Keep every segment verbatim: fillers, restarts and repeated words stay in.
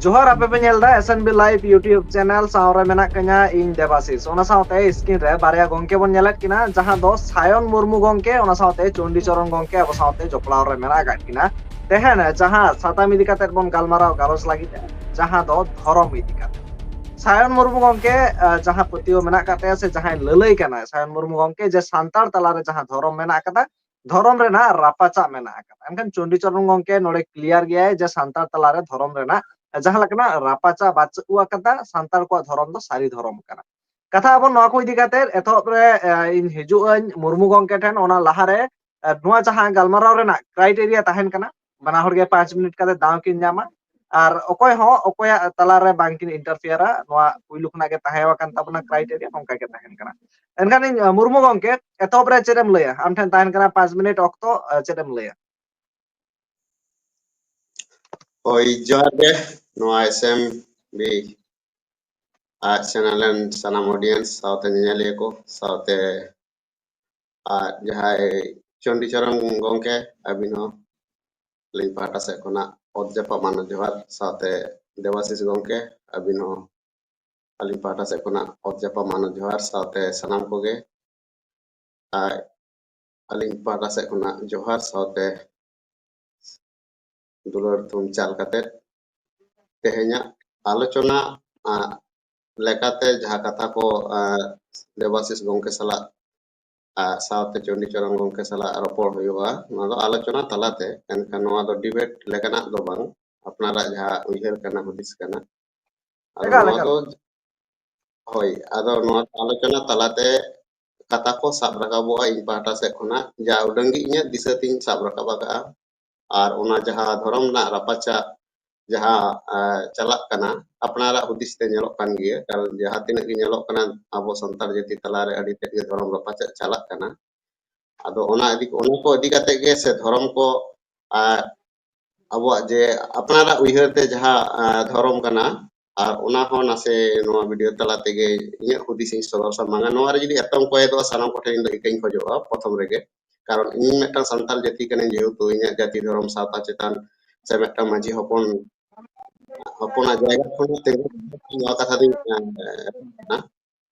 ᱡᱚᱦᱟᱨ, ᱟᱯᱮ ᱯᱮ ᱧᱮᱞ ᱮᱫᱟ S N B Live YouTube channel, ᱥᱟᱶ ᱨᱮ ᱢᱮᱱᱟᱜ ᱠᱤᱧᱟ ᱤᱧ ᱫᱮᱵᱟᱥᱤᱥ᱾ ᱚᱱᱟ ᱥᱟᱶᱛᱮ screen ᱨᱮ ᱵᱟᱨᱭᱟ ᱜᱚᱝᱠᱮ ᱵᱚᱱ ᱧᱮᱞᱮᱫ ᱠᱤᱱᱟ, ᱡᱟᱦᱟᱸ ᱫᱚ ᱥᱟᱭᱚᱱ ᱢᱩᱨᱢᱩ ᱜᱚᱝᱠᱮ, ᱚᱱᱟ ᱥᱟᱶᱛᱮ ᱪᱚᱱᱰᱤ ᱪᱚᱨᱚᱱ ᱜᱚᱝᱠᱮ ᱟᱵᱚ ᱥᱟᱶᱛᱮ ᱡᱚᱯᱲᱟᱣ ᱨᱮ ᱢᱮᱱᱟᱜ ᱟᱠᱟᱫ ᱠᱤᱱᱟ᱾ ᱛᱮᱦᱮᱧ ᱡᱟᱦᱟᱸ ᱥᱟᱛᱟᱢ ᱤᱫᱤ ᱠᱟᱛᱮ ᱵᱚᱱ ᱜᱟᱞᱢᱟᱨᱟᱣ ᱜᱟᱞᱚᱪ ᱞᱟᱹᱜᱤᱫ, ᱡᱟᱦᱟᱸ ᱫᱚ ᱫᱷᱚᱨᱚᱢ ᱤᱫᱤ ᱠᱟᱛᱮ᱾ ᱥᱟᱭᱚᱱ ᱢᱩᱨᱢᱩ ᱜᱚᱝᱠᱮ, ᱟᱸ, ᱡᱟᱦᱟᱸ ᱯᱟᱹᱛᱭᱟᱹᱣ ᱢᱮᱱᱟᱜ ᱟᱠᱟᱫ ᱛᱟᱭᱟ ᱥᱮ ᱡᱟᱦᱟᱸᱭ ᱞᱟᱹᱞᱟᱹᱭ ᱠᱟᱱᱟᱭ ᱥᱟᱭᱚᱱ ᱢᱩᱨᱢᱩ ᱜᱚᱝᱠᱮ, ᱡᱮ ᱥᱟᱱᱛᱟᱲ ᱛᱟᱞᱟᱨᱮ ᱡᱟᱦᱟᱸ ᱫᱷᱚᱨᱚᱢ ᱢᱮᱱᱟᱜ ᱟᱠᱟᱫᱟ, ᱫᱷᱚᱨᱚᱢ ᱨᱮᱱᱟᱜ ᱨᱟᱯᱟᱪᱟᱜ ᱢᱮᱱᱟᱜ ᱟᱠᱟᱫᱟ᱾ ᱮᱱᱠᱷᱟᱱ ᱪᱚᱱᱰᱤ ᱪᱚᱨᱚᱱ ᱜᱚᱝᱠᱮ ᱱᱚᱰᱮ clear ᱜᱮᱭᱟᱭ ᱡᱮ ᱥᱟᱱᱛᱟᱲ ᱛᱟᱞᱟᱨᱮ ᱫᱷᱚᱨᱚᱢ ᱨᱮᱱᱟᱜ ᱡᱟᱦᱟᱸ ᱞᱮᱠᱟᱱᱟᱜ ᱨᱟᱯᱟᱪᱟᱜ ᱵᱟᱹᱪᱩᱜ ᱟᱠᱟᱫᱟ, ᱥᱟᱱᱛᱟᱲ ᱠᱚᱣᱟᱜ ᱫᱷᱚᱨᱚᱢ ᱫᱚ ᱥᱟᱹᱨᱤ ᱫᱷᱚᱨᱚᱢ ᱠᱟᱱᱟ᱾ ᱠᱟᱛᱷᱟ ᱟᱵᱚᱱ ᱱᱚᱣᱟ ᱠᱚ ᱤᱫᱤ ᱠᱟᱛᱮ ᱮᱛᱚᱦᱚᱵ ᱨᱮ, ᱮ, ᱤᱧ ᱦᱤᱡᱩᱜ ᱟᱹᱧ ᱢᱩᱨᱢᱩ ᱜᱚᱝᱠᱮ ᱴᱷᱮᱱ᱾ ᱚᱱᱟ ᱞᱟᱦᱟᱨᱮ, ᱮ, ᱱᱚᱣᱟ ᱡᱟᱦᱟᱸ ᱜᱟᱞᱢᱟᱨᱟᱣ ᱨᱮᱱᱟᱜ criteria ᱛᱟᱦᱮᱱ ᱠᱟᱱᱟ, ᱵᱟᱱᱟ ᱦᱚᱲ ᱜᱮ ᱯᱟᱸᱪ ᱢᱤᱱᱤᱴ ᱠᱟᱛᱮ ᱫᱟᱣ ᱠᱤᱱ ᱧᱟᱢᱟ, ᱟᱨ ᱚᱠᱚᱭ ᱦᱚᱸ ᱚᱠᱚᱭᱟᱜ ᱛᱟᱞᱟᱨᱮ ᱵᱟᱝ ᱠᱤᱱ interfereᱟ᱾ ᱱᱚᱣᱟ ᱯᱩᱭᱞᱩ ᱠᱷᱚᱱᱟᱜ ᱜᱮ ᱛᱟᱦᱮᱸ ᱟᱠᱟᱱ ᱛᱟᱵᱚᱱᱟ, criteria ᱱᱚᱝᱠᱟ ᱜᱮ ᱛᱟᱦᱮᱱ ᱠᱟᱱᱟ᱾ ᱮᱱᱠᱷᱟᱱ ᱤᱧ, ᱟᱸ, ᱢᱩᱨᱢᱩ ᱜᱚᱝᱠᱮ, ᱮᱛᱚᱦᱚᱵ ᱨᱮ ᱪᱮᱫ ᱮᱢ ᱞᱟᱹᱭᱟ? ᱟᱢ ᱴᱷᱮᱱ ᱛᱟᱦᱮᱱ ᱠᱟᱱᱟ ᱯᱟᱸᱪ ᱢᱤᱱᱤᱴ ᱚᱠᱛᱚ, ᱟᱸ, ᱪᱮᱫ ᱮᱢ ᱞᱟᱹᱭᱟ? ᱦᱳᱭ, ᱡᱚᱦᱟᱨ ᱜᱮ ᱱᱚᱣᱟ S M B ᱟᱡ channel ᱨᱮᱱ ᱥᱟᱱᱟᱢ audience ᱥᱟᱶᱛᱮ ᱧᱮᱧᱮᱞᱤᱭᱟᱹ ᱠᱚ ᱥᱟᱶᱛᱮ ᱟᱨ ᱡᱟᱦᱟᱸᱭ ᱪᱚᱱᱰᱤ ᱪᱚᱨᱚᱱ ᱜᱚᱝᱠᱮ, ᱟᱹᱵᱤᱱ ᱦᱚᱸ ᱟᱹᱞᱤᱧ ᱯᱟᱦᱴᱟ ᱥᱮᱫ ᱠᱷᱚᱱᱟᱜ ᱚᱛ ᱡᱟᱯᱟᱜ ᱢᱟᱱᱚᱛ ᱡᱚᱦᱟᱨ, ᱥᱟᱶᱛᱮ ᱫᱮᱵᱟᱥᱤᱥ ᱜᱚᱝᱠᱮ, ᱟᱹᱵᱤᱱ ᱦᱚᱸ ᱟᱹᱞᱤᱧ ᱯᱟᱦᱴᱟ ᱥᱮᱫ ᱠᱷᱚᱱᱟᱜ ᱚᱛ ᱡᱟᱯᱟᱜ ᱢᱟᱱᱚᱛ ᱡᱚᱦᱟᱨ, ᱥᱟᱶᱛᱮ ᱥᱟᱱᱟᱢ ᱠᱚᱜᱮ ᱟᱨ ᱟᱹᱞᱤᱧ ᱯᱟᱦᱴᱟ ᱥᱮᱫ ᱠᱷᱚᱱᱟᱜ ᱡᱚᱦᱟᱨ ᱥᱟᱶᱛᱮ ᱫᱩᱞᱟᱹᱲ ᱛᱷᱩᱢ ᱪᱟᱞ ᱠᱟᱛᱮ ᱛᱮᱦᱮᱧᱟᱜ ᱟᱞᱳᱪᱚᱱᱟ, ᱟᱸ, ᱞᱮᱠᱟᱛᱮ ᱡᱟᱦᱟᱸ ᱠᱟᱛᱷᱟ ᱠᱚ, ᱟᱸ, ᱫᱮᱵᱟᱥᱤᱥ ᱜᱚᱝᱠᱮ ᱥᱟᱞᱟᱜ, ᱟᱸ, ᱥᱟᱶᱛᱮ ᱪᱚᱱᱰᱤ ᱪᱚᱨᱚᱱ ᱜᱚᱝᱠᱮ ᱥᱟᱞᱟᱜ ᱨᱚᱯᱚᱲ ᱦᱩᱭᱩᱜᱼᱟ, ᱱᱚᱣᱟ ᱫᱚ ᱟᱞᱳᱪᱚᱱᱟ ᱛᱟᱞᱟᱛᱮ, ᱮᱱᱠᱷᱟᱱ ᱱᱚᱣᱟ ᱫᱚ debate ᱞᱮᱠᱟᱱᱟᱜ ᱫᱚ ᱵᱟᱝ, ᱟᱯᱱᱟᱨᱟᱜ ᱡᱟᱦᱟᱸ ᱩᱭᱦᱟᱹᱨ ᱠᱟᱱᱟ, ᱦᱩᱫᱤᱥ ᱠᱟᱱᱟ᱾ ᱟᱫᱚ ᱮᱠᱟᱞ, ᱱᱚᱣᱟ ᱮᱠᱟᱞ᱾ ᱫᱚ, ᱦᱳᱭ, ᱟᱫᱚ ᱱᱚᱣᱟ ᱟᱞᱳᱪᱚᱱᱟ ᱛᱟᱞᱟᱛᱮ ᱠᱟᱛᱷᱟ ᱠᱚ ᱥᱟᱵ ᱨᱟᱠᱟᱵᱚᱜᱼᱟ ᱤᱧ ᱯᱟᱦᱴᱟ ᱥᱮᱫ ᱠᱷᱚᱱᱟᱜ, ᱡᱟ ᱩᱰᱟᱹᱝ ᱜᱮ ᱤᱧᱟᱹᱜ ᱫᱤᱥᱟᱹ ᱛᱤᱧ ᱥᱟᱵ ᱨᱟᱠᱟᱵ ᱟᱠᱟᱫᱼᱟ᱾ ᱟᱨ ᱚᱱᱟ ᱡᱟᱦᱟᱸ ᱫᱷᱚᱨᱚᱢ ᱨᱮᱱᱟᱜ ᱨᱟᱯᱟᱪᱟᱜ ᱡᱟᱦᱟᱸ, ᱟᱸ, ᱪᱟᱞᱟᱜ ᱠᱟᱱᱟ, ᱟᱯᱱᱟᱨᱟᱜ ᱦᱩᱫᱤᱥ ᱛᱮ ᱧᱮᱞᱚᱜ ᱠᱟᱱ ᱜᱮᱭᱟ, ᱠᱟᱨᱚᱱ ᱡᱟᱦᱟᱸ ᱛᱤᱱᱟᱹᱜ ᱜᱮ ᱧᱮᱞᱚᱜ ᱠᱟᱱᱟ ᱟᱵᱚ ᱥᱟᱱᱛᱟᱲ ᱡᱟᱹᱛᱤ ᱛᱟᱞᱟᱨᱮ ᱟᱹᱰᱤ ᱛᱮᱫ ᱜᱮ ᱫᱷᱚᱨᱚᱢ ᱨᱟᱯᱟᱪᱟᱜ ᱪᱟᱞᱟᱜ ᱠᱟᱱᱟ᱾ ᱟᱫᱚ ᱚᱱᱟ ᱤᱫᱤ, ᱚᱱᱟ ᱠᱚ ᱤᱫᱤ ᱠᱟᱛᱮ ᱜᱮ ᱥᱮ ᱫᱷᱚᱨᱚᱢ ᱠᱚ, ᱟᱸ, ᱟᱵᱚᱣᱟᱜ ᱡᱮ ᱟᱯᱱᱟᱨᱟᱜ ᱩᱭᱦᱟᱹᱨ ᱛᱮ ᱡᱟᱦᱟᱸ, ᱟᱸ, ᱫᱷᱚᱨᱚᱢ ᱠᱟᱱᱟ, ᱟᱨ ᱚᱱᱟ ᱦᱚᱸ ᱱᱟᱥᱮ ᱱᱚᱣᱟ video ᱛᱟᱞᱟ ᱛᱮᱜᱮ ᱤᱧᱟᱹᱜ ᱦᱩᱫᱤᱥ ᱤᱧ ᱥᱚᱫᱚᱨ ᱥᱟᱢᱟᱝᱟ᱾ ᱱᱚᱣᱟ ᱨᱮ ᱡᱩᱫᱤ ᱮᱛᱚᱢ ᱠᱚᱭᱮ ᱫᱚ ᱥᱟᱱᱟᱢ ᱠᱚᱴᱷᱮᱱ ᱤᱧ ᱫᱚ ᱤᱠᱟᱹᱧ ᱠᱷᱚᱡᱚᱜᱼᱟ ᱯᱨᱚᱛᱷᱚᱢ ᱨᱮᱜᱮ, ᱠᱟᱨᱚᱱ ᱤᱧ ᱢᱤᱫᱴᱟᱝ ᱥᱟᱱᱛᱟᱲ ᱡᱟᱹᱛᱤ ᱠᱟᱹᱱᱟᱹᱧ, ᱡᱮᱦᱮᱛᱩ ᱤᱧᱟᱹᱜ ᱡᱟᱹᱛᱤ ᱫᱷᱚᱨᱚᱢ ᱥᱟᱶᱛᱟ ᱪᱮᱛᱟᱱ ᱥᱮ ᱢᱤᱫᱴᱟᱝ ᱢᱟᱹᱡᱷᱤ ᱦᱚᱯᱚᱱ ᱦᱚᱯᱚᱱᱟᱜ ᱡᱟᱭᱜᱟ ᱠᱷᱚᱱ ᱛᱤᱸᱜᱩ ᱱᱚᱣᱟ ᱠᱟᱛᱷᱟ ᱫᱚᱧ ᱢᱮᱱᱟ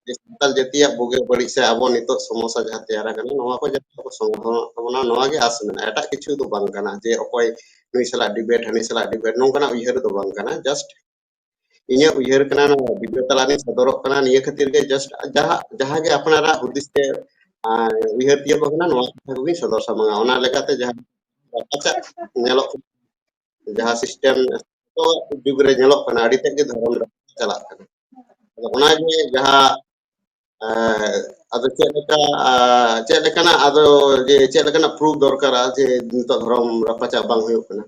ᱡᱮ ᱥᱟᱱᱛᱟᱲ ᱡᱟᱹᱛᱤᱭᱟᱜ ᱵᱩᱜᱤ ᱵᱟᱹᱲᱤᱡ ᱥᱮ ᱟᱵᱚ ᱱᱤᱛᱚᱜ ᱥᱚᱢᱚᱥᱥᱟ ᱡᱟᱦᱟᱸ ᱛᱮᱭᱟᱨ ᱟᱠᱟᱱᱟ, ᱱᱚᱣᱟ ᱠᱚ ᱡᱟᱛᱮ ᱠᱚ ᱥᱚᱢᱟᱫᱷᱟᱱᱚᱜ ᱛᱟᱵᱚᱱᱟ, ᱱᱚᱣᱟ ᱜᱮ ᱟᱥ ᱢᱮᱱᱟᱜᱼᱟ᱾ ᱮᱴᱟᱜ ᱠᱤᱪᱷᱩ ᱫᱚ ᱵᱟᱝ ᱠᱟᱱᱟ ᱡᱮ ᱚᱠᱚᱭ ᱱᱩᱭ ᱥᱟᱞᱟᱜ ᱰᱤᱵᱮᱴ, ᱦᱟᱹᱱᱤ ᱥᱟᱞᱟᱜ ᱰᱤᱵᱮᱴ, ᱱᱚᱝᱠᱟᱱᱟᱜ ᱩᱭᱦᱟᱹᱨ ᱫᱚ ᱵᱟᱝ ᱠᱟᱱᱟ᱾ ᱡᱟᱥᱴ ᱤᱧᱟᱹᱜ ᱩᱭᱦᱟᱹᱨ ᱠᱟᱱᱟ, ᱱᱚᱣᱟ ᱵᱷᱤᱰᱤᱭᱳ ᱛᱟᱞᱟᱨᱤᱧ ᱥᱚᱫᱚᱨᱚᱜ ᱠᱟᱱᱟ᱾ ᱱᱤᱭᱟᱹ ᱠᱷᱟᱹᱛᱤᱨ ᱜᱮ ᱡᱟᱥᱴ ᱡᱟᱦᱟᱸ ᱡᱟᱦᱟᱸ ᱜᱮ ᱟᱯᱱᱟᱨᱟᱜ ᱦᱩᱫᱤᱥ ᱛᱮ ᱩᱭᱦᱟᱹᱨ ᱛᱤᱭᱳᱜ ᱠᱟᱱᱟ, ᱱᱚᱣᱟ ᱠᱟᱛᱷᱟ ᱠᱚᱜᱮᱧ ᱥᱚᱫᱚᱨ ᱥᱟᱢᱟᱝᱟ᱾ ᱚᱱᱟ ᱞᱮᱠᱟᱛᱮ ᱡᱟᱦᱟᱸ ᱨᱟᱯᱟᱪᱟᱜ ᱧᱮᱞᱚᱜ ᱠᱟᱱᱟ, ᱡᱟᱦᱟᱸ ᱥᱤᱥᱴᱮᱢ ᱡᱩᱜᱽ ᱨᱮ ᱧᱮᱞᱚᱜ ᱠᱟᱱᱟ, ᱟᱹᱰᱤ ᱛᱮᱫ ᱜᱮ ᱫᱷᱚᱨᱚᱢ ᱨᱮ ᱪᱟᱞᱟᱜ ᱠᱟᱱᱟ᱾ ᱟᱫᱚ ᱚᱱᱟᱜᱮ ᱡᱟᱦᱟᱸ ᱟᱫᱚ ᱪᱮᱫ ᱞᱮᱠᱟ ᱪᱮᱫ ᱞᱮᱠᱟᱱᱟᱜ ᱟᱫᱚ ᱡᱮ ᱪᱮᱫ ᱞᱮᱠᱟᱱᱟᱜ ᱯᱨᱩᱯᱷ ᱫᱚᱨᱠᱟᱨᱟ ᱡᱮ ᱱᱤᱛᱚᱜ ᱫᱷᱚᱨᱚᱢ ᱨᱟᱯᱟᱪᱟᱜ ᱵᱟᱝ ᱦᱩᱭᱩᱜ ᱠᱟᱱᱟ?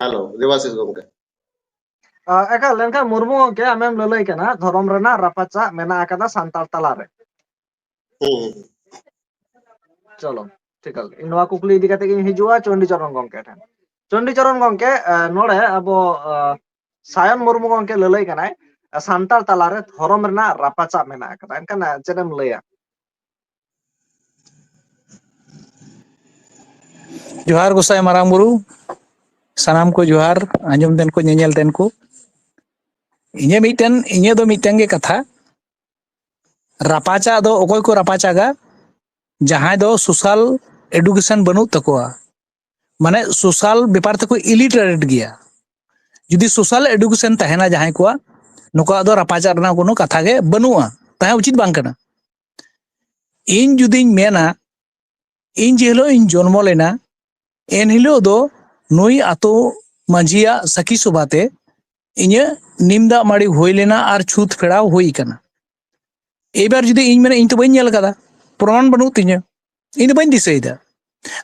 ᱦᱮᱞᱳ ᱫᱮᱵᱟᱥᱤᱥ ᱜᱚᱢᱠᱮ᱾ ᱮᱠᱟᱞ, ᱮᱱᱠᱷᱟᱱ ᱢᱩᱨᱢᱩ ᱜᱚᱢᱠᱮ, ᱟᱢᱮᱢ ᱞᱟᱹᱞᱟᱹᱭ ᱠᱟᱱᱟ ᱫᱷᱚᱨᱚᱢ ᱨᱮᱱᱟᱜ ᱨᱟᱯᱟᱪᱟᱜ ᱢᱮᱱᱟᱜ ᱟᱠᱟᱫᱟ ᱥᱟᱱᱛᱟᱲ ᱛᱟᱞᱟᱨᱮ᱾ ᱦᱩᱸ᱾ ᱪᱚᱞᱚ, ᱴᱷᱤᱠ ᱜᱮᱭᱟ᱾ ᱤᱧ ᱱᱚᱣᱟ ᱠᱩᱠᱞᱤ ᱤᱫᱤ ᱠᱟᱛᱮ ᱜᱤᱧ ᱦᱤᱡᱩᱜᱼᱟ ᱪᱚᱱᱰᱤᱪᱚᱨᱚᱱ ᱜᱚᱢᱠᱮ ᱴᱷᱮᱱ᱾ ᱪᱚᱱᱰᱤᱪᱚᱨᱚᱱ ᱜᱚᱢᱠᱮ, ᱱᱚᱰᱮ ᱟᱵᱚ ᱥᱟᱭᱚᱱ ᱢᱩᱨᱢᱩ ᱜᱚᱢᱠᱮ ᱞᱟᱹᱞᱟᱹᱭ ᱠᱟᱱᱟᱭ, ᱥᱟᱱᱛᱟᱲ ᱛᱟᱞᱟᱨᱮ ᱫᱷᱚᱨᱚᱢ ᱨᱮᱱᱟᱜ ᱨᱟᱯᱟᱪᱟᱜ ᱢᱮᱱᱟᱜ ᱟᱠᱟᱫᱟ, ᱮᱱᱠᱷᱟᱱ ᱪᱮᱫ ᱮᱢ ᱞᱟᱹᱭᱟ? ᱡᱚᱦᱟᱨ ᱜᱚᱸᱥᱟᱭ ᱢᱟᱨᱟᱝ ᱵᱩᱨᱩ, ᱥᱟᱱᱟᱢ ᱠᱚ ᱡᱚᱦᱟᱨ, ᱟᱸᱡᱚᱢ ᱛᱮᱱ ᱠᱚ, ᱧᱮᱧᱮᱞ ᱛᱮᱱ ᱠᱚ᱾ ᱤᱧᱟᱹᱜ ᱢᱤᱫᱴᱮᱱ, ᱤᱧᱟᱹᱜ ᱫᱚ ᱢᱤᱫᱴᱮᱱ ᱜᱮ ᱠᱟᱛᱷᱟ, ᱨᱟᱯᱟᱪᱟᱜ ᱫᱚ ᱚᱠᱚᱭ ᱠᱚ ᱨᱟᱯᱟᱪᱟᱜᱟ? ᱡᱟᱦᱟᱸᱭ ᱫᱚ ᱥᱳᱥᱟᱞ ᱮᱰᱩᱠᱮᱥᱚᱱ ᱵᱟᱹᱱᱩᱜ ᱛᱟᱠᱚᱣᱟ, ᱢᱟᱱᱮ ᱥᱳᱥᱟᱞ ᱵᱮᱯᱟᱨ ᱛᱮᱠᱚ ᱤᱞᱤᱴᱟᱨᱮᱴ ᱜᱮᱭᱟ᱾ ᱡᱩᱫᱤ ᱥᱳᱥᱟᱞ ᱮᱰᱩᱠᱮᱥᱚᱱ ᱛᱟᱦᱮᱱᱟ ᱡᱟᱦᱟᱸᱭ ᱠᱚᱣᱟᱜ, ᱱᱩᱠᱩᱣᱟᱜ ᱫᱚ ᱨᱟᱯᱟᱪᱟᱜ ᱨᱮᱱᱟᱜ ᱠᱳᱱᱳ ᱠᱟᱛᱷᱟ ᱜᱮ ᱵᱟᱹᱱᱩᱜᱼᱟ, ᱛᱟᱦᱮᱸ ᱩᱪᱤᱛ ᱵᱟᱝ ᱠᱟᱱᱟ᱾ ᱤᱧ ᱡᱩᱫᱤᱧ ᱢᱮᱱᱟ, ᱤᱧ ᱡᱮ ᱦᱤᱞᱳᱜ ᱤᱧ ᱡᱚᱱᱢᱚ ᱞᱮᱱᱟ, ᱮᱱ ᱦᱤᱞᱳᱜ ᱫᱚ ᱱᱩᱭ ᱟᱛᱳ ᱢᱟᱹᱡᱷᱤᱭᱟᱜ ᱥᱟᱹᱠᱷᱤ ᱥᱚᱵᱷᱟ ᱛᱮ ᱤᱧᱟᱹᱜ ᱱᱤᱢ ᱫᱟᱜ ᱢᱟᱹᱲᱤ ᱦᱩᱭ ᱞᱮᱱᱟ ᱟᱨ ᱪᱷᱩᱛ ᱯᱷᱮᱲᱟᱣ ᱦᱩᱭ ᱠᱟᱱᱟ᱾ ᱮᱭᱵᱟᱨ ᱡᱩᱫᱤ ᱤᱧ ᱢᱮᱱᱟ, ᱤᱧ ᱛᱚ ᱵᱟᱹᱧ ᱧᱮᱞ ᱠᱟᱫᱟ, ᱯᱨᱚᱢᱟᱱ ᱵᱟᱹᱱᱩᱜ ᱛᱤᱧᱟᱹ, ᱤᱧ ᱫᱚ ᱵᱟᱹᱧ ᱫᱤᱥᱟᱹᱭᱮᱫᱟ᱾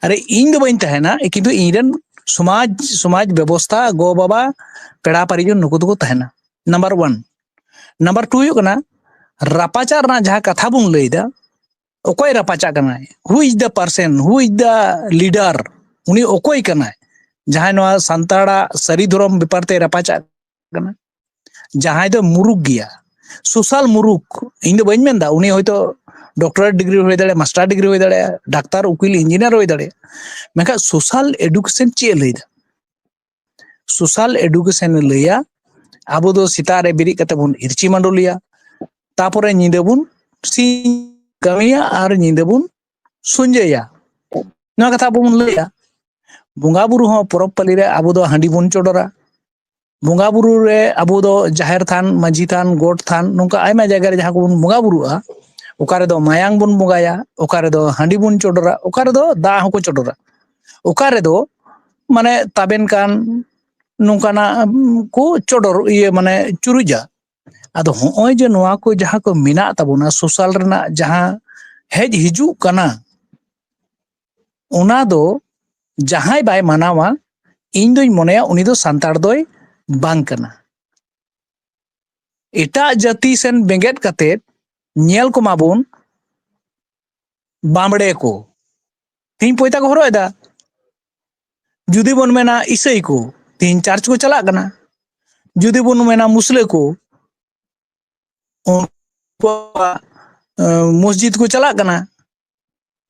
ᱟᱨᱮ, ᱤᱧ ᱫᱚ ᱵᱟᱹᱧ ᱛᱟᱦᱮᱱᱟ, ᱠᱤᱱᱛᱩ ᱤᱧ ᱨᱮᱱ ᱥᱚᱢᱟᱡᱽ, ᱥᱚᱢᱟᱡᱽ ᱵᱮᱵᱚᱥᱛᱷᱟ, ᱜᱚ ᱵᱟᱵᱟ, ᱯᱮᱲᱟ ᱯᱟᱨᱤᱡᱚᱱ, ᱱᱩᱠᱩ ᱫᱚᱠᱚ ᱛᱟᱦᱮᱱᱟ᱾ Number one. ᱱᱟᱢᱵᱟᱨ ᱴᱩ ᱦᱩᱭᱩᱜ ᱠᱟᱱᱟ, ᱨᱟᱯᱟᱪᱟᱜ ᱨᱮᱱᱟᱜ ᱡᱟᱦᱟᱸ ᱠᱟᱛᱷᱟ ᱵᱚᱱ ᱞᱟᱹᱭᱫᱟ, ᱚᱠᱚᱭ ᱨᱟᱯᱟᱪᱟᱜ ᱠᱟᱱᱟᱭ? Who is the person? Who is the leader? ᱩᱱᱤ ᱚᱠᱚᱭ ᱠᱟᱱᱟᱭ ᱡᱟᱦᱟᱸᱭ ᱱᱚᱣᱟ ᱥᱟᱱᱛᱟᱲᱟᱜ ᱥᱟᱹᱨᱤ ᱫᱷᱚᱨᱚᱢ ᱵᱮᱯᱟᱨ ᱛᱮ ᱨᱟᱯᱟᱪᱟᱜ ᱠᱟᱱᱟ? ᱡᱟᱦᱟᱸᱭ ᱫᱚ ᱢᱩᱨᱩᱠ ᱜᱮᱭᱟ, ᱥᱳᱥᱟᱞ ᱢᱩᱨᱩᱠ᱾ ᱤᱧ ᱫᱚ ᱵᱟᱹᱧ ᱢᱮᱱᱫᱟ ᱩᱱᱤ ᱦᱚᱭᱛᱳ ᱰᱚᱠᱴᱚᱨᱮᱴ ᱰᱤᱜᱽᱨᱤ ᱦᱩᱭ ᱫᱟᱲᱮᱭᱟᱜᱼᱟ, ᱢᱟᱥᱴᱟᱨ ᱰᱤᱜᱽᱨᱤ ᱦᱩᱭ ᱫᱟᱲᱮᱭᱟᱜᱼᱟ, ᱰᱟᱠᱛᱟᱨ, ᱩᱠᱤᱞ, ᱤᱧᱡᱤᱱᱤᱭᱟᱨ ᱦᱩᱭ ᱫᱟᱲᱮᱭᱟᱜᱼᱟ᱾ ᱢᱮᱱᱠᱷᱟᱱ ᱥᱳᱥᱟᱞ ᱮᱰᱩᱠᱮᱥᱚᱱ ᱪᱮᱫ ᱮ ᱞᱟᱹᱭᱫᱟ? ᱥᱳᱥᱟᱞ ᱮᱰᱩᱠᱮᱥᱚᱱ ᱮ ᱞᱟᱹᱭᱟ, ᱟᱵᱚ ᱫᱚ ᱥᱮᱛᱟᱜ ᱨᱮ ᱵᱮᱨᱮᱫ ᱠᱟᱛᱮ ᱵᱚᱱ ᱤᱨᱪᱤ ᱢᱟᱰᱚᱞᱤᱭᱟ, ᱛᱟᱯᱚᱨᱮ ᱧᱤᱫᱟᱹ ᱵᱚᱱ ᱥᱤᱧ ᱠᱟᱹᱢᱤᱭᱟ ᱟᱨ ᱧᱤᱫᱟᱹ ᱵᱚᱱ ᱥᱩᱧᱡᱟᱹᱭᱟ᱾ ᱱᱚᱣᱟ ᱠᱟᱛᱷᱟ ᱟᱵᱚ ᱵᱚᱱ ᱞᱟᱹᱭᱟ᱾ ᱵᱚᱸᱜᱟ ᱵᱩᱨᱩ ᱦᱚᱸ ᱯᱚᱨᱚᱵᱽ ᱯᱟᱹᱞᱤ ᱨᱮ ᱟᱵᱚ ᱫᱚ ᱦᱟᱺᱰᱤ ᱵᱚᱱ ᱪᱚᱰᱚᱨᱟ᱾ ᱵᱚᱸᱜᱟ ᱵᱩᱨᱩ ᱨᱮ ᱟᱵᱚ ᱫᱚ ᱡᱟᱦᱮᱨ ᱛᱷᱟᱱ, ᱢᱟᱹᱡᱷᱤ ᱛᱷᱟᱱ, ᱜᱚᱴ ᱛᱷᱟᱱ, ᱱᱚᱝᱠᱟ ᱟᱭᱢᱟ ᱡᱟᱭᱜᱟ ᱨᱮ ᱡᱟᱦᱟᱸ ᱠᱚᱵᱚᱱ ᱵᱚᱸᱜᱟ ᱵᱩᱨᱩᱜᱼᱟ, ᱚᱠᱟ ᱨᱮᱫᱚ ᱢᱟᱭᱟᱝ ᱵᱚᱱ ᱵᱚᱸᱜᱟᱭᱟ, ᱚᱠᱟ ᱨᱮᱫᱚ ᱦᱟᱺᱰᱤ ᱵᱚᱱ ᱪᱚᱰᱚᱨᱟ, ᱚᱠᱟ ᱨᱮᱫᱚ ᱫᱟᱜ ᱦᱚᱸᱠᱚ ᱪᱚᱰᱚᱨᱟ, ᱚᱠᱟ ᱨᱮᱫᱚ ᱢᱟᱱᱮ ᱛᱟᱵᱮᱱ ᱠᱟᱱ ᱱᱚᱝᱠᱟᱱᱟᱜ ᱠᱚ ᱪᱚᱰᱚᱨ, ᱤᱭᱟᱹ, ᱢᱟᱱᱮ ᱪᱩᱨᱩᱡᱟ᱾ ᱟᱫᱚ ᱦᱚᱸᱜᱼᱚᱭ ᱡᱮ ᱱᱚᱣᱟ ᱠᱚ ᱡᱟᱦᱟᱸ ᱠᱚ ᱢᱮᱱᱟᱜ ᱛᱟᱵᱚᱱᱟ, ᱥᱳᱥᱟᱞ ᱨᱮᱱᱟᱜ ᱡᱟᱦᱟᱸ ᱦᱮᱡ ᱦᱤᱡᱩᱜ ᱠᱟᱱᱟ, ᱚᱱᱟ ᱫᱚ ᱡᱟᱦᱟᱸᱭ ᱵᱟᱭ ᱢᱟᱱᱟᱣᱟ, ᱤᱧ ᱫᱩᱧ ᱢᱚᱱᱮᱭᱟ ᱩᱱᱤ ᱫᱚ ᱥᱟᱱᱛᱟᱲ ᱫᱚᱭ ᱵᱟᱝ ᱠᱟᱱᱟ᱾ ᱮᱴᱟᱜ ᱡᱟᱹᱛᱤ ᱥᱮᱱ ᱵᱮᱸᱜᱮᱫ ᱠᱟᱛᱮ ᱧᱮᱞ ᱠᱚᱢᱟᱵᱚᱱ, ᱵᱟᱢᱵᱲᱮ ᱠᱚ ᱛᱮᱦᱤᱧ ᱯᱚᱭᱛᱟ ᱠᱚ ᱦᱚᱨᱚᱜ ᱮᱫᱟ᱾ ᱡᱩᱫᱤ ᱵᱚᱱ ᱢᱮᱱᱟ ᱤᱥᱟᱹᱭ ᱠᱚ, ᱛᱮᱦᱤᱧ ᱪᱟᱨᱪ ᱠᱚ ᱪᱟᱞᱟᱜ ᱠᱟᱱᱟ᱾ ᱡᱩᱫᱤ ᱵᱚᱱ ᱢᱮᱱᱟ ᱢᱩᱥᱞᱟᱹ ᱠᱚ, ᱩᱱᱠᱩᱣᱟᱜ, ᱮ, ᱢᱚᱥᱡᱤᱫ ᱠᱚ ᱪᱟᱞᱟᱜ ᱠᱟᱱᱟ᱾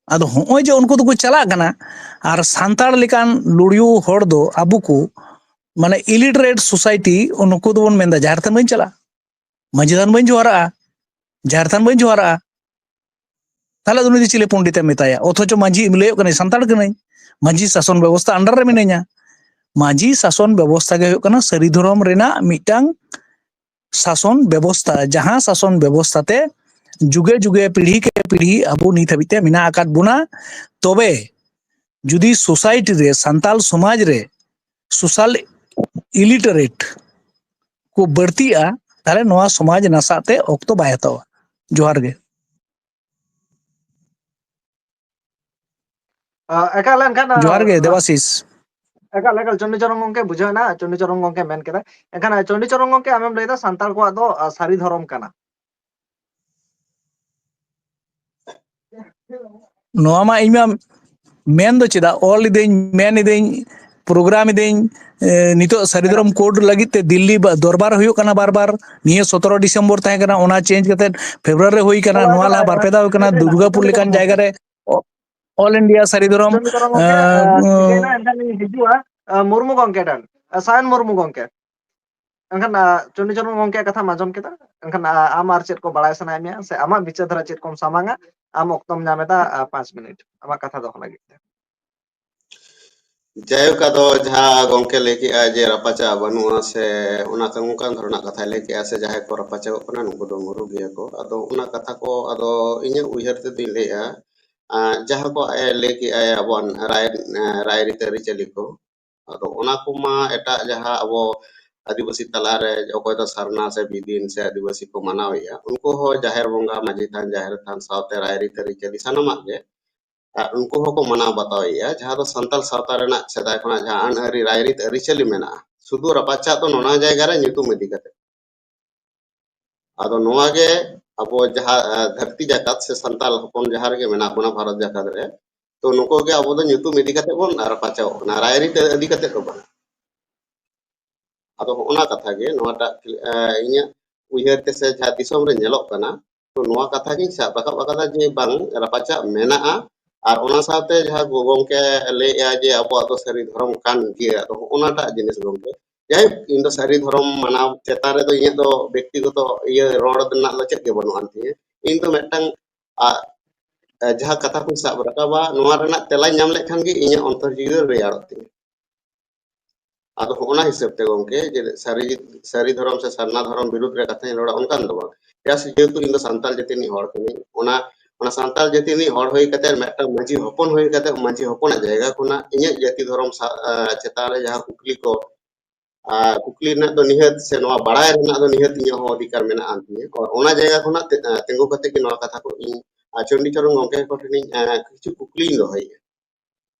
ᱟᱫᱚ ᱦᱚᱸᱜᱼᱚᱭ ᱡᱮ ᱩᱱᱠᱩ ᱫᱚᱠᱚ ᱪᱟᱞᱟᱜ ᱠᱟᱱᱟ, ᱟᱨ ᱥᱟᱱᱛᱟᱲ ᱞᱮᱠᱟᱱ ᱞᱩᱲᱤᱭᱩ ᱦᱚᱲ ᱫᱚ ᱟᱵᱚ ᱠᱚ, ᱢᱟᱱᱮ, ᱤᱞᱤᱴᱟᱨᱮᱴ ᱥᱳᱥᱟᱭᱴᱤ, ᱱᱩᱠᱩ ᱫᱚᱵᱚᱱ ᱢᱮᱱᱫᱟ, "ᱡᱟᱦᱮᱨ ᱛᱷᱟᱱ ᱵᱟᱹᱧ ᱪᱟᱞᱟᱜᱼᱟ, ᱢᱟᱹᱡᱷᱤ ᱛᱷᱟᱱ ᱵᱟᱹᱧ ᱡᱚᱦᱟᱨᱟᱜᱼᱟ, ᱡᱟᱦᱮᱨ ᱛᱷᱟᱱ ᱵᱟᱹᱧ ᱡᱚᱦᱟᱨᱟᱜᱼᱟ᱾" ᱛᱟᱦᱞᱮ ᱩᱱᱤ ᱫᱚ ᱪᱤᱞᱤ ᱯᱚᱱᱰᱤᱛ ᱮ ᱢᱮᱛᱟᱭᱟ? ᱚᱛᱷᱚᱪᱚ ᱢᱟᱹᱡᱷᱤ ᱞᱟᱹᱭᱚᱜ ᱠᱟᱱᱟᱭ, "ᱥᱟᱱᱛᱟᱲ ᱠᱟᱹᱱᱟᱹᱧ, ᱢᱟᱹᱡᱷᱤ ᱥᱟᱥᱚᱱ ᱵᱮᱵᱚᱥᱛᱷᱟ under ᱨᱮ ᱢᱤᱱᱟᱹᱧᱟ᱾" ᱢᱟᱹᱡᱷᱤ ᱥᱟᱥᱚᱱ ᱵᱮᱵᱚᱥᱛᱷᱟ ᱜᱮ ᱦᱩᱭᱩᱜ ᱠᱟᱱᱟ ᱥᱟᱹᱨᱤ ᱫᱷᱚᱨᱚᱢ ᱨᱮᱱᱟᱜ ᱢᱤᱫᱴᱟᱝ ᱥᱟᱥᱚᱱ ᱵᱮᱵᱚᱥᱛᱷᱟ, ᱡᱟᱦᱟᱸ ᱥᱟᱥᱚᱱ ᱵᱮᱵᱚᱥᱛᱷᱟ ᱛᱮ ᱡᱩᱜᱮ ᱡᱩᱜᱮ, ᱯᱤᱲᱦᱤ ᱠᱮ ᱯᱤᱲᱦᱤ ᱟᱵᱚ ᱱᱤᱛ ᱦᱟᱹᱵᱤᱡ ᱛᱮ ᱢᱮᱱᱟᱜ ᱟᱠᱟᱫ ᱵᱚᱱᱟ᱾ ᱛᱚᱵᱮ ᱡᱩᱫᱤ ᱥᱳᱥᱟᱭᱴᱤ ᱨᱮ, ᱥᱟᱱᱛᱟᱞ ᱥᱚᱢᱟᱡᱽ ᱨᱮ ᱥᱳᱥᱟᱞ ᱤᱞᱤᱴᱟᱨᱮᱴ ᱠᱚ ᱵᱟᱹᱲᱛᱤᱜᱼᱟ, ᱛᱟᱦᱞᱮ ᱱᱚᱣᱟ ᱥᱚᱢᱟᱡᱽ ᱱᱟᱥᱟᱜ ᱛᱮ ᱚᱠᱛᱚ ᱵᱟᱭ ᱦᱟᱛᱟᱣᱟ᱾ ᱡᱚᱦᱟᱨ ᱜᱮ᱾ ᱟ, ᱮᱠᱟᱞ, ᱮᱱᱠᱷᱟᱱ, ᱟ, ᱡᱚᱦᱟᱨ ᱜᱮ, ᱫᱮᱵᱟᱥᱤᱥ᱾ ᱮᱠᱟᱞ, ᱮᱠᱟᱞ, ᱪᱚᱱᱰᱤᱪᱚᱨᱚᱱ ᱜᱚᱝᱠᱮ ᱵᱩᱡᱷᱟᱹᱣ ᱮᱱᱟ, ᱪᱚᱱᱰᱤᱪᱚᱨᱚᱱ ᱜᱚᱝᱠᱮ ᱢᱮᱱ ᱠᱮᱫᱟ᱾ ᱮᱱᱠᱷᱟᱱ, ᱟ, ᱪᱚᱱᱰᱤᱪᱚᱨᱚᱱ ᱜᱚᱝᱠᱮ, ᱟᱢᱮᱢ ᱞᱟᱹᱭᱫᱟ ᱥᱟᱱᱛᱟᱲ ᱠᱚᱣᱟᱜ ᱫᱚ, ᱟ, ᱥᱟᱹᱨᱤ ᱫᱷᱚᱨᱚᱢ ᱠᱟᱱᱟ᱾ ᱱᱚᱣᱟ ᱢᱟ ᱤᱧ ᱢᱟ ᱢᱮᱱ ᱫᱚ ᱪᱮᱫᱟᱜ, ᱚᱞ ᱤᱫᱟᱹᱧ, ᱢᱮᱱ ᱤᱫᱟᱹᱧ, ᱯᱨᱳᱜᱨᱟᱢ ᱤᱫᱟᱹᱧ, ᱮ, ᱱᱤᱛᱚᱜ ᱥᱟᱹᱨᱤ ᱫᱷᱚᱨᱚᱢ ᱠᱳᱰ ᱞᱟᱹᱜᱤᱫ ᱛᱮ ᱫᱤᱞᱞᱤ ᱵᱟ-, ᱫᱚᱨᱵᱟᱨ ᱦᱩᱭᱩᱜ ᱠᱟᱱᱟ ᱵᱟᱨ ᱵᱟᱨ᱾ ᱱᱤᱭᱟᱹ ᱥᱚᱛᱨᱚ ᱰᱤᱥᱮᱢᱵᱚᱨ ᱛᱟᱦᱮᱸ ᱠᱟᱱᱟ, ᱚᱱᱟ ᱪᱮᱧᱡᱽ ᱠᱟᱛᱮ ᱯᱷᱮᱵᱽᱨᱩᱣᱟᱨᱤ ᱨᱮ ᱦᱩᱭ ᱠᱟᱱᱟ᱾ ᱱᱚᱣᱟ ᱞᱟᱦᱟ ᱵᱟᱨ ᱯᱮ ᱫᱷᱟᱣ ᱦᱩᱭ ᱠᱟᱱᱟ, ᱫᱩᱨᱜᱟᱯᱩᱨ ᱞᱮᱠᱟᱱ ᱡᱟᱭᱜᱟ ᱨᱮ ᱚ-, ᱚᱞ ᱤᱱᱰᱤᱭᱟ ᱥᱟᱹᱨᱤ ᱫᱷᱚᱨᱚᱢ, ᱪᱚᱱᱰᱤᱪᱚᱨᱚᱱ ᱜᱚᱢᱠᱮ, ᱮ, ᱟ, ᱴᱷᱤᱠᱟᱹᱭᱮᱱᱟ, ᱮᱱᱠᱷᱟᱱ ᱞᱤᱧ ᱦᱤᱡᱩᱜᱼᱟ᱾ ᱟ, ᱢᱩᱨᱢᱩ ᱜᱚᱢᱠᱮ ᱴᱷᱮᱱ, ᱟ, ᱥᱟᱭᱚᱱ ᱢᱩᱨᱢᱩ ᱜᱚᱢᱠᱮ᱾ ᱮᱱᱠᱷᱟᱱ, ᱟ, ᱪᱚᱱᱰᱤᱪᱚᱨᱚᱱ ᱜᱚᱢᱠᱮᱭᱟᱜ ᱠᱟᱛᱷᱟ ᱟᱸᱡᱚᱢ ᱠᱮᱫᱟ, ᱮᱱᱠᱷᱟᱱ, ᱟ, ᱟᱢ ᱟᱨ ᱪᱮᱫ ᱠᱚ ᱵᱟᱲᱟᱭ ᱥᱟᱱᱟᱭᱮᱫ ᱢᱮᱭᱟ, ᱥᱮ ᱟᱢᱟᱜ ᱵᱤᱪᱟᱹᱨ ᱫᱷᱟᱨᱟ ᱪᱮᱫ ᱠᱚᱢ ᱥᱟᱢᱟᱝᱟ? ᱟᱢ ᱚᱠᱛᱚᱢ ᱧᱟᱢ ᱮᱫᱟ, ᱟ, ᱯᱟᱸᱪ ᱢᱤᱱᱤᱴ ᱟᱢᱟᱜ ᱠᱟᱛᱷᱟ ᱫᱚᱦᱚ ᱞᱟᱹᱜᱤᱫ ᱛᱮ᱾ ᱡᱟᱭᱦᱳᱠ, ᱟᱫᱚ ᱡᱟᱦᱟᱸ ᱜᱚᱢᱠᱮ ᱞᱟᱹᱭ ᱠᱮᱜᱼᱟ ᱡᱮ ᱨᱟᱯᱟᱪᱟᱜ ᱵᱟᱹᱱᱩᱜᱼᱟ ᱥᱮ ᱚᱱᱟ ᱠᱚ, ᱚᱱᱠᱟᱱ ᱫᱷᱚᱨᱚᱱᱟᱜ ᱠᱟᱛᱷᱟᱭ ᱞᱟᱹᱭ ᱠᱮᱜᱼᱟ, ᱥᱮ ᱡᱟᱦᱟᱸᱭ ᱠᱚ ᱨᱟᱯᱟᱪᱟᱜᱚᱜ ᱠᱟᱱᱟ ᱱᱩᱠᱩ ᱫᱚ ᱢᱩᱨᱩ ᱜᱮᱭᱟ ᱠᱚ, ᱟᱫᱚ ᱚᱱᱟ ᱠᱟᱛᱷᱟ ᱠᱚ, ᱟᱫᱚ ᱤᱧᱟᱹᱜ ᱩᱭᱦᱟᱹᱨ ᱛᱮᱫᱚᱧ ᱞᱟᱹᱭᱮᱜᱼᱟ, ᱟᱸ, ᱡᱟᱦᱟᱸ ᱠᱚ ᱟᱡ ᱮ ᱞᱟᱹᱭ ᱠᱮᱜᱼᱟᱭ ᱟᱵᱚᱣᱟᱜ ᱨᱟᱭ-, ᱨᱟᱭᱨᱤᱛ ᱟᱹᱨᱤᱪᱟᱹᱞᱤ ᱠᱚ, ᱟᱫᱚ ᱚᱱᱟ ᱠᱚᱢᱟ ᱮᱴᱟᱜ ᱡᱟᱦᱟᱸ ᱟᱵᱚ ᱟᱹᱫᱤᱵᱟᱹᱥᱤ ᱛᱟᱞᱟᱨᱮ ᱚᱠᱚᱭ ᱫᱚ ᱥᱟᱨᱱᱟ ᱥᱮ ᱵᱤᱫᱤᱱ ᱥᱮ ᱟᱹᱫᱤᱵᱟᱹᱥᱤ ᱠᱚ ᱢᱟᱱᱟᱣᱮᱜᱼᱟ, ᱩᱱᱠᱩ ᱦᱚᱸ ᱡᱟᱦᱮᱨ ᱵᱚᱸᱜᱟ, ᱢᱟᱹᱡᱷᱤ ᱛᱷᱟᱱ, ᱡᱟᱦᱮᱨ ᱛᱷᱟᱱ ᱥᱟᱶᱛᱮ ᱨᱟᱭᱨᱤᱛ ᱟᱹᱨᱤᱪᱟᱹᱞᱤ ᱥᱟᱱᱟᱢᱟᱜ ᱜᱮ, ᱟᱨ ᱩᱱᱠᱩ ᱦᱚᱸᱠᱚ ᱢᱟᱱᱟᱣ ᱵᱟᱛᱟᱣᱮᱜᱼᱟ, ᱡᱟᱦᱟᱸ ᱫᱚ ᱥᱟᱱᱛᱟᱲ ᱥᱟᱶᱛᱟ ᱨᱮᱱᱟᱜ ᱥᱮᱫᱟᱭ ᱠᱷᱚᱱᱟᱜ ᱡᱟᱦᱟᱸ ᱟᱹᱱ ᱟᱹᱨᱤ, ᱨᱟᱭᱨᱤᱛ ᱟᱹᱨᱤᱪᱟᱹᱞᱤ ᱢᱮᱱᱟᱜᱼᱟ, ᱥᱩᱫᱷᱩ ᱨᱟᱯᱟᱪᱟᱜ ᱫᱚ ᱱᱚᱣᱟ ᱡᱟᱭᱜᱟ ᱨᱮ ᱧᱩᱛᱩᱢ ᱤᱫᱤ ᱠᱟᱛᱮ᱾ ᱟᱫᱚ ᱱᱚᱣᱟ ᱜᱮ ᱟᱵᱚ ᱡᱟᱦᱟᱸ, ᱟ, ᱫᱷᱟᱹᱨᱛᱤ ᱡᱟᱠᱟᱛ ᱥᱮ ᱥᱟᱱᱛᱟᱲ ᱦᱚᱯᱚᱱ ᱡᱟᱦᱟᱸ ᱨᱮᱜᱮ ᱢᱮᱱᱟᱜ ᱵᱚᱱᱟ ᱵᱷᱟᱨᱚᱛ ᱡᱟᱠᱟᱛ ᱨᱮ, ᱛᱚ ᱱᱩᱠᱩ ᱜᱮ ᱟᱵᱚ ᱫᱚ ᱧᱩᱛᱩᱢ ᱤᱫᱤ ᱠᱟᱛᱮ ᱵᱚᱱ ᱨᱟᱯᱟᱪᱟᱜᱚᱜ ᱠᱟᱱᱟ, ᱨᱟᱭᱨᱤᱛ ᱤᱫᱤ ᱠᱟᱛᱮ ᱫᱚ ᱵᱟᱝ᱾ ᱟᱫᱚ ᱦᱚᱸᱜᱼᱚ ᱱᱟ ᱠᱟᱛᱷᱟ ᱜᱮ ᱱᱚᱣᱟᱴᱟᱜ, ᱟ, ᱤᱧᱟᱹᱜ ᱩᱭᱦᱟᱹᱨ ᱛᱮ ᱥᱮ ᱡᱟᱦᱟᱸ ᱫᱤᱥᱚᱢ ᱨᱮ ᱧᱮᱞᱚᱜ ᱠᱟᱱᱟ, ᱛᱚ ᱱᱚᱣᱟ ᱠᱟᱛᱷᱟ ᱜᱤᱧ ᱥᱟᱵ ᱨᱟᱠᱟᱵ ᱟᱠᱟᱫᱟ ᱡᱮ ᱵᱟᱝ, ᱨᱟᱯᱟᱪᱟᱜ ᱢᱮᱱᱟᱜᱼᱟ᱾ ᱟᱨ ᱚᱱᱟ ᱥᱟᱶᱛᱮ ᱡᱟᱦᱟᱸ ᱜᱚ-, ᱜᱚᱢᱠᱮ ᱞᱟᱹᱭᱮᱜᱼᱟ ᱡᱮ ᱟᱵᱚᱣᱟᱜ ᱫᱚ ᱥᱟᱹᱨᱤ ᱫᱷᱚᱨᱚᱢ ᱠᱟᱱ ᱜᱮᱭᱟ, ᱟᱫᱚ ᱦᱚᱸᱜᱼᱚ ᱱᱟᱴᱟᱜ ᱡᱤᱱᱤᱥ ᱜᱚᱢᱠᱮ, ᱡᱟᱭᱦᱳᱠ, ᱤᱧ ᱫᱚ ᱥᱟᱹᱨᱤ ᱫᱷᱚᱨᱚᱢ ᱢᱟᱱᱟᱣ ᱪᱮᱛᱟᱱ ᱨᱮᱫᱚ ᱤᱧᱟᱹᱜ ᱫᱚ ᱵᱮᱠᱛᱤᱜᱚᱛᱚ ᱤᱭᱟᱹ ᱨᱚᱲ ᱨᱮᱱᱟᱜ ᱫᱚ ᱪᱮᱫ ᱜᱮ ᱵᱟᱹᱱᱩᱜ ᱟᱱ ᱛᱤᱧᱟᱹ᱾ ᱤᱧ ᱫᱚ ᱢᱤᱫᱴᱟᱝ, ᱟ, ᱟ, ᱡᱟᱦᱟᱸ ᱠᱟᱛᱷᱟ ᱠᱚᱧ ᱥᱟᱵ ᱨᱟᱠᱟᱵᱟ, ᱱᱚᱣᱟ ᱨᱮᱱᱟᱜ ᱛᱮᱞᱟᱧ ᱧᱟᱢ ᱞᱮᱠᱷᱟᱱ ᱜᱮ ᱤᱧᱟᱹᱜ ᱚᱱᱛᱚᱨ ᱡᱤᱣᱤ ᱫᱚ ᱨᱮᱭᱟᱲᱚᱜ ᱛᱤᱧᱟᱹ᱾ ᱟᱫᱚ ᱦᱚᱸᱜᱼᱚ ᱱᱟ ᱦᱤᱥᱟᱹᱵ ᱛᱮ ᱜᱚᱢᱠᱮ, ᱡᱮ ᱥᱟᱹᱨᱤ, ᱥᱟᱹᱨᱤ ᱫᱷᱚᱨᱚᱢ ᱥᱮ ᱥᱟᱨᱱᱟ ᱫᱷᱚᱨᱚᱢ ᱵᱤᱨᱩᱫᱷ ᱨᱮ ᱠᱟᱛᱷᱟᱧ ᱨᱚᱲᱟ, ᱚᱱᱠᱟᱱ ᱫᱚ ᱵᱟᱝ᱾ ᱪᱮᱫᱟᱜ ᱥᱮ ᱡᱮᱦᱮᱛᱩ ᱤᱧ ᱫᱚ ᱥᱟᱱᱛᱟᱲ ᱡᱟᱹᱛᱤ ᱨᱤᱱᱤᱡ ᱦᱚᱲ ᱠᱟᱹᱱᱟᱹᱧ, ᱚᱱᱟ, ᱚᱱᱟ ᱥᱟᱱᱛᱟᱲ ᱡᱟᱹᱛᱤ ᱨᱤᱱᱤᱡ ᱦᱚᱲ ᱦᱩᱭ ᱠᱟᱛᱮ, ᱢᱤᱫᱴᱟᱝ ᱢᱟᱹᱡᱷᱤ ᱦᱚᱯᱚᱱ ᱦᱩᱭ ᱠᱟᱛᱮ, ᱢᱟᱹᱡᱷᱤ ᱦᱚᱯᱚᱱᱟᱜ ᱡᱟᱭᱜᱟ ᱠᱷᱚᱱᱟᱜ ᱤᱧᱟᱹᱜ ᱡᱟᱹᱛᱤ ᱫᱷᱚᱨᱚᱢ ᱥᱟ-, ᱟ, ᱪᱮᱛᱟᱱ ᱨᱮ ᱡᱟᱦᱟᱸ ᱠᱩᱠᱞᱤ ᱠᱚ, ᱟ, ᱠᱩᱠᱞᱤ ᱨᱮᱱᱟᱜ ᱫᱚ ᱱᱤᱦᱟᱹᱛ, ᱥᱮ ᱱᱚᱣᱟ ᱵᱟᱲᱟᱭ ᱨᱮᱱᱟᱜ ᱫᱚ ᱱᱤᱦᱟᱹᱛ ᱤᱧᱟᱹᱜ ᱦᱚᱸ ᱚᱫᱷᱤᱠᱟᱨ ᱢᱮᱱᱟᱜᱼᱟ ᱛᱤᱧᱟᱹ᱾ ᱚᱱᱟ ᱡᱟᱭᱜᱟ ᱠᱷᱚᱱᱟᱜ ᱛᱮ-, ᱟ, ᱛᱤᱸᱜᱩ ᱠᱟᱛᱮ ᱜᱮ ᱱᱚᱣᱟ ᱠᱟᱛᱷᱟ ᱠᱚ ᱤᱧ, ᱟ, ᱪᱚᱱᱰᱤᱪᱚᱨᱚᱱ ᱜᱚᱢᱠᱮ ᱠᱚ ᱴᱷᱮᱱᱤᱧ, ᱟ, ᱠᱤᱪᱷᱩ ᱠᱩᱠᱞᱤᱧ ᱫᱚᱦᱚᱭᱮᱫᱼᱟ᱾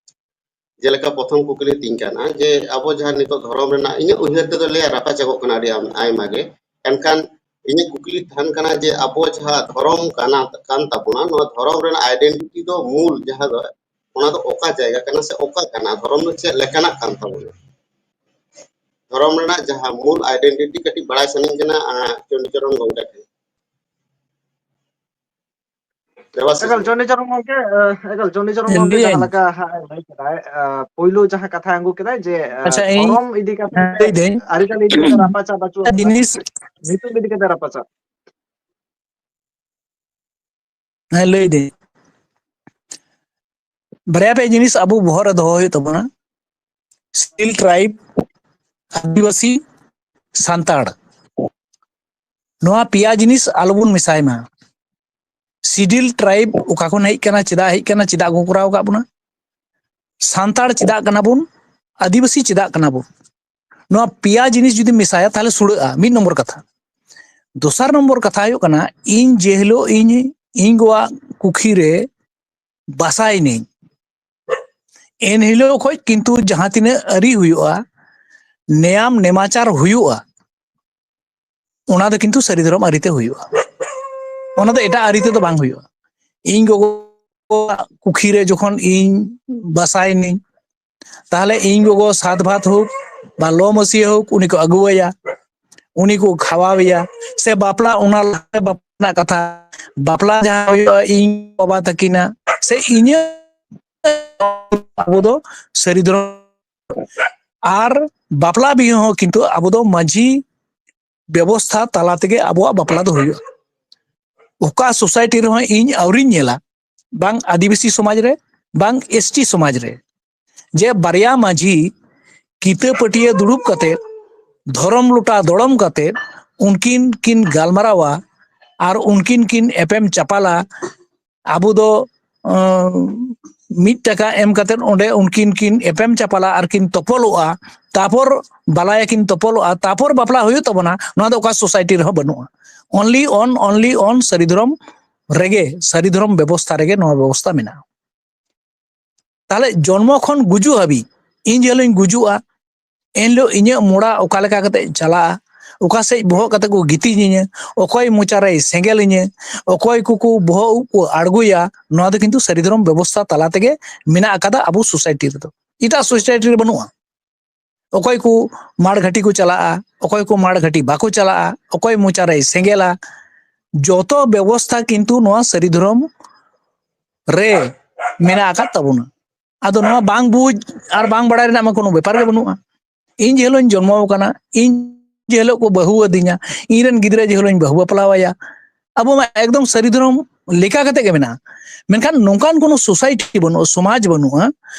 ᱡᱮᱞᱮᱠᱟ ᱯᱨᱚᱛᱷᱚᱢ ᱠᱩᱠᱞᱤ ᱛᱤᱧ ᱠᱟᱱᱟ ᱡᱮ ᱟᱵᱚ ᱡᱟᱦᱟᱸ ᱱᱤᱛᱚᱜ ᱫᱷᱚᱨᱚᱢ ᱨᱮᱱᱟᱜ, ᱤᱧᱟᱹᱜ ᱩᱭᱦᱟᱹᱨ ᱛᱮᱫᱚ ᱞᱟᱹᱭᱟ ᱨᱟᱯᱟᱪᱟᱜᱚᱜ ᱠᱟᱱᱟ ᱟᱹᱰᱤ ᱟᱢ-, ᱟᱭᱢᱟ ᱜᱮ᱾ ᱮᱱᱠᱷᱟᱱ ᱤᱧᱟᱹᱜ ᱠᱩᱠᱞᱤ ᱛᱟᱦᱮᱱ ᱠᱟᱱᱟ ᱡᱮ ᱟᱵᱚ ᱡᱟᱦᱟᱸ ᱫᱷᱚᱨᱚᱢ ᱠᱟᱱᱟ, ᱠᱟᱱ ᱛᱟᱵᱚᱱᱟ, ᱱᱚᱣᱟ ᱫᱷᱚᱨᱚᱢ ᱨᱮᱱᱟᱜ identity ᱫᱚ ᱢᱩᱞ ᱡᱟᱦᱟᱸ ᱫᱚ ᱚᱱᱟ ᱫᱚ ᱚᱠᱟ ᱡᱟᱭᱜᱟ ᱠᱟᱱᱟ ᱥᱮ ᱚᱠᱟ ᱠᱟᱱᱟ, ᱫᱷᱚᱨᱚᱢ ᱫᱚ ᱪᱮᱫ ᱞᱮᱠᱟᱱᱟᱜ ᱠᱟᱱ ᱛᱟᱵᱚᱱᱟ? ᱫᱷᱚᱨᱚᱢ ᱨᱮᱱᱟᱜ ᱡᱟᱦᱟᱸ ᱢᱩᱞ ᱟᱭᱰᱮᱱᱴᱤᱴᱤ ᱠᱟᱹᱴᱤᱡ ᱵᱟᱲᱟᱭ ᱥᱟᱱᱟᱧ ᱠᱟᱱᱟ ᱪᱚᱱᱰᱤᱪᱚᱨᱚᱱ ᱜᱚᱢᱠᱮ ᱴᱷᱮᱱ᱾ ᱮᱠᱟᱞ ᱪᱚᱱᱰᱤᱪᱚᱨᱚᱱ ᱜᱚᱢᱠᱮ, ᱮᱠᱟᱞ ᱪᱚᱱᱰᱤᱪᱚᱨᱚᱱ ᱜᱚᱢᱠᱮ ᱡᱟᱦᱟᱸ ᱞᱮᱠᱟ ᱦᱟᱸᱜ ᱞᱟᱹᱭ ᱠᱮᱫᱟᱭ, ᱯᱳᱭᱞᱳ ᱡᱟᱦᱟᱸ ᱠᱟᱛᱷᱟ ᱟᱹᱜᱩ ᱠᱮᱫᱟᱭ ᱡᱮ ᱫᱷᱚᱨᱚᱢ ᱤᱫᱤ ᱠᱟᱛᱮ, ᱟᱹᱨᱤᱪᱟᱹᱞᱤ ᱤᱫᱤ ᱠᱟᱛᱮ ᱨᱟᱯᱟᱪᱟᱜ ᱵᱟᱹᱪᱩᱜ ᱟᱠᱟᱫᱟ, ᱡᱤᱱᱤᱥ ᱧᱩᱛᱩᱢ ᱤᱫᱤ ᱠᱟᱛᱮ ᱨᱟᱯᱟᱪᱟᱜ᱾ ᱦᱮᱸ, ᱞᱟᱹᱭ ᱫᱟᱹᱧ, ᱵᱟᱨᱭᱟ ᱯᱮᱭᱟ ᱡᱤᱱᱤᱥ ᱟᱵᱚ ᱵᱚᱦᱚᱜ ᱨᱮ ᱫᱚᱦᱚ ᱦᱩᱭᱩᱜ ᱛᱟᱵᱚᱱᱟ᱾ ᱥᱤᱰᱤᱭᱩᱞ ᱴᱨᱟᱭᱤᱵᱽ, ᱟᱹᱫᱤᱵᱟᱹᱥᱤ, ᱥᱟᱱᱛᱟᱲ, ᱱᱚᱣᱟ ᱯᱮᱭᱟ ᱡᱤᱱᱤᱥ ᱟᱞᱚᱵᱚᱱ ᱢᱮᱥᱟᱭ ᱢᱟ᱾ ᱥᱤᱰᱤᱭᱩᱞ ᱴᱨᱟᱭᱤᱵᱽ ᱚᱠᱟ ᱠᱷᱚᱱ ᱦᱮᱡ ᱟᱠᱟᱱᱟ, ᱪᱮᱫᱟᱜ ᱦᱮᱡ ᱟᱠᱟᱱᱟ, ᱪᱮᱫᱟᱜ ᱠᱚ ᱠᱚᱨᱟᱣ ᱟᱠᱟᱫ ᱵᱚᱱᱟ, ᱥᱟᱱᱛᱟᱲ ᱪᱮᱫᱟᱜ ᱠᱟᱱᱟ ᱵᱚᱱ, ᱟᱹᱫᱤᱵᱟᱹᱥᱤ ᱪᱮᱫᱟᱜ ᱠᱟᱱᱟ ᱵᱚᱱ, ᱱᱚᱣᱟ ᱯᱮᱭᱟ ᱡᱤᱱᱤᱥ ᱡᱩᱫᱤᱢ ᱢᱮᱥᱟᱭᱟ, ᱛᱟᱦᱞᱮ ᱥᱩᱲᱟᱹᱜᱼᱟ, ᱢᱤᱫ ᱱᱚᱢᱵᱚᱨ ᱠᱟᱛᱷᱟ᱾ ᱫᱚᱥᱟᱨ ᱱᱚᱢᱵᱚᱨ ᱠᱟᱛᱷᱟ ᱦᱩᱭᱩᱜ ᱠᱟᱱᱟ, ᱤᱧ ᱡᱮ ᱦᱤᱞᱳᱜ ᱤᱧ, ᱤᱧ ᱜᱚᱣᱟᱜ ᱠᱩᱠᱷᱤ ᱨᱮ ᱵᱟᱥᱟᱭᱱᱟᱹᱧ, ᱮᱱ ᱦᱤᱞᱳᱜ ᱠᱷᱚᱡ ᱠᱤᱱᱛᱩ ᱡᱟᱦᱟᱸ ᱛᱤᱱᱟᱹᱜ ᱟᱹᱨᱤ ᱦᱩᱭᱩᱜᱼᱟ, ᱱᱮᱭᱟᱢ ᱱᱮᱢᱟᱪᱟᱨ ᱦᱩᱭᱩᱜᱼᱟ, ᱚᱱᱟ ᱫᱚ ᱠᱤᱱᱛᱩ ᱥᱟᱹᱨᱤ ᱫᱷᱚᱨᱚᱢ ᱟᱹᱨᱤᱛᱮ ᱦᱩᱭᱩᱜᱼᱟ᱾ ᱚᱱᱟ ᱫᱚ ᱮᱴᱟᱜ ᱟᱹᱨᱤ ᱛᱮᱫᱚ ᱵᱟᱝ ᱦᱩᱭᱩᱜᱼᱟ᱾ ᱤᱧ ᱜᱚᱜᱚᱣᱟᱜ ᱠᱩᱠᱷᱤ ᱨᱮ ᱡᱚᱠᱷᱚᱱ ᱤᱧ ᱵᱟᱥᱟᱭᱱᱟᱹᱧ, ᱛᱟᱦᱞᱮ ᱤᱧ ᱜᱚᱜᱚ ᱥᱟᱛ ᱵᱷᱟᱛ ᱦᱳᱠ ᱵᱟ ᱞᱚ ᱢᱟᱹᱥᱤᱭᱟᱹ ᱦᱳᱠ, ᱩᱱᱤ ᱠᱚ ᱟᱹᱜᱩᱣᱟᱭᱟ, ᱩᱱᱤ ᱠᱚ ᱠᱷᱟᱣᱟᱣᱮᱭᱟ, ᱥᱮ ᱵᱟᱯᱞᱟ, ᱚᱱᱟ ᱞᱟᱦᱟ ᱨᱮ ᱵᱟᱯᱞᱟ ᱨᱮᱱᱟᱜ ᱠᱟᱛᱷᱟ, ᱵᱟᱯᱞᱟ ᱡᱟᱦᱟᱸ ᱦᱩᱭᱩᱜᱼᱟ ᱤᱧ ᱵᱟᱵᱟ ᱛᱟᱹᱠᱤᱱᱟᱜ ᱥᱮ ᱤᱧᱟᱹᱜ, ᱟᱵᱚ ᱫᱚ ᱥᱟᱹᱨᱤ ᱫᱷᱚᱨᱚᱢ ᱟᱨ ᱵᱟᱯᱞᱟ ᱵᱤᱦᱟᱹ ᱦᱚᱸ ᱠᱤᱱᱛᱩ ᱟᱵᱚ ᱫᱚ ᱢᱟᱹᱡᱷᱤ ᱵᱮᱵᱚᱥᱛᱷᱟ ᱛᱟᱞᱟ ᱛᱮᱜᱮ ᱟᱵᱚᱣᱟᱜ ᱵᱟᱯᱞᱟ ᱫᱚ ᱦᱩᱭᱩᱜᱼᱟ᱾ ᱚᱠᱟ ᱥᱳᱥᱟᱭᱴᱤ ᱨᱮᱦᱚᱸ ᱤᱧ ᱟᱹᱣᱨᱤᱧ ᱧᱮᱞᱟ, ᱵᱟᱝ ᱟᱹᱫᱤᱵᱟᱹᱥᱤ ᱥᱚᱢᱟᱡᱽ ᱨᱮ, ᱵᱟᱝ ᱮᱥᱴᱤ ᱥᱚᱢᱟᱡᱽ ᱨᱮ, ᱡᱮ ᱵᱟᱨᱭᱟ ᱢᱟᱹᱡᱷᱤ ᱠᱤᱛᱟᱹ ᱯᱟᱹᱴᱤᱭᱟᱹ ᱫᱩᱲᱩᱵ ᱠᱟᱛᱮ, ᱫᱷᱚᱨᱚᱢ ᱞᱚᱴᱟ ᱫᱚᱲᱚᱢ ᱠᱟᱛᱮ ᱩᱱᱠᱤᱱ ᱠᱤᱱ ᱜᱟᱞᱢᱟᱨᱟᱣᱟ ᱟᱨ ᱩᱱᱠᱤᱱ ᱠᱤᱱ ᱮᱯᱮᱢ ᱪᱟᱯᱟᱞᱟ᱾ ᱟᱵᱚ ᱫᱚ, ᱟᱸ, ᱢᱤᱫ ᱴᱟᱠᱟ ᱮᱢ ᱠᱟᱛᱮ ᱚᱸᱰᱮ ᱩᱱᱠᱤᱱ ᱠᱤᱱ ᱮᱯᱮᱢ ᱪᱟᱯᱟᱞᱟ ᱟᱨ ᱠᱤᱱ ᱛᱚᱯᱚᱞᱚᱜᱼᱟ, ᱛᱟᱯᱚᱨ ᱵᱟᱞᱟᱭᱟ ᱠᱤᱱ ᱛᱚᱯᱚᱞᱚᱜᱼᱟ, ᱛᱟᱯᱚᱨ ᱵᱟᱯᱞᱟ ᱦᱩᱭᱩᱜ ᱛᱟᱵᱚᱱᱟ, ᱱᱚᱣᱟ ᱫᱚ ᱚᱠᱟ ᱥᱳᱥᱟᱭᱴᱤ ᱨᱮᱦᱚᱸ ᱵᱟᱹᱱᱩᱜᱼᱟ᱾ Only on, only on ᱥᱟᱹᱨᱤ ᱫᱷᱚᱨᱚᱢ ᱨᱮᱜᱮ, ᱥᱟᱹᱨᱤ ᱫᱷᱚᱨᱚᱢ ᱵᱮᱵᱚᱥᱛᱷᱟ ᱨᱮᱜᱮ ᱱᱚᱣᱟ ᱵᱮᱵᱚᱥᱛᱷᱟ ᱢᱮᱱᱟᱜᱼᱟ᱾ ᱛᱟᱦᱞᱮ ᱡᱚᱱᱢᱚ ᱠᱷᱚᱱ ᱜᱩᱡᱩᱜ ᱦᱟᱹᱵᱤᱡ, ᱤᱧ ᱡᱮ ᱦᱤᱞᱳᱜ ᱤᱧ ᱜᱩᱡᱩᱜᱼᱟ, ᱮᱱᱦᱤᱞᱳᱜ ᱤᱧᱟᱹᱜ ᱢᱚᱲᱟ ᱚᱠᱟ ᱞᱮᱠᱟ ᱠᱟᱛᱮ ᱪᱟᱞᱟᱜᱼᱟ, ᱚᱠᱟ ᱥᱮᱫ ᱵᱚᱦᱚᱜ ᱠᱟᱛᱮ ᱠᱚ ᱜᱤᱛᱤᱡ ᱤᱧᱟᱹ, ᱚᱠᱚᱭ ᱢᱚᱪᱟᱨᱮᱭ ᱥᱮᱸᱜᱮᱞ ᱤᱧᱟᱹ, ᱚᱠᱚᱭ ᱠᱚᱠᱚ ᱵᱚᱦᱚᱜ ᱩᱵ ᱠᱚ ᱟᱬᱜᱚᱭᱟ, ᱱᱚᱣᱟ ᱫᱚ ᱠᱤᱱᱛᱩ ᱥᱟᱹᱨᱤ ᱫᱷᱚᱨᱚᱢ ᱵᱮᱵᱚᱥᱛᱷᱟ ᱛᱟᱞᱟ ᱛᱮᱜᱮ ᱢᱮᱱᱟᱜ ᱟᱠᱟᱫᱟ ᱟᱵᱚ ᱥᱳᱥᱟᱭᱴᱤ ᱨᱮᱫᱚ᱾ ᱮᱴᱟᱜ ᱥᱳᱥᱟᱭᱴᱤ ᱨᱮ ᱵᱟᱹᱱᱩᱜᱼᱟ᱾ ᱚᱠᱚᱭ ᱠᱚ ᱢᱟᱲ ᱜᱷᱟᱹᱴᱤ ᱠᱚ ᱪᱟᱞᱟᱜᱼᱟ, ᱚᱠᱚᱭ ᱠᱚ ᱢᱟᱲ ᱜᱷᱟᱹᱴᱤ ᱵᱟᱠᱚ ᱪᱟᱞᱟᱜᱼᱟ, ᱚᱠᱚᱭ ᱢᱚᱪᱟᱨᱮᱭ ᱥᱮᱸᱜᱮᱞᱟ, ᱡᱚᱛᱚ ᱵᱮᱵᱚᱥᱛᱷᱟ ᱠᱤᱱᱛᱩ ᱱᱚᱣᱟ ᱥᱟᱹᱨᱤ ᱫᱷᱚᱨᱚᱢ ᱨᱮ ᱢᱮᱱᱟᱜ ᱟᱠᱟᱫ ᱛᱟᱵᱚᱱᱟ᱾ ᱟᱫᱚ ᱱᱚᱣᱟ ᱵᱟᱝ ᱵᱩᱡᱽ ᱟᱨ ᱵᱟᱝ ᱵᱟᱲᱟᱭ ᱨᱮᱱᱟᱜ ᱢᱟ ᱠᱳᱱᱳ ᱵᱮᱯᱟᱨ ᱜᱮ ᱵᱟᱹᱱᱩᱜᱼᱟ᱾ ᱤᱧ ᱡᱮ ᱦᱤᱞᱳᱜ ᱤᱧ ᱡᱚᱱᱢᱚ ᱟᱠᱟᱱᱟ, ᱤᱧ ᱡᱮ ᱦᱤᱞᱳᱜ ᱠᱚ ᱵᱟᱹᱦᱩ ᱟᱹᱫᱤᱧᱟ, ᱤᱧ ᱨᱮᱱ ᱜᱤᱫᱽᱨᱟᱹ ᱡᱮ ᱦᱤᱞᱳᱜ ᱤᱧ ᱵᱟᱹᱦᱩ ᱵᱟᱯᱞᱟ ᱟᱭᱟ, ᱟᱵᱚ ᱢᱟ ᱮᱠᱫᱚᱢ ᱥᱟᱹᱨᱤ ᱫᱷᱚᱨᱚᱢ ᱞᱮᱠᱟ ᱠᱟᱛᱮ ᱜᱮ ᱢᱮᱱᱟᱜᱼᱟ᱾ ᱢᱮᱱᱠᱷᱟᱱ ᱱᱚᱝᱠᱟᱱ ᱠᱳᱱᱳ ᱥᱳᱥᱟᱭᱴᱤ ᱵᱟᱹᱱᱩᱜᱼᱟ, ᱥᱚᱢᱟᱡᱽ ᱵᱟᱹᱱᱩᱜᱼᱟ,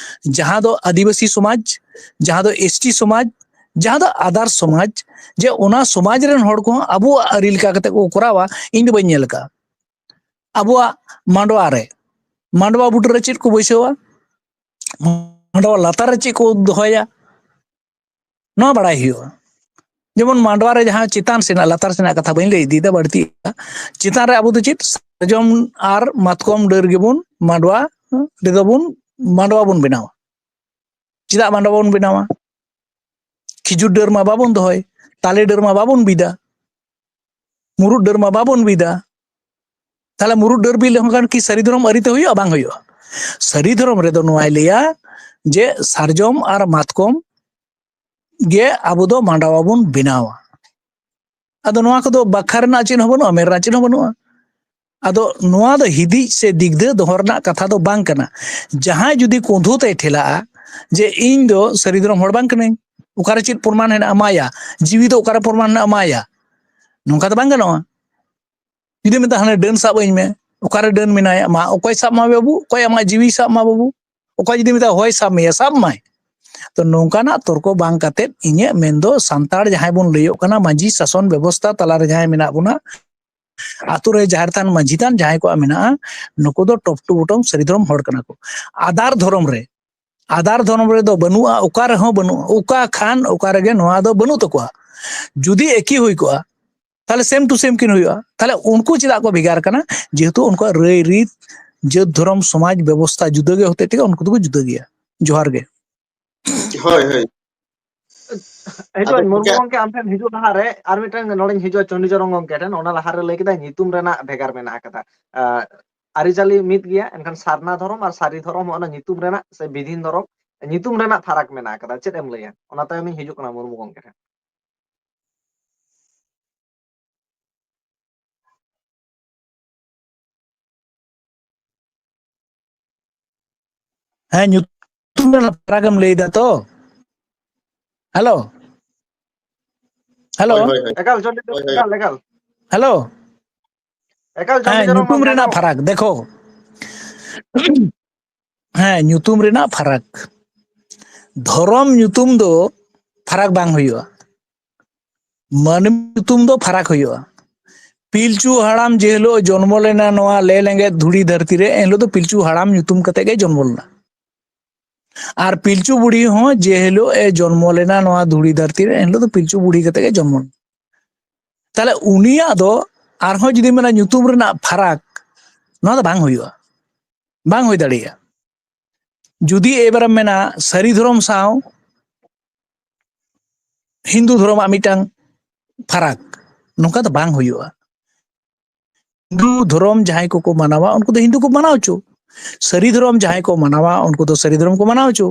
ᱡᱟᱦᱟᱸ ᱫᱚ ᱟᱹᱫᱤᱵᱟᱹᱥᱤ ᱥᱚᱢᱟᱡᱽ, ᱡᱟᱦᱟᱸ ᱫᱚ ᱮᱥ ᱴᱤ ᱥᱚᱢᱟᱡᱽ, ᱡᱟᱦᱟᱸ ᱫᱚ ᱟᱫᱟᱨ ᱥᱚᱢᱟᱡᱽ, ᱡᱮ ᱚᱱᱟ ᱥᱚᱢᱟᱡᱽ ᱨᱮᱱ ᱦᱚᱲ ᱠᱚᱦᱚᱸ ᱟᱵᱚᱣᱟᱜ ᱟᱹᱨᱤ ᱞᱮᱠᱟ ᱠᱟᱛᱮ ᱠᱚ ᱠᱚᱨᱟᱣᱟ, ᱤᱧ ᱫᱚ ᱵᱟᱹᱧ ᱧᱮᱞ ᱟᱠᱟᱫᱼᱟ᱾ ᱟᱵᱚᱣᱟᱜ ᱢᱟᱰᱣᱟ ᱨᱮ, ᱢᱟᱰᱣᱟ ᱵᱩᱴᱟᱹ ᱨᱮ ᱪᱮᱫ ᱠᱚ ᱵᱟᱹᱭᱥᱟᱹᱣᱟ, ᱢᱟᱰᱣᱟ ᱞᱟᱛᱟᱨ ᱨᱮ ᱪᱮᱫ ᱠᱚ ᱫᱚᱦᱚᱭᱟ, ᱱᱚᱣᱟ ᱵᱟᱲᱟᱭ ᱦᱩᱭᱩᱜᱼᱟ᱾ ᱡᱮᱢᱚᱱ ᱢᱟᱰᱣᱟ ᱨᱮ ᱡᱟᱦᱟᱸ ᱪᱮᱛᱟᱱ ᱥᱮᱱᱟᱜ, ᱞᱟᱛᱟᱨ ᱥᱮᱱᱟᱜ ᱠᱟᱛᱷᱟ ᱵᱟᱹᱧ ᱞᱟᱹᱭ ᱤᱫᱤᱭᱮᱫᱟ, ᱵᱟᱹᱲᱛᱤ᱾ ᱪᱮᱛᱟᱱ ᱨᱮ ᱟᱵᱚ ᱫᱚ ᱪᱮᱫ, ᱥᱟᱨᱡᱚᱢ ᱟᱨ ᱢᱟᱛᱠᱚᱢ ᱰᱟᱹᱨ ᱜᱮᱵᱚᱱ ᱢᱟᱰᱣᱟ ᱨᱮᱫᱚ ᱵᱚᱱ, ᱢᱟᱰᱣᱟ ᱵᱚᱱ ᱵᱮᱱᱟᱣᱟ᱾ ᱪᱮᱫᱟᱜ ᱢᱟᱰᱣᱟ ᱵᱚᱱ ᱵᱮᱱᱟᱣᱟ? ᱠᱷᱤᱡᱩᱨ ᱰᱟᱹᱨ ᱢᱟ ᱵᱟᱵᱚᱱ ᱫᱚᱦᱚᱭ, ᱛᱟᱞᱮ ᱰᱟᱹᱨ ᱢᱟ ᱵᱟᱵᱚᱱ ᱵᱤᱫᱟ, ᱢᱩᱨᱩᱫ ᱰᱟᱹᱨ ᱢᱟ ᱵᱟᱵᱚᱱ ᱵᱤᱫᱟ᱾ ᱛᱟᱦᱞᱮ ᱢᱩᱨᱩᱫ ᱰᱟᱹᱨ ᱵᱤᱫ ᱞᱮᱠᱷᱟᱱ ᱠᱤ ᱥᱟᱹᱨᱤ ᱫᱷᱚᱨᱚᱢ ᱟᱹᱨᱤᱛᱮ ᱦᱩᱭᱩᱜᱼᱟ? ᱵᱟᱝ ᱦᱩᱭᱩᱜᱼᱟ᱾ ᱥᱟᱹᱨᱤ ᱫᱷᱚᱨᱚᱢ ᱨᱮᱫᱚ ᱱᱚᱣᱟᱭ ᱞᱟᱹᱭᱟ ᱡᱮ ᱥᱟᱨᱡᱚᱢ ᱟᱨ ᱢᱟᱛᱠᱚᱢ ᱜᱮ ᱟᱵᱚ ᱫᱚ ᱢᱟᱰᱣᱟ ᱵᱚᱱ ᱵᱮᱱᱟᱣᱟ᱾ ᱟᱫᱚ ᱱᱚᱣᱟ ᱠᱚᱫᱚ ᱵᱟᱠᱷᱟ ᱨᱮᱱᱟᱜ ᱪᱮᱫ ᱦᱚᱸ ᱵᱟᱹᱱᱩᱜᱼᱟ, ᱢᱮᱱ ᱨᱮᱱᱟᱜ ᱪᱮᱫ ᱦᱚᱸ ᱵᱟᱹᱱᱩᱜᱼᱟ᱾ ᱟᱫᱚ ᱱᱚᱣᱟ ᱫᱚ ᱦᱤᱫᱤᱡ ᱥᱮ ᱫᱤᱜᱽᱫᱷᱟᱹ ᱫᱚᱦᱚ ᱨᱮᱱᱟᱜ ᱠᱟᱛᱷᱟ ᱫᱚ ᱵᱟᱝ ᱠᱟᱱᱟ᱾ ᱡᱟᱦᱟᱸᱭ ᱡᱩᱫᱤ ᱠᱚᱸᱫᱷᱩ ᱛᱮᱭ ᱴᱷᱮᱞᱟᱜᱼᱟ ᱡᱮ ᱤᱧ ᱫᱚ ᱥᱟᱹᱨᱤ ᱫᱷᱚᱨᱚᱢ ᱦᱚᱲ ᱵᱟᱝ ᱠᱟᱹᱱᱟᱹᱧ, ᱚᱠᱟᱨᱮ ᱪᱮᱫ ᱯᱨᱚᱢᱟᱱ ᱦᱮᱱᱟᱜᱼᱟ ᱮᱢᱟᱭᱟ, ᱡᱤᱣᱤ ᱫᱚ ᱚᱠᱟᱨᱮ ᱯᱨᱚᱢᱟᱱ ᱦᱮᱱᱟᱜᱼᱟ ᱮᱢᱟᱭᱟ, ᱱᱚᱝᱠᱟ ᱫᱚ ᱵᱟᱝ ᱜᱟᱱᱚᱜᱼᱟ᱾ ᱡᱩᱫᱤ ᱢᱮᱛᱟ ᱦᱟᱱᱮ ᱰᱟᱹᱱ ᱥᱟᱵ ᱟᱹᱧ ᱢᱮ, ᱚᱠᱟᱨᱮ ᱰᱟᱹᱱ ᱢᱮᱱᱟᱭᱟ, ᱢᱟ ᱚᱠᱚᱭ ᱥᱟᱵ ᱢᱟ ᱵᱟᱹᱵᱩ, ᱚᱠᱚᱭ ᱟᱢᱟᱜ ᱡᱤᱣᱤ ᱥᱟᱵ ᱢᱟ ᱵᱟᱹᱵᱩ, ᱚᱠᱚᱭ ᱡᱩᱫᱤ ᱢᱮᱛᱟ ᱦᱚᱭ ᱥᱟᱵ ᱢᱮᱭᱟ, ᱥᱟᱵ ᱢᱟᱭ᱾ ᱛᱚ ᱱᱚᱝᱠᱟᱱᱟᱜ ᱛᱚᱨᱠᱚ ᱵᱟᱝ ᱠᱟᱛᱮᱫ ᱤᱧᱟᱹᱜ ᱢᱮᱱ ᱫᱚ ᱥᱟᱱᱛᱟᱲ ᱡᱟᱦᱟᱸᱭ ᱵᱚᱱ ᱞᱟᱹᱭᱚᱜ ᱠᱟᱱᱟ ᱢᱟᱹᱡᱷᱤ ᱥᱟᱥᱚᱱ ᱵᱮᱵᱚᱥᱛᱷᱟ ᱛᱟᱞᱟᱨᱮ ᱡᱟᱦᱟᱸᱭ ᱢᱮᱱᱟᱜ ᱵᱚᱱᱟ, ᱟᱛᱳ ᱨᱮ ᱡᱟᱦᱮᱨ ᱛᱷᱟᱱ ᱢᱟᱹᱡᱷᱤ ᱛᱷᱟᱱ ᱡᱟᱦᱟᱸᱭ ᱠᱚᱣᱟᱜ ᱢᱮᱱᱟᱜᱼᱟ, ᱱᱩᱠᱩ ᱫᱚ top to bottom ᱥᱟᱹᱨᱤ ᱫᱷᱚᱨᱚᱢ ᱦᱚᱲ ᱠᱟᱱᱟ ᱠᱚ᱾ ᱟᱫᱟᱨ ᱫᱷᱚᱨᱚᱢ ᱨᱮ, ᱟᱫᱟᱨ ᱫᱷᱚᱨᱚᱢ ᱨᱮᱫᱚ ᱵᱟᱹᱱᱩᱜᱼᱟ, ᱚᱠᱟ ᱨᱮᱦᱚᱸ ᱵᱟᱹᱱᱩᱜᱼᱟ, ᱚᱠᱟ ᱠᱷᱟᱱ ᱚᱠᱟ ᱨᱮᱜᱮ ᱱᱚᱣᱟ ᱫᱚ ᱵᱟᱹᱱᱩᱜ ᱛᱟᱠᱚᱣᱟ᱾ ᱡᱩᱫᱤ ᱮᱠᱤ ᱦᱩᱭ ᱠᱚᱜᱼᱟ, ᱛᱟᱦᱞᱮ same to same ᱠᱤᱱ ᱦᱩᱭᱩᱜᱼᱟ᱾ ᱛᱟᱦᱞᱮ ᱩᱱᱠᱩ ᱪᱮᱫᱟᱜ ᱠᱚ ᱵᱷᱮᱜᱟᱨ ᱠᱟᱱᱟ? ᱡᱮᱦᱮᱛᱩ ᱩᱱᱠᱩᱣᱟᱜ ᱨᱟᱹᱭ ᱨᱤᱛ, ᱡᱟᱹᱛ ᱫᱷᱚᱨᱚᱢ ᱥᱚᱢᱟᱡᱽ ᱵᱮᱵᱚᱥᱛᱷᱟ ᱡᱩᱫᱟᱹ ᱜᱮ ᱦᱚᱛᱮᱡ ᱛᱮᱜᱮ ᱩᱱᱠᱩ ᱫᱚᱠᱚ ᱡᱩᱫᱟᱹ ᱜᱮᱭᱟ᱾ ᱡᱚᱦᱟᱨ ᱜᱮ᱾ ᱦᱳᱭ, ᱦᱳᱭ᱾ ᱦᱤᱡᱩᱜ ᱟᱹᱧ, ᱢᱩᱨᱢᱩ ᱜᱚᱝᱠᱮ, ᱟᱢ ᱴᱷᱮᱱ ᱦᱤᱡᱩᱜ ᱞᱟᱦᱟᱨᱮ ᱟᱨ ᱢᱤᱫᱴᱟᱝ ᱱᱚᱰᱮᱧ ᱦᱤᱡᱩᱜᱼᱟ, ᱪᱚᱱᱰᱤᱪᱚᱨᱚᱱ ᱜᱚᱝᱠᱮ ᱴᱷᱮᱱ᱾ ᱚᱱᱟ ᱞᱟᱦᱟᱨᱮ ᱞᱟᱹᱭ ᱠᱮᱫᱟᱭ ᱧᱩᱛᱩᱢ ᱨᱮᱱᱟᱜ ᱵᱷᱮᱜᱟᱨ ᱢᱮᱱᱟᱜ ᱟᱠᱟᱫᱟ᱾ ᱟᱹᱨᱤᱪᱟᱹᱞᱤ ᱢᱤᱫ ᱜᱮᱭᱟ, ᱮᱱᱠᱷᱟᱱ ᱥᱟᱨᱱᱟ ᱫᱷᱚᱨᱚᱢ ᱟᱨ ᱥᱟᱹᱨᱤ ᱫᱷᱚᱨᱚᱢ, ᱚᱱᱟ ᱧᱩᱛᱩᱢ ᱨᱮᱱᱟᱜ ᱥᱮ ᱵᱤᱫᱷᱤᱱ ᱫᱷᱚᱨᱚᱢ, ᱧᱩᱛᱩᱢ ᱨᱮᱱᱟᱜ ᱯᱷᱟᱨᱟᱠ ᱢᱮᱱᱟᱜ ᱟᱠᱟᱫᱟ᱾ ᱪᱮᱫ ᱮᱢ ᱞᱟᱹᱭᱟ? ᱚᱱᱟ ᱛᱟᱭᱚᱢᱤᱧ ᱦᱤᱡᱩᱜ ᱠᱟᱱᱟ ᱢᱩᱨᱢᱩ ᱜᱚᱝᱠᱮ ᱴᱷᱮᱱ᱾ ᱦᱮᱸ, ᱧᱩᱛᱩᱢ ᱨᱮᱱᱟᱜ ᱯᱷᱟᱨᱟᱠ ᱮᱢ ᱞᱟᱹᱭ ᱫᱟ ᱛᱚ? Hello, hello. ᱦᱳᱭ, ᱦᱳᱭ, ᱦᱳᱭ᱾ ᱮᱠᱟᱞ, ᱪᱚᱱᱰᱤ ᱦᱳᱭ, ᱦᱳᱭ᱾ ᱮᱠᱟᱞ, ᱮᱠᱟᱞ᱾ ᱦᱮᱞᱳ᱾ ᱮᱠᱟᱞ, ᱦᱮᱸ, ᱪᱚᱱᱰᱤ ᱪᱚᱨᱚᱱ ᱧᱩᱛᱩᱢ ᱜᱚᱢᱠᱮ ᱨᱮᱱᱟᱜ ᱟᱸᱡᱚᱢᱚᱜ ᱯᱷᱟᱨᱟᱠ ᱫᱮᱠᱷᱚ᱾ ᱦᱮᱸ, ᱧᱩᱛᱩᱢ ᱨᱮᱱᱟᱜ ᱯᱷᱟᱨᱟᱠ᱾ ᱫᱷᱚᱨᱚᱢ ᱧᱩᱛᱩᱢ ᱫᱚ ᱯᱷᱟᱨᱟᱠ ᱵᱟᱝ ᱦᱩᱭᱩᱜᱼᱟ, ᱢᱟᱹᱱᱢᱤ ᱧᱩᱛᱩᱢ ᱫᱚ ᱯᱷᱟᱨᱟᱠ ᱦᱩᱭᱩᱜᱼᱟ᱾ ᱯᱤᱞᱪᱩ ᱦᱟᱲᱟᱢ ᱡᱮ ᱦᱤᱞᱳᱜ ᱡᱚᱱᱢᱚ ᱞᱮᱱᱟ ᱱᱚᱣᱟ ᱞᱮ ᱞᱮᱸᱜᱮᱫ ᱫᱷᱩᱲᱤ ᱫᱷᱟᱹᱨᱛᱤ ᱨᱮ, ᱮᱱ ᱦᱤᱞᱳᱜ ᱫᱚ ᱯᱤᱞᱪᱩ ᱦᱟᱲᱟᱢ ᱧᱩᱛᱩᱢ ᱠᱟᱛᱮ ᱜᱮ ᱡᱚᱱᱢᱚ ᱞᱮᱱᱟ᱾ ᱟᱨ ᱯᱤᱞᱪᱩ ᱵᱩᱲᱦᱤ ᱦᱚᱸ ᱡᱮ ᱦᱤᱞᱳᱜ ᱮ ᱡᱚᱱᱢᱚ ᱞᱮᱱᱟ ᱱᱚᱣᱟ ᱫᱷᱩᱲᱤ ᱫᱷᱟᱹᱨᱛᱤ ᱨᱮ, ᱮᱱ ᱦᱤᱞᱳᱜ ᱫᱚ ᱯᱤᱞᱪᱩ ᱵᱩᱲᱦᱤ ᱠᱟᱛᱮ ᱜᱮ ᱡᱚᱱᱢᱚ ᱞᱮᱱᱟ᱾ ᱛᱟᱦᱞᱮ ᱩᱱᱤᱭᱟᱜ ᱫᱚ ᱟᱨᱦᱚᱸ ᱡᱩᱫᱤ ᱢᱮᱱᱟ ᱧᱩᱛᱩᱢ ᱨᱮᱱᱟᱜ ᱯᱷᱟᱨᱟᱠ, ᱱᱚᱣᱟ ᱫᱚ ᱵᱟᱝ ᱦᱩᱭᱩᱜᱼᱟ, ᱵᱟᱝ ᱦᱩᱭ ᱫᱟᱲᱮᱭᱟᱜᱼᱟ᱾ ᱡᱩᱫᱤ ᱮᱵᱟᱨᱮᱢ ᱢᱮᱱᱟ ᱥᱟᱹᱨᱤ ᱫᱷᱚᱨᱚᱢ ᱥᱟᱶ ᱦᱤᱱᱫᱩ ᱫᱷᱚᱨᱚᱢᱟᱜ ᱢᱤᱫᱴᱟᱝ ᱯᱷᱟᱨᱟᱠ, ᱱᱚᱝᱠᱟ ᱫᱚ ᱵᱟᱝ ᱦᱩᱭᱩᱜᱼᱟ᱾ ᱦᱤᱱᱫᱩ ᱫᱷᱚᱨᱚᱢ ᱡᱟᱦᱟᱸᱭ ᱠᱚᱠᱚ ᱢᱟᱱᱟᱣᱟ, ᱩᱱᱠᱩ ᱫᱚ ᱦᱤᱱᱫᱩ ᱠᱚ ᱢᱟᱱᱟᱣ ᱦᱚᱪᱚ᱾ ᱥᱟᱹᱨᱤ ᱫᱷᱚᱨᱚᱢ ᱡᱟᱦᱟᱸᱭ ᱠᱚ ᱢᱟᱱᱟᱣᱟ, ᱩᱱᱠᱩ ᱫᱚ ᱥᱟᱹᱨᱤ ᱫᱷᱚᱨᱚᱢ ᱠᱚ ᱢᱟᱱᱟᱣ ᱦᱚᱪᱚ᱾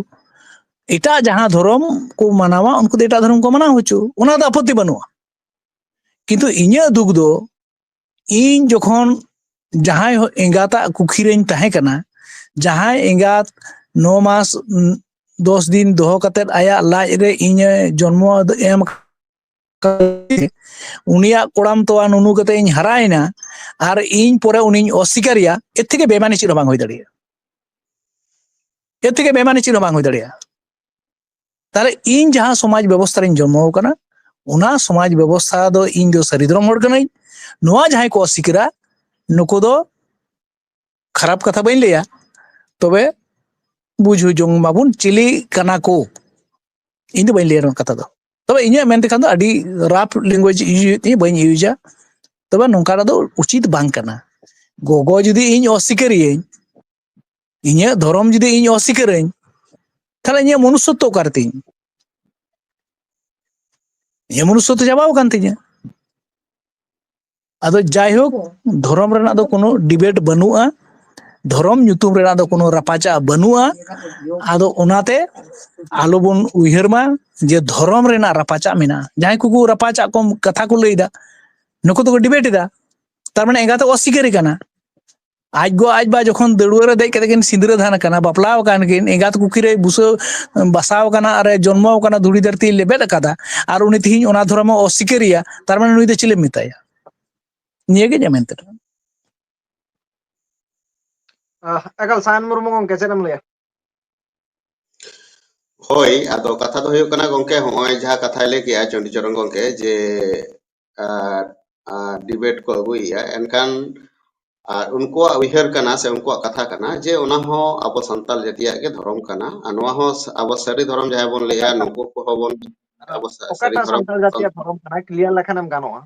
ᱮᱴᱟᱜ ᱡᱟᱦᱟᱸ ᱫᱷᱚᱨᱚᱢ ᱠᱚ ᱢᱟᱱᱟᱣᱟ, ᱩᱱᱠᱩ ᱫᱚ ᱮᱴᱟᱜ ᱫᱷᱚᱨᱚᱢ ᱠᱚ ᱢᱟᱱᱟᱣ ᱦᱚᱪᱚ, ᱚᱱᱟ ᱫᱚ ᱟᱯᱚᱛᱛᱤ ᱵᱟᱹᱱᱩᱜᱼᱟ᱾ ᱠᱤᱱᱛᱩ ᱤᱧᱟᱹᱜ ᱫᱩᱠ ᱫᱚ, ᱤᱧ ᱡᱚᱠᱷᱚᱱ ᱡᱟᱦᱟᱸᱭ ᱦᱚ-, ᱮᱸᱜᱟᱛᱟᱜ ᱠᱩᱠᱷᱤ ᱨᱮᱧ ᱛᱟᱦᱮᱸ ᱠᱟᱱᱟ, ᱡᱟᱦᱟᱸᱭ ᱮᱸᱜᱟᱛ ᱱᱚ ᱢᱟᱥ, ᱩᱸ, ᱫᱚᱥ ᱫᱤᱱ ᱫᱚᱦᱚ ᱠᱟᱛᱮᱫ ᱟᱭᱟᱜ ᱞᱟᱡ ᱨᱮ ᱤᱧᱮ ᱡᱚᱱᱢᱚ ᱮᱢ ᱠᱟᱛᱮ, ᱩᱱᱤᱭᱟᱜ ᱠᱚᱲᱟᱢ ᱛᱚᱣᱟ ᱱᱩᱱᱩ ᱠᱟᱛᱮ ᱤᱧ ᱦᱟᱨᱟᱭᱮᱱᱟ, ᱟᱨ ᱤᱧ ᱯᱚᱨᱮ ᱩᱱᱤᱧ ᱚᱥᱤᱠᱟᱨᱮᱭᱟ, ᱮᱨ ᱛᱷᱮᱠᱮ ᱵᱮᱢᱟᱱᱤ ᱪᱮᱫ ᱦᱚᱸ ᱵᱟᱝ ᱦᱩᱭ ᱫᱟᱲᱮᱭᱟᱜᱼᱟ᱾ ᱮᱨ ᱛᱷᱮᱠᱮ ᱵᱮᱢᱟᱱᱤ ᱪᱮᱫ ᱦᱚᱸ ᱵᱟᱝ ᱦᱩᱭ ᱫᱟᱲᱮᱭᱟᱜᱼᱟ᱾ ᱛᱟᱦᱞᱮ ᱤᱧ ᱡᱟᱦᱟᱸ ᱥᱚᱢᱟᱡᱽ ᱵᱮᱵᱚᱥᱛᱷᱟ ᱨᱤᱧ ᱡᱚᱱᱢᱚ ᱟᱠᱟᱱᱟ, ᱚᱱᱟ ᱥᱚᱢᱟᱡᱽ ᱵᱮᱵᱚᱥᱛᱷᱟ ᱫᱚ ᱤᱧ ᱫᱚ ᱥᱟᱹᱨᱤ ᱫᱷᱚᱨᱚᱢ ᱦᱚᱲ ᱠᱟᱹᱱᱟᱹᱧ᱾ ᱱᱚᱣᱟ ᱡᱟᱦᱟᱸᱭ ᱠᱚ ᱚᱥᱤᱠᱟᱹᱨᱟ, ᱱᱩᱠᱩ ᱫᱚ ᱠᱷᱟᱨᱟᱯ ᱠᱟᱛᱷᱟ ᱵᱟᱹᱧ ᱞᱟᱹᱭᱟ, ᱛᱚᱵᱮ ᱵᱩᱡᱷᱟᱹᱣ ᱡᱚᱝ ᱢᱟᱵᱚᱱ ᱪᱤᱞᱤ ᱠᱟᱱᱟ ᱠᱚ᱾ ᱤᱧ ᱫᱚ ᱵᱟᱹᱧ ᱞᱟᱹᱭᱟ ᱱᱚᱣᱟ ᱠᱟᱛᱷᱟ ᱫᱚ, ᱛᱚᱵᱮ ᱤᱧᱟᱹᱜ ᱢᱮᱱ ᱛᱮᱠᱷᱟᱱ ᱫᱚ ᱟᱹᱰᱤ rough language use ᱦᱩᱭᱩᱜ ᱛᱤᱧᱟᱹ, ᱵᱟᱹᱧ ᱤᱭᱩᱡᱟ᱾ ᱛᱚᱵᱮ ᱱᱚᱝᱠᱟᱱᱟᱜ ᱫᱚ ᱩᱪᱤᱛ ᱵᱟᱝ ᱠᱟᱱᱟ᱾ ᱜᱚᱜᱚ ᱡᱩᱫᱤ ᱤᱧ ᱚᱥᱤᱠᱟᱹᱨᱤᱭᱟᱹᱧ, ᱤᱧᱟᱹᱜ ᱫᱷᱚᱨᱚᱢ ᱡᱩᱫᱤ ᱤᱧ ᱚᱥᱤᱠᱟᱹᱨᱟᱹᱧ, ᱛᱟᱦᱞᱮ ᱤᱧᱟᱹᱜ ᱢᱚᱱᱩᱥᱥᱚᱛᱛᱚ ᱚᱠᱟᱨᱮ ᱛᱤᱧ? ᱱᱤᱭᱟᱹ ᱢᱚᱱᱩᱥᱥᱚ ᱛᱚ ᱪᱟᱵᱟᱣ ᱟᱠᱟᱱ ᱛᱤᱧᱟᱹ᱾ ᱟᱫᱚ ᱡᱟᱭᱦᱳᱠ, ᱫᱷᱚᱨᱚᱢ ᱨᱮᱱᱟᱜ ᱫᱚ ᱠᱳᱱᱳ debate ᱵᱟᱹᱱᱩᱜᱼᱟ, ᱫᱷᱚᱨᱚᱢ ᱧᱩᱛᱩᱢ ᱨᱮᱱᱟᱜ ᱫᱚ ᱠᱳᱱᱳ ᱨᱟᱯᱟᱪᱟᱜ ᱵᱟᱹᱱᱩᱜᱼᱟ᱾ ᱟᱫᱚ ᱚᱱᱟᱛᱮ ᱟᱞᱚᱵᱚᱱ ᱩᱭᱦᱟᱹᱨ ᱢᱟ ᱡᱮ ᱫᱷᱚᱨᱚᱢ ᱨᱮᱱᱟᱜ ᱨᱟᱯᱟᱪᱟᱜ ᱢᱮᱱᱟᱜᱼᱟ᱾ ᱡᱟᱦᱟᱸᱭ ᱠᱚᱠᱚ ᱨᱟᱯᱟᱪᱟᱜ ᱠᱚ ᱠᱟᱛᱷᱟ ᱠᱚ ᱞᱟᱹᱭ ᱮᱫᱟ, ᱱᱩᱠᱩ ᱫᱚᱠᱚ debate ᱮᱫᱟ, ᱛᱟᱨ ᱢᱟᱱᱮ ᱮᱸᱜᱟᱛ ᱚᱥᱤᱠᱟᱹᱨᱤ ᱠᱟᱱᱟ᱾ ᱟᱡ ᱜᱚ ᱟᱡ ᱵᱟ ᱡᱚᱠᱷᱚᱱ ᱫᱟᱹᱲᱩᱣᱟᱹ ᱨᱮ ᱫᱮᱡ ᱠᱟᱛᱮ ᱠᱤᱱ ᱥᱤᱸᱫᱽᱨᱟᱹ ᱫᱷᱟᱱ ᱟᱠᱟᱱᱟ, ᱵᱟᱯᱞᱟ ᱟᱠᱟᱱ ᱠᱤᱱ, ᱮᱸᱜᱟᱛ ᱠᱩᱠᱷᱤ ᱨᱮ ᱵᱩᱥᱟᱹ ᱵᱟᱥᱟᱣ ᱟᱠᱟᱱᱟ ᱟᱨ ᱮ ᱡᱚᱱᱢᱚ ᱟᱠᱟᱱᱟ, ᱫᱷᱩᱲᱤ ᱫᱷᱟᱹᱨᱛᱤ ᱞᱮᱵᱮᱫ ᱟᱠᱟᱫᱟ, ᱟᱨ ᱩᱱᱤ ᱛᱤᱦᱤᱧ ᱚᱱᱟ ᱫᱷᱚᱨᱚᱢ ᱮ ᱚᱥᱤᱠᱟᱹᱨᱤᱭᱟ, ᱛᱟᱨ ᱢᱟᱱᱮ ᱱᱩᱭ ᱫᱚ ᱪᱤᱞᱤᱢ ᱢᱮᱛᱟᱭᱟ? ᱱᱤᱭᱟᱹ ᱜᱮ ᱤᱧᱟᱹᱜ ᱢᱮᱱ ᱛᱮᱫᱚ᱾ ᱟᱦ, ᱮᱠᱟᱞ, ᱥᱟᱭᱚᱱ ᱢᱩᱨᱢᱩ ᱜᱚᱢᱠᱮ, ᱪᱮᱫ ᱮᱢ ᱞᱟᱹᱭᱟ? ᱦᱳᱭ, ᱟᱫᱚ ᱠᱟᱛᱷᱟ ᱫᱚ ᱦᱩᱭᱩᱜ ᱠᱟᱱᱟ ᱜᱚᱢᱠᱮ, ᱦᱚᱸᱜᱼᱚᱭ ᱡᱟᱦᱟᱸ ᱠᱟᱛᱷᱟᱭ ᱞᱟᱹᱭ ᱠᱮᱜᱼᱟ ᱪᱚᱱᱰᱤᱪᱚᱨᱚᱱ ᱜᱚᱢᱠᱮ, ᱡᱮ, ᱟᱨ, ᱟᱨ, debate ᱠᱚ ᱟᱹᱜᱩᱭᱮᱜᱼᱟ, ᱮᱱᱠᱷᱟᱱ, ᱟᱨ, ᱩᱱᱠᱩᱣᱟᱜ ᱩᱭᱦᱟᱹᱨ ᱠᱟᱱᱟ ᱥᱮ ᱩᱱᱠᱩᱣᱟᱜ ᱠᱟᱛᱷᱟ ᱠᱟᱱᱟ ᱡᱮ ᱚᱱᱟ ᱦᱚᱸ ᱟᱵᱚ ᱥᱟᱱᱛᱟᱲ ᱡᱟᱹᱛᱤᱭᱟᱜ ᱜᱮ ᱫᱷᱚᱨᱚᱢ ᱠᱟᱱᱟ, ᱟᱨ ᱱᱚᱣᱟ ᱦᱚᱸ ᱥ-, ᱟᱵᱚ ᱥᱟᱹᱨᱤ ᱫᱷᱚᱨᱚᱢ ᱡᱟᱦᱟᱸᱭ ᱵᱚᱱ ᱞᱟᱹᱭᱟ, ᱱᱩᱠᱩ ᱠᱚᱦᱚᱸ ᱵᱚᱱ, ᱟᱵᱚ ᱥᱟ-, ᱥᱟᱹᱨᱤ ᱚᱠᱟᱴᱟᱜ ᱫᱷᱚᱨᱚᱢ ᱥᱟᱱᱛᱟᱲ ᱡᱟᱹᱛᱤᱭᱟᱜ ᱫᱷᱚᱨᱚᱢ ᱠᱟᱱᱟ, clear ᱞᱮᱠᱷᱟᱱᱮᱢ ᱜᱟᱱᱚᱜᱼᱟ᱾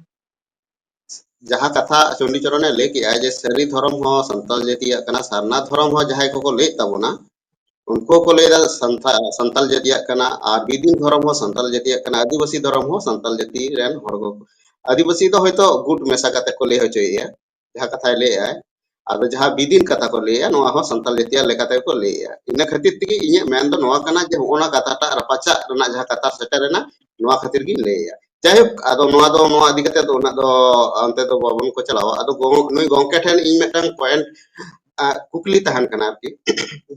ᱡᱟᱦᱟᱸ ᱠᱟᱛᱷᱟ ᱪᱚᱱᱰᱤᱪᱚᱨᱚᱱᱮ ᱞᱟᱹᱭ ᱠᱮᱜᱼᱟ ᱡᱮ ᱥᱟᱹᱨᱤ ᱫᱷᱚᱨᱚᱢ ᱦᱚᱸ ᱥᱟᱱᱛᱟᱲ ᱡᱟᱹᱛᱤᱭᱟᱜ ᱠᱟᱱᱟ, ᱥᱟᱨᱱᱟ ᱫᱷᱚᱨᱚᱢ ᱦᱚᱸ ᱡᱟᱦᱟᱸᱭ ᱠᱚᱠᱚ ᱞᱟᱹᱭᱮᱫ ᱛᱟᱵᱚᱱᱟ, ᱩᱱᱠᱩ ᱦᱚᱸᱠᱚ ᱞᱟᱹᱭᱫᱟ ᱥᱟᱱᱛᱟ-, ᱥᱟᱱᱛᱟᱲ ᱡᱟᱹᱛᱤᱭᱟᱜ ᱠᱟᱱᱟ, ᱟᱨ ᱵᱤᱫᱤᱱ ᱫᱷᱚᱨᱚᱢ ᱦᱚᱸ ᱥᱟᱱᱛᱟᱲ ᱡᱟᱹᱛᱤᱭᱟᱜ ᱠᱟᱱᱟ, ᱟᱹᱫᱤᱵᱟᱹᱥᱤ ᱫᱷᱚᱨᱚᱢ ᱦᱚᱸ ᱥᱟᱱᱛᱟᱲ ᱡᱟᱹᱛᱤ ᱨᱮᱱ ᱦᱚᱲ ᱠᱚ, ᱟᱹᱫᱤᱵᱟᱹᱥᱤ ᱫᱚ ᱦᱚᱭᱛᱳ ᱜᱩᱴ ᱢᱮᱥᱟ ᱠᱟᱛᱮ ᱠᱚ ᱞᱟᱹᱭ ᱦᱚᱪᱚᱭᱮᱜᱼᱟ, ᱡᱟᱦᱟᱸ ᱠᱟᱛᱷᱟᱭ ᱞᱟᱹᱭᱮᱜᱼᱟᱭ᱾ ᱟᱫᱚ ᱡᱟᱦᱟᱸ ᱵᱤᱫᱤᱱ ᱠᱟᱛᱷᱟ ᱠᱚ ᱞᱟᱹᱭᱮᱜᱼᱟ, ᱱᱚᱣᱟ ᱦᱚᱸ ᱥᱟᱱᱛᱟᱲ ᱡᱟᱹᱛᱤᱭᱟᱜ ᱞᱮᱠᱟ ᱛᱮᱜᱮ ᱠᱚ ᱞᱟᱹᱭᱮᱜᱼᱟ᱾ ᱤᱱᱟᱹ ᱠᱷᱟᱹᱛᱤᱨ ᱛᱮᱜᱮ ᱤᱧᱟᱹᱜ ᱢᱮᱱ ᱫᱚ ᱱᱚᱣᱟ ᱠᱟᱱᱟ ᱡᱮ ᱦᱚᱸᱜᱼᱚ ᱱᱟ ᱠᱟᱛᱷᱟᱴᱟᱜ ᱨᱟᱯᱟᱪᱟᱜ ᱨᱮᱱᱟᱜ ᱡᱟᱦᱟᱸ ᱠᱟᱛᱷᱟ ᱥᱮᱴᱮᱨᱮᱱᱟ, ᱱᱚᱣᱟ ᱠᱷᱟᱹᱛᱤᱨ ᱜᱤᱧ ᱞᱟᱹᱭᱮᱜᱼᱟ᱾ ᱡᱟᱭᱦᱳᱠ, ᱟᱫᱚ ᱱᱚᱣᱟ ᱫᱚ, ᱱᱚᱣᱟ ᱤᱫᱤ ᱠᱟᱛᱮ ᱫᱚ ᱩᱱᱟᱹᱜ ᱫᱚ ᱚᱱᱛᱮ ᱫᱚ ᱵᱟᱵᱚᱱ ᱠᱚ ᱪᱟᱞᱟᱣᱟ᱾ ᱟᱫᱚ ᱜᱚ-, ᱱᱩᱭ ᱜᱚᱢᱠᱮ ᱴᱷᱮᱱ ᱤᱧ ᱢᱤᱫᱴᱟᱝ point, ᱟ, ᱠᱩᱠᱞᱤ ᱛᱟᱦᱮᱱ ᱠᱟᱱᱟ ᱟᱨᱠᱤ᱾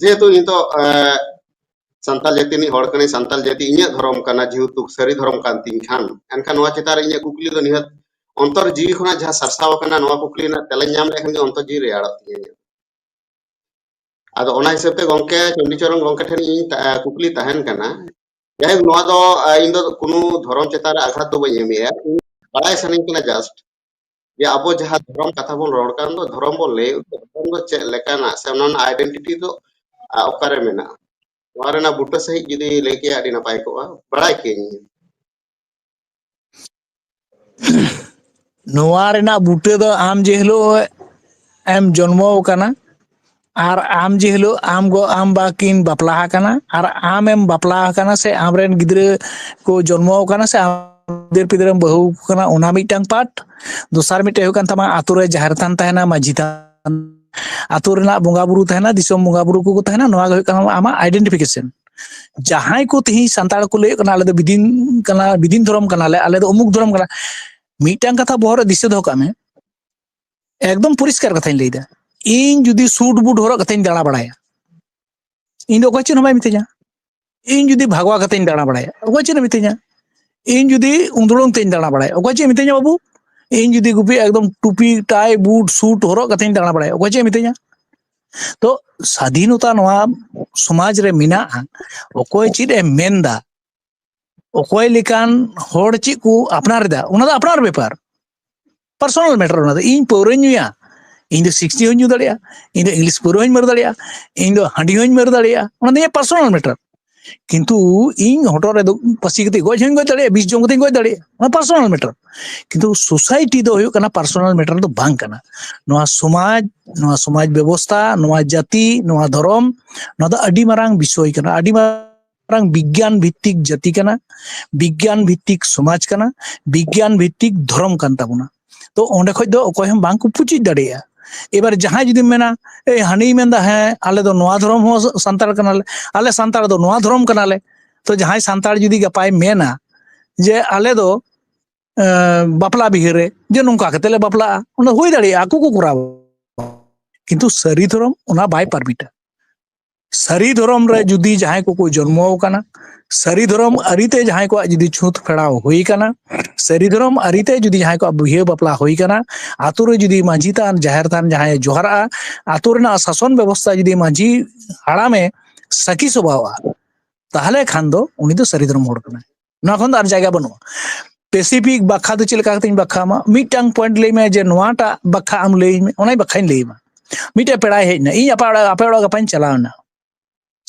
ᱡᱮᱦᱮᱛᱩ ᱱᱤᱛᱚᱜ, ᱟ, ᱥᱟᱱᱛᱟᱲ ᱡᱟᱹᱛᱤ ᱨᱤᱱᱤᱡ ᱦᱚᱲ ᱠᱟᱹᱱᱟᱹᱧ, ᱥᱟᱱᱛᱟᱲ ᱡᱟᱹᱛᱤ ᱤᱧᱟᱹᱜ ᱫᱷᱚᱨᱚᱢ ᱠᱟᱱᱟ, ᱡᱮᱦᱮᱛᱩ ᱥᱟᱹᱨᱤ ᱫᱷᱚᱨᱚᱢ ᱠᱟᱱ ᱛᱤᱧ ᱠᱷᱟᱱ, ᱮᱱᱠᱷᱟᱱ ᱱᱚᱣᱟ ᱪᱮᱛᱟᱱ ᱨᱮ ᱤᱧᱟᱹᱜ ᱠᱩᱠᱞᱤ ᱫᱚ ᱱᱤᱦᱟᱹᱛ ᱚᱱᱛᱚᱨ ᱡᱤᱣᱤ ᱠᱷᱚᱱᱟᱜ ᱡᱟᱦᱟᱸ ᱥᱟᱨᱥᱟᱣ ᱟᱠᱟᱱᱟ, ᱱᱚᱣᱟ ᱠᱩᱠᱞᱤ ᱨᱮᱱᱟᱜ ᱛᱮᱞᱟᱧ ᱧᱟᱢ ᱞᱮᱠᱷᱟᱱ ᱜᱮ ᱚᱱᱛᱚᱨ ᱡᱤᱣᱤ ᱨᱮᱭᱟᱲᱚᱜ ᱛᱤᱧᱟᱹ ᱤᱧᱟᱹᱜ᱾ ᱟᱫᱚ ᱚᱱᱟ ᱦᱤᱥᱟᱹᱵ ᱛᱮ ᱜᱚᱢᱠᱮ, ᱪᱚᱱᱰᱤᱪᱚᱨᱚᱱ ᱜᱚᱢᱠᱮ ᱴᱷᱮᱱ ᱤᱧ ᱛᱟ-, ᱠᱩᱠᱞᱤ ᱛᱟᱦᱮᱱ ᱠᱟᱱᱟ᱾ ᱡᱟᱭᱦᱳᱠ, ᱱᱚᱣᱟ ᱫᱚ, ᱟ, ᱤᱧ ᱫᱚ ᱠᱳᱱᱳ ᱫᱷᱚᱨᱚᱢ ᱪᱮᱛᱟᱱ ᱨᱮ ᱟᱜᱷᱟᱛ ᱫᱚ ᱵᱟᱹᱧ ᱮᱢᱮᱜᱼᱟ, ᱤᱧ ᱵᱟᱲᱟᱭ ᱥᱟᱱᱟᱧ ᱠᱟᱱᱟ just ᱡᱮ ᱟᱵᱚ ᱡᱟᱦᱟᱸ ᱫᱷᱚᱨᱚᱢ ᱠᱟᱛᱷᱟ ᱵᱚᱱ ᱨᱚᱲ ᱠᱟᱱ ᱫᱚ, ᱫᱷᱚᱨᱚᱢ ᱵᱚᱱ ᱞᱟᱹᱭ, ᱫᱷᱚᱨᱚᱢ ᱫᱚ ᱪᱮᱫ ᱞᱮᱠᱟᱱᱟ ᱥᱮ ᱚᱱᱟ ᱨᱮᱱᱟᱜ identity ᱫᱚ, ᱟ, ᱚᱠᱟᱨᱮ ᱢᱮᱱᱟᱜᱼᱟ? ᱱᱚᱣᱟ ᱨᱮᱱᱟᱜ ᱵᱩᱴᱟᱹ ᱥᱟᱺᱦᱤᱡ ᱡᱩᱫᱤ ᱞᱟᱹᱭ ᱠᱮᱭᱟ, ᱟᱹᱰᱤ ᱱᱟᱯᱟᱭ ᱠᱚᱜᱼᱟ, ᱵᱟᱲᱟᱭ ᱠᱮᱭᱟᱹᱧ᱾ ᱱᱚᱣᱟ ᱨᱮᱱᱟᱜ ᱵᱩᱴᱟᱹ ᱫᱚ ᱟᱢ ᱡᱮ ᱦᱤᱞᱳᱜ ᱮᱢ ᱡᱚᱱᱢᱚ ᱟᱠᱟᱱᱟ, ᱟᱨ ᱟᱢ ᱡᱮ ᱦᱤᱞᱳᱜ ᱟᱢ ᱜᱚ ᱟᱢ ᱵᱟ ᱠᱤᱱ ᱵᱟᱯᱞᱟ ᱟᱠᱟᱱᱟ, ᱟᱨ ᱟᱢᱮᱢ ᱵᱟᱯᱞᱟ ᱟᱠᱟᱱᱟ ᱥᱮ ᱟᱢᱨᱮᱱ ᱜᱤᱫᱽᱨᱟᱹ ᱠᱚ ᱡᱚᱱᱢᱚ ᱟᱠᱟᱱᱟ ᱥᱮ ᱟᱢ ᱜᱤᱫᱟᱹᱨ ᱯᱤᱫᱟᱹᱨᱮᱢ ᱵᱟᱹᱦᱩ ᱟᱠᱚ ᱠᱟᱱᱟ, ᱚᱱᱟ ᱢᱤᱫᱴᱟᱝ ᱯᱟᱨᱴ᱾ ᱫᱚᱥᱟᱨ ᱢᱤᱫᱴᱮᱱ ᱦᱩᱭᱩᱜ ᱠᱟᱱ ᱛᱟᱢᱟ, ᱟᱛᱳ ᱨᱮ ᱡᱟᱦᱮᱨ ᱛᱷᱟᱱ ᱛᱟᱦᱮᱱᱟ, ᱢᱟᱹᱡᱷᱤ ᱛᱷᱟᱱ, ᱟᱛᱳ ᱨᱮᱱᱟᱜ ᱵᱚᱸᱜᱟ ᱵᱩᱨᱩ ᱛᱟᱦᱮᱱᱟ, ᱫᱤᱥᱚᱢ ᱵᱚᱸᱜᱟ ᱵᱩᱨᱩ ᱠᱚᱠᱚ ᱛᱟᱦᱮᱱᱟ, ᱱᱚᱣᱟ ᱜᱮ ᱦᱩᱭᱩᱜ ᱠᱟᱱᱟ ᱟᱢᱟᱜ ᱟᱭᱰᱮᱱᱴᱤᱯᱷᱤᱠᱮᱥᱚᱱ᱾ ᱡᱟᱦᱟᱸᱭ ᱠᱚ ᱛᱤᱦᱤᱧ ᱥᱟᱱᱛᱟᱲ ᱠᱚ ᱞᱟᱹᱭᱚᱜ ᱠᱟᱱᱟ, ᱟᱞᱮ ᱫᱚ ᱵᱤᱫᱤᱱ ᱠᱟᱱᱟ, ᱵᱤᱫᱤᱱ ᱫᱷᱚᱨᱚᱢ ᱠᱟᱱᱟᱞᱮ, ᱟᱞᱮ ᱫᱚ ᱚᱢᱩᱠ ᱫᱷᱚᱨᱚᱢ ᱠᱟᱱᱟ, ᱢᱤᱫᱴᱟᱝ ᱠᱟᱛᱷᱟ ᱵᱚᱦᱚᱜ ᱨᱮ ᱫᱤᱥᱟᱹ ᱫᱚᱦᱚ ᱠᱟᱜ ᱢᱮ, ᱮᱠᱫᱚᱢ ᱯᱚᱨᱤᱥᱠᱟᱨ ᱠᱟᱛᱷᱟᱧ ᱞᱟᱹᱭᱫᱟ, ᱤᱧ ᱡᱩᱫᱤ ᱥᱩᱴ ᱵᱩᱴ ᱦᱚᱨᱚᱜ ᱠᱟᱛᱮᱧ ᱫᱟᱬᱟ ᱵᱟᱲᱟᱭᱟ, ᱤᱧ ᱫᱚ ᱚᱠᱚᱭ ᱪᱮᱫ ᱦᱚᱸ ᱵᱟᱭ ᱢᱤᱛᱟᱹᱧᱟ᱾ ᱤᱧ ᱡᱩᱫᱤ ᱵᱷᱟᱜᱽᱣᱟ ᱠᱟᱛᱮᱧ ᱫᱟᱬᱟ ᱵᱟᱲᱟᱭᱟ, ᱚᱠᱚᱭ ᱪᱮᱫ ᱮ ᱢᱤᱛᱟᱹᱧᱟ? ᱤᱧ ᱡᱩᱫᱤ ᱩᱸᱫᱲᱚᱝ ᱛᱮᱧ ᱫᱟᱬᱟ ᱵᱟᱲᱟᱭᱟ, ᱚᱠᱚᱭ ᱪᱮᱫ ᱮ ᱢᱤᱛᱟᱹᱧᱟ ᱵᱟᱹᱵᱩ? ᱤᱧ ᱡᱩᱫᱤ ᱜᱩᱯᱤ ᱮᱠᱫᱚᱢ ᱴᱩᱯᱤ, ᱴᱟᱭ, ᱵᱩᱴ, ᱥᱩᱴ ᱦᱚᱨᱚᱜ ᱠᱟᱛᱮᱧ ᱫᱟᱬᱟ ᱵᱟᱲᱟᱭᱟ, ᱚᱠᱚᱭ ᱪᱮᱫ ᱮ ᱢᱤᱛᱟᱹᱧᱟ? ᱛᱚ ᱥᱟᱫᱷᱤᱱᱚᱛᱟ ᱱᱚᱣᱟ ᱥᱚᱢᱟᱡᱽ ᱨᱮ ᱢᱮᱱᱟᱜᱼᱟ, ᱚᱠᱚᱭ ᱪᱮᱫ ᱮ ᱢᱮᱱᱫᱟ, ᱚᱠᱚᱭ ᱞᱮᱠᱟᱱ ᱦᱚᱲ ᱪᱮᱫ ᱠᱚ ᱟᱯᱱᱟᱨ ᱮᱫᱟ, ᱚᱱᱟ ᱫᱚ ᱟᱯᱱᱟᱨ ᱵᱮᱯᱟᱨ, ᱯᱟᱨᱥᱚᱱᱟᱞ ᱢᱮᱴᱟᱨ᱾ ᱚᱱᱟ ᱫᱚ ᱤᱧ ᱯᱟᱹᱣᱨᱟᱹᱧ ᱧᱩᱭᱟ, ᱤᱧ ᱫᱚ ᱥᱤᱠᱥᱴᱤ ᱦᱚᱸᱧ ᱧᱩ ᱫᱟᱲᱮᱭᱟᱜᱼᱟ, ᱤᱧ ᱫᱚ ᱤᱝᱞᱤᱥ ᱯᱟᱹᱣᱨᱟᱹ ᱦᱚᱸᱧ ᱢᱟᱹᱨ ᱫᱟᱲᱮᱭᱟᱜᱼᱟ, ᱤᱧ ᱫᱚ ᱦᱟᱺᱰᱤ ᱦᱚᱸᱧ ᱢᱟᱹᱨ ᱫᱟᱲᱮᱭᱟᱜᱼᱟ, ᱚᱱᱟ ᱫᱚ ᱤᱧᱟᱹᱜ ᱯᱟᱨᱥᱚᱱᱟᱞ ᱢᱮᱴᱟᱨ᱾ ᱠᱤᱱᱛᱩ ᱤᱧ ᱦᱚᱴᱚᱜ ᱨᱮ ᱫᱚ ᱯᱟᱹᱥᱤ ᱠᱟᱛᱮ ᱜᱚᱡ ᱦᱚᱸᱧ ᱜᱚᱡ ᱫᱟᱲᱮᱭᱟᱜᱼᱟ, ᱵᱤᱥ ᱡᱚᱢ ᱠᱟᱛᱮᱧ ᱜᱚᱡ ᱫᱟᱲᱮᱭᱟᱜᱼᱟ, ᱚᱱᱟ ᱯᱟᱨᱥᱚᱱᱟᱞ ᱢᱮᱴᱟᱨ᱾ ᱠᱤᱱᱛᱩ ᱥᱳᱥᱟᱭᱴᱤ ᱫᱚ ᱦᱩᱭᱩᱜ ᱠᱟᱱᱟ ᱯᱟᱨᱥᱚᱱᱟᱞ ᱢᱮᱴᱟᱨ ᱫᱚ ᱵᱟᱝ ᱠᱟᱱᱟ᱾ ᱱᱚᱣᱟ ᱥᱚᱢᱟᱡᱽ, ᱱᱚᱣᱟ ᱥᱚᱢᱟᱡᱽ ᱵᱮᱵᱚᱥᱛᱷᱟ, ᱱᱚᱣᱟ ᱡᱟᱹᱛᱤ, ᱱᱚᱣᱟ ᱫᱷᱚᱨᱚᱢ, ᱱᱚᱣᱟ ᱫᱚ ᱟᱹᱰᱤ ᱢᱟᱨᱟᱝ ᱵᱤᱥᱚᱭ ᱠᱟᱱᱟ, ᱟᱹᱰᱤ ᱢᱟᱨᱟᱝ ᱢᱟᱨᱟᱝ ᱵᱤᱜᱽᱜᱟᱱ ᱵᱷᱤᱛᱛᱤᱠ ᱡᱟᱹᱛᱤ ᱠᱟᱱᱟ, ᱵᱤᱜᱽᱜᱟᱱ ᱵᱷᱤᱛᱛᱤᱠ ᱥᱚᱢᱟᱡᱽ ᱠᱟᱱᱟ, ᱵᱤᱜᱽᱜᱟᱱ ᱵᱷᱤᱛᱛᱤᱠ ᱫᱷᱚᱨᱚᱢ ᱠᱟᱱ ᱛᱟᱵᱚᱱᱟ᱾ ᱛᱚ ᱚᱸᱰᱮ ᱠᱷᱚᱡ ᱫᱚ ᱚᱠᱚᱭ ᱦᱚᱸ ᱵᱟᱝ ᱠᱚ ᱯᱩᱪᱩᱡ ᱫᱟᱲᱮᱭᱟᱜᱼᱟ᱾ ᱮᱵᱟᱨ ᱡᱟᱦᱟᱸᱭ ᱡᱩᱫᱤᱢ ᱢᱮᱱᱟ, ᱮᱭ ᱦᱟᱹᱱᱤᱭ ᱢᱮᱱᱫᱟ, ᱦᱮᱸ, ᱟᱞᱮ ᱫᱚ ᱱᱚᱣᱟ ᱫᱷᱚᱨᱚᱢ ᱦᱚᱸ ᱥᱟᱱᱛᱟᱲ ᱠᱟᱱᱟᱞᱮ, ᱟᱞᱮ ᱥᱟᱱᱛᱟᱲ ᱫᱚ ᱱᱚᱣᱟ ᱫᱷᱚᱨᱚᱢ ᱠᱟᱱᱟᱞᱮ, ᱛᱚ ᱡᱟᱦᱟᱸᱭ ᱥᱟᱱᱛᱟᱲ ᱡᱩᱫᱤ ᱜᱟᱯᱟᱭ ᱢᱮᱱᱟ ᱡᱮ ᱟᱞᱮ ᱫᱚ, ᱮᱸ, ᱵᱟᱯᱞᱟ ᱵᱤᱦᱟᱹ ᱨᱮ ᱡᱮ ᱱᱚᱝᱠᱟ ᱠᱟᱛᱮ ᱞᱮ ᱵᱟᱯᱞᱟᱜᱼᱟ, ᱚᱱᱟ ᱦᱩᱭ ᱫᱟᱲᱮᱭᱟᱜᱼᱟ, ᱟᱠᱚ ᱠᱚ ᱠᱚᱨᱟᱣᱟ, ᱠᱤᱱᱛᱩ ᱥᱟᱹᱨᱤ ᱫᱷᱚᱨᱚᱢ ᱚᱱᱟ ᱵᱟᱭ ᱯᱟᱨᱢᱤᱴᱟ᱾ ᱥᱟᱹᱨᱤ ᱫᱷᱚᱨᱚᱢ ᱨᱮ ᱡᱩᱫᱤ ᱡᱟᱦᱟᱸᱭ ᱠᱚᱠᱚ ᱡᱚᱱᱢᱚ ᱟᱠᱟᱱᱟ, ᱥᱟᱹᱨᱤ ᱫᱷᱚᱨᱚᱢ ᱟᱹᱨᱤᱛᱮ ᱡᱟᱦᱟᱸᱭ ᱠᱚᱣᱟᱜ ᱡᱩᱫᱤ ᱪᱷᱩᱸᱛ ᱯᱷᱮᱲᱟᱣ ᱦᱩᱭ ᱟᱠᱟᱱᱟ, ᱥᱟᱹᱨᱤ ᱫᱷᱚᱨᱚᱢ ᱟᱹᱨᱤᱛᱮ ᱡᱩᱫᱤ ᱡᱟᱦᱟᱸᱭ ᱠᱚᱣᱟᱜ ᱵᱤᱦᱟᱹ ᱵᱟᱯᱞᱟ ᱦᱩᱭ ᱟᱠᱟᱱᱟ, ᱟᱛᱳ ᱨᱮ ᱡᱩᱫᱤ ᱢᱟᱹᱡᱷᱤ ᱛᱷᱟᱱ, ᱡᱟᱦᱮᱨ ᱛᱷᱟᱱ ᱡᱟᱦᱟᱸᱭ ᱡᱚᱦᱟᱨᱟᱜᱼᱟ, ᱟᱛᱳ ᱨᱮᱱᱟᱜ ᱥᱟᱥᱚᱱ ᱵᱮᱵᱚᱥᱛᱷᱟ ᱡᱩᱫᱤ ᱢᱟᱹᱡᱷᱤ ᱦᱟᱲᱟᱢᱮ ᱥᱟᱹᱠᱷᱤ ᱥᱚᱵᱷᱟᱣᱟ, ᱛᱟᱦᱚᱞᱮ ᱠᱷᱟᱱ ᱫᱚ ᱩᱱᱤ ᱫᱚ ᱥᱟᱹᱨᱤ ᱫᱷᱚᱨᱚᱢ ᱦᱚᱲ ᱠᱟᱱᱟᱭ᱾ ᱱᱚᱣᱟ ᱠᱷᱚᱱ ᱫᱚ ᱟᱨ ᱡᱟᱭᱜᱟ ᱵᱟᱹᱱᱩᱜᱼᱟ᱾ ᱯᱮᱥᱤᱯᱷᱤᱠ ᱵᱟᱠᱷᱟ ᱫᱚ ᱪᱮᱫ ᱞᱮᱠᱟ ᱠᱟᱛᱮᱧ ᱵᱟᱠᱷᱟᱢᱟ? ᱢᱤᱫᱴᱟᱝ ᱯᱚᱭᱮᱱᱴ ᱞᱟᱹᱭ ᱢᱮ ᱡᱮ ᱱᱚᱣᱟᱴᱟᱜ ᱵᱟᱠᱷᱟ ᱟᱢ ᱞᱟᱹᱭ ᱢᱮ, ᱚᱱᱟᱧ ᱵᱟᱠᱷᱟᱧ ᱞᱟᱹᱭ ᱟᱢᱟ᱾ ᱢᱤᱫᱴᱮᱡ ᱯᱮᱲᱟᱭ ᱦᱮᱡ ᱮᱱᱟ, ᱤᱧ ᱟᱯᱮ ᱚᱲᱟᱜ, ᱟᱯᱮ ᱚᱲᱟᱜ ᱜᱟᱯᱟᱧ ᱪᱟᱞᱟᱣ ᱮᱱᱟ᱾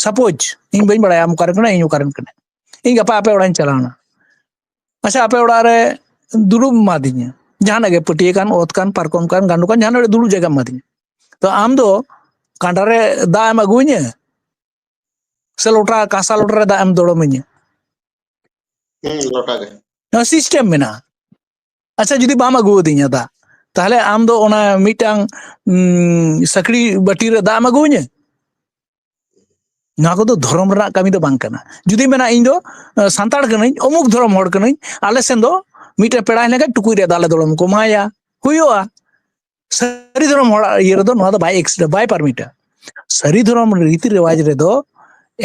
ᱥᱟᱯᱳᱡᱽ, ᱤᱧ ᱵᱟᱹᱧ ᱵᱟᱲᱟᱭᱟ ᱟᱢ ᱚᱠᱟᱨᱮᱱ ᱠᱟᱱᱟ, ᱤᱧ ᱚᱠᱟᱨᱮᱱ ᱠᱟᱱᱟ᱾ ᱤᱧ ᱜᱟᱯᱟ ᱟᱯᱮ ᱚᱲᱟᱜ ᱤᱧ ᱪᱟᱞᱟᱣ ᱮᱱᱟ᱾ ᱟᱪᱪᱷᱟ, ᱟᱯᱮ ᱚᱲᱟᱜ ᱨᱮ ᱫᱩᱲᱩᱵ ᱮᱢᱟᱫᱤᱧᱟ, ᱡᱟᱦᱟᱱᱟᱜ ᱜᱮ, ᱯᱟᱹᱴᱭᱟᱹ ᱠᱟᱱ, ᱚᱛ ᱠᱟᱱ, ᱯᱟᱨᱠᱚᱢ ᱠᱟᱱ, ᱜᱟᱸᱰᱚ ᱠᱟᱱ, ᱡᱟᱦᱟᱱᱟᱜ ᱨᱮ ᱫᱩᱲᱩᱵ ᱡᱟᱭᱜᱟ ᱮᱢᱟᱫᱤᱧᱟ᱾ ᱛᱚ ᱟᱢ ᱫᱚ ᱠᱟᱸᱰᱟ ᱨᱮ ᱫᱟᱜ ᱮᱢ ᱟᱹᱜᱩᱣᱟᱹᱧᱟ ᱥᱮ ᱞᱚᱴᱟ, ᱠᱟᱸᱥᱟ ᱞᱚᱴᱟ ᱨᱮ ᱫᱟᱜ ᱮᱢ ᱫᱚᱲᱚᱢᱟᱹᱧᱟ? ᱦᱩᱸ, ᱞᱚᱴᱟ ᱜᱮ᱾ ᱱᱚᱣᱟ ᱥᱤᱥᱴᱮᱢ ᱢᱮᱱᱟᱜᱼᱟ᱾ ᱟᱪᱪᱷᱟ, ᱡᱩᱫᱤ ᱵᱟᱢ ᱟᱹᱜᱩ ᱟᱹᱫᱤᱧᱟ ᱫᱟᱜ, ᱛᱟᱦᱞᱮ ᱟᱢ ᱫᱚ ᱚᱱᱟ ᱢᱤᱫᱴᱟᱝ ᱩᱸ, ᱥᱟᱹᱠᱲᱤ ᱵᱟᱹᱴᱤ ᱨᱮ ᱫᱟᱜ ᱮᱢ ᱟᱹᱜᱩᱣᱟᱹᱧᱟ? ᱱᱚᱣᱟ ᱠᱚᱫᱚ ᱫᱷᱚᱨᱚᱢ ᱨᱮᱱᱟᱜ ᱠᱟᱹᱢᱤ ᱫᱚ ᱵᱟᱝ ᱠᱟᱱᱟ᱾ ᱡᱩᱫᱤ ᱢᱮᱱᱟ, "ᱤᱧ ᱫᱚ ᱟᱸ, ᱥᱟᱱᱛᱟᱲ ᱠᱟᱹᱱᱟᱹᱧ, ᱚᱢᱩᱠ ᱫᱷᱚᱨᱚᱢ ᱦᱚᱲ ᱠᱟᱹᱱᱟᱹᱧ, ᱟᱞᱮ ᱥᱮᱱ ᱫᱚ ᱢᱤᱫᱴᱮᱱ ᱯᱮᱲᱟᱭ ᱦᱮᱡ ᱞᱮᱱᱠᱷᱟᱱ ᱴᱩᱠᱩᱡ ᱨᱮ ᱫᱟᱜ ᱞᱮ ᱫᱩᱞ ᱟᱠᱚᱣᱟ", ᱮᱢᱟᱭᱟ, ᱦᱩᱭᱩᱜᱼᱟ᱾ ᱥᱟᱹᱨᱤ ᱫᱷᱚᱨᱚᱢ ᱦᱚᱲᱟᱜ ᱤᱭᱟᱹ ᱨᱮᱫᱚ ᱱᱚᱣᱟ ᱫᱚ ᱵᱟᱭ ᱮᱠᱥᱤᱰᱮᱱᱴ, ᱵᱟᱭ ᱯᱟᱨᱢᱤᱴᱟ᱾ ᱥᱟᱹᱨᱤ ᱫᱷᱚᱨᱚᱢ ᱨᱤᱛᱤ ᱨᱮᱣᱟᱡᱽ ᱨᱮᱫᱚ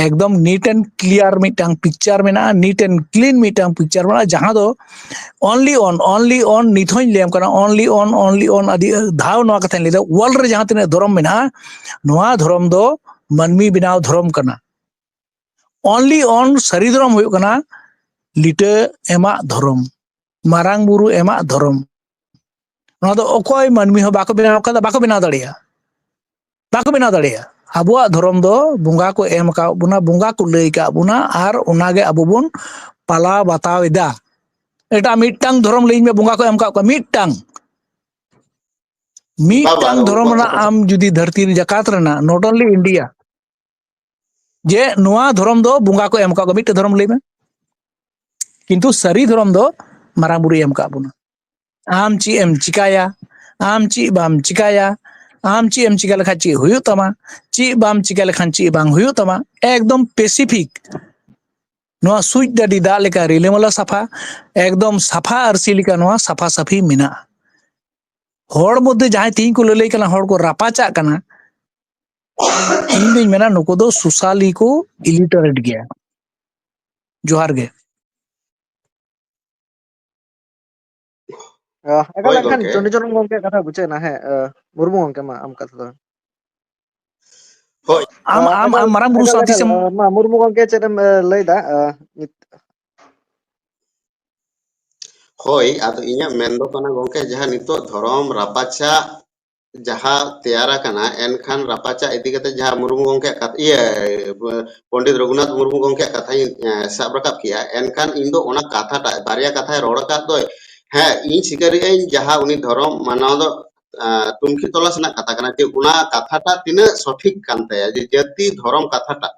ᱮᱠᱫᱚᱢ neat and clear ᱢᱤᱫᱴᱟᱝ ᱯᱤᱠᱪᱟᱨ ᱢᱮᱱᱟᱜᱼᱟ, neat and clean ᱢᱤᱫᱴᱟᱝ ᱯᱤᱠᱪᱟᱨ ᱢᱮᱱᱟᱜᱼᱟ, ᱡᱟᱦᱟᱸ ᱫᱚ only on, only on, ᱱᱤᱛ ᱦᱚᱸᱧ ᱞᱟᱹᱭᱟᱢ ᱠᱟᱱᱟ, only on, only on, ᱟᱹᱰᱤ ᱫᱷᱟᱣ ᱱᱚᱣᱟ ᱠᱟᱛᱷᱟᱧ ᱞᱟᱹᱭᱫᱟ, world ᱨᱮ ᱡᱟᱦᱟᱸ ᱛᱤᱱᱟᱹᱜ ᱫᱷᱚᱨᱚᱢ ᱢᱮᱱᱟᱜᱼᱟ, ᱱᱚᱣᱟ ᱫᱷᱚᱨᱚᱢ ᱫᱚ ᱢᱟᱹᱱᱢᱤ ᱵᱮᱱᱟᱣ ᱫᱷᱚᱨᱚᱢ ᱠᱟᱱᱟ᱾ Only on ᱥᱟᱹᱨᱤ ᱫᱷᱚᱨᱚᱢ ᱦᱩᱭᱩᱜ ᱠᱟᱱᱟ ᱞᱤᱴᱟᱹ ᱮᱢᱟᱜ ᱫᱷᱚᱨᱚᱢ, ᱢᱟᱨᱟᱝ ᱵᱩᱨᱩ ᱮᱢᱟᱜ ᱫᱷᱚᱨᱚᱢ᱾ ᱱᱚᱣᱟ ᱫᱚ ᱚᱠᱚᱭ ᱢᱟᱹᱱᱢᱤ ᱦᱚᱸ ᱵᱟᱠᱚ ᱵᱮᱱᱟᱣ ᱠᱟᱫᱟ, ᱵᱟᱠᱚ ᱵᱮᱱᱟᱣ ᱫᱟᱲᱮᱭᱟᱜᱼᱟ, ᱵᱟᱠᱚ ᱵᱮᱱᱟᱣ ᱫᱟᱲᱮᱭᱟᱜᱼᱟ᱾ ᱟᱵᱚᱣᱟᱜ ᱫᱷᱚᱨᱚᱢ ᱫᱚ ᱵᱚᱸᱜᱟ ᱠᱚ ᱮᱢ ᱟᱠᱟᱫ ᱵᱚᱱᱟ, ᱵᱚᱸᱜᱟ ᱠᱚ ᱞᱟᱹᱭ ᱟᱠᱟᱫ ᱵᱚᱱᱟ, ᱟᱨ ᱚᱱᱟᱜᱮ ᱟᱵᱚ ᱵᱚᱱ ᱯᱟᱞᱟᱣ ᱵᱟᱛᱟᱣ ᱮᱫᱟ᱾ ᱮᱴᱟᱜ ᱢᱤᱫᱴᱟᱝ ᱫᱷᱚᱨᱚᱢ ᱞᱟᱹᱭ ᱢᱮ, ᱵᱚᱸᱜᱟ ᱠᱚ ᱮᱢ ᱟᱠᱟᱫ ᱠᱚᱣᱟ ᱢᱤᱫᱴᱟᱝ, ᱢᱤᱫᱴᱟᱝ ᱫᱷᱚᱨᱚᱢ ᱨᱮᱱᱟᱜ ᱟᱢ ᱡᱩᱫᱤ ᱫᱷᱟᱹᱨᱛᱤ ᱨᱮ ᱡᱟᱠᱟᱛ ᱨᱮᱱᱟᱜ, not only India, ᱡᱮ ᱱᱚᱣᱟ ᱫᱷᱚᱨᱚᱢ ᱫᱚ ᱵᱚᱸᱜᱟ ᱠᱚ ᱮᱢ ᱟᱠᱟᱫ ᱠᱚᱣᱟ, ᱢᱤᱫᱴᱮᱱ ᱫᱷᱚᱨᱚᱢ ᱞᱟᱹᱭ ᱢᱮ᱾ ᱠᱤᱱᱛᱩ ᱥᱟᱹᱨᱤ ᱫᱷᱚᱨᱚᱢ ᱫᱚ ᱢᱟᱨᱟᱝ ᱵᱩᱨᱩᱭ ᱮᱢ ᱟᱠᱟᱫ ᱵᱚᱱᱟ᱾ ᱟᱢ ᱪᱮᱫ ᱮᱢ ᱪᱤᱠᱟᱭᱟ, ᱟᱢ ᱪᱮᱫ ᱵᱟᱢ ᱪᱤᱠᱟᱭᱟ, ᱟᱢ ᱪᱮᱫ ᱮᱢ ᱪᱤᱠᱟ ᱞᱮᱠᱷᱟᱱ ᱪᱮᱫ ᱦᱩᱭᱩᱜ ᱛᱟᱢᱟ, ᱪᱮᱫ ᱵᱟᱢ ᱪᱤᱠᱟ ᱞᱮᱠᱷᱟᱱ ᱪᱮᱫ ᱵᱟᱝ ᱦᱩᱭᱩᱜ ᱛᱟᱢᱟ, ᱮᱠᱫᱚᱢ specific᱾ ᱱᱚᱣᱟ ᱥᱩᱪ ᱰᱟᱹᱰᱤ ᱫᱟᱜ ᱞᱮᱠᱟ ᱨᱤᱞᱟᱹᱢᱟᱞᱟ ᱥᱟᱯᱷᱟ, ᱮᱠᱫᱚᱢ ᱥᱟᱯᱷᱟ ᱟᱹᱨᱥᱤ ᱞᱮᱠᱟ ᱱᱚᱣᱟ ᱥᱟᱯᱷᱟ ᱥᱟᱹᱯᱷᱤ ᱢᱮᱱᱟᱜᱼᱟ᱾ ᱦᱚᱲ ᱢᱚᱫᱽᱫᱷᱮ ᱡᱟᱦᱟᱸᱭ ᱛᱮᱦᱤᱧ ᱠᱚ ᱞᱟᱹᱞᱟᱹᱭ ᱠᱟᱱᱟ, ᱦᱚᱲ ᱠᱚ ᱨᱟᱯᱟᱪᱟᱜ ᱠᱟᱱᱟ, ᱤᱧ ᱫᱩᱧ ᱢᱮᱱᱟ ᱱᱩᱠᱩ ᱫᱚ socially ᱠᱚ illiterate ᱜᱮᱭᱟ᱾ ᱡᱚᱦᱟᱨ ᱜᱮ᱾ ᱮᱠᱟᱞ᱾ ᱦᱳᱭ ᱮᱱᱠᱷᱟᱱ ᱜᱚᱢᱠᱮ᱾ ᱪᱚᱱᱰᱤᱪᱚᱨᱚᱱ ᱜᱚᱢᱠᱮ ᱠᱟᱛᱷᱟ ᱵᱩᱡᱷᱟᱹᱣ ᱮᱱᱟ, ᱦᱮᱸ, ᱢᱩᱨᱢᱩ ᱜᱚᱢᱠᱮ, ᱢᱟ ᱟᱢ ᱠᱟᱛᱷᱟ ᱫᱚ᱾ ᱦᱳᱭ᱾ ᱟᱢ, ᱟᱢ, ᱮᱠᱟᱞ, ᱟᱢ ᱢᱟᱨᱟᱝ ᱵᱩᱨᱩ ᱮᱠᱟᱞ, ᱥᱟᱶ ᱮᱠᱟᱞ᱾ ᱛᱤᱥᱮᱢ ᱢᱟ ᱢᱩᱨᱢᱩ ᱜᱚᱢᱠᱮ, ᱪᱮᱫ ᱮᱢ ᱞᱟᱹᱭᱫᱟ? ᱦᱳᱭ, ᱟᱫᱚ ᱤᱧᱟᱹᱜ ᱢᱮᱱ ᱫᱚ ᱠᱟᱱᱟ ᱜᱚᱢᱠᱮ, ᱡᱟᱦᱟᱸ ᱱᱤᱛᱚᱜ ᱫᱷᱚᱨᱚᱢ ᱨᱟᱯᱟᱪᱟᱜ ᱡᱟᱦᱟᱸ ᱛᱮᱭᱟᱨ ᱟᱠᱟᱱᱟ, ᱮᱱᱠᱷᱟᱱ ᱨᱟᱯᱟᱪᱟᱜ ᱤᱫᱤ ᱠᱟᱛᱮ ᱡᱟᱦᱟᱸ ᱢᱩᱨᱢᱩ ᱜᱚᱢᱠᱮᱭᱟᱜ ᱠᱟᱛ-, ᱤᱭᱟᱹ, ᱯᱚᱱᱰᱤᱛ ᱨᱚᱜᱷᱩᱱᱟᱛᱷ ᱢᱩᱨᱢᱩ ᱜᱚᱢᱠᱮᱭᱟᱜ ᱠᱟᱛᱷᱟᱧ, ᱮ, ᱥᱟᱵ ᱨᱟᱠᱟᱵ ᱠᱮᱜᱼᱟ, ᱮᱱᱠᱷᱟᱱ ᱤᱧ ᱫᱚ ᱚᱱᱟ ᱠᱟᱛᱷᱟᱴᱟᱜ, ᱵᱟᱨᱭᱟ ᱠᱟᱛᱷᱟᱭ ᱨᱚᱲ ᱟᱠᱟᱫ ᱫᱚᱭ, ᱦᱮᱸ, ᱤᱧ ᱥᱤᱠᱟᱹᱨᱤᱭᱟᱹᱧ ᱡᱟᱦᱟᱸ ᱩᱱᱤ ᱫᱷᱚᱨᱚᱢ ᱢᱟᱱᱟᱣ ᱫᱚ, ᱮ, ᱛᱩᱱᱠᱷᱤ ᱛᱚᱞᱟᱥ ᱨᱮᱱᱟᱜ ᱠᱟᱛᱷᱟ ᱠᱟᱱᱟ, ᱡᱮ ᱚᱱᱟ ᱠᱟᱛᱷᱟᱴᱟᱜ ᱛᱤᱱᱟᱹᱜ ᱥᱚᱴᱷᱤᱠ ᱠᱟᱱ ᱛᱟᱭᱟ, ᱡᱮ ᱡᱟᱹᱛᱤ ᱫᱷᱚᱨᱚᱢ ᱠᱟᱛᱷᱟᱴᱟᱜ᱾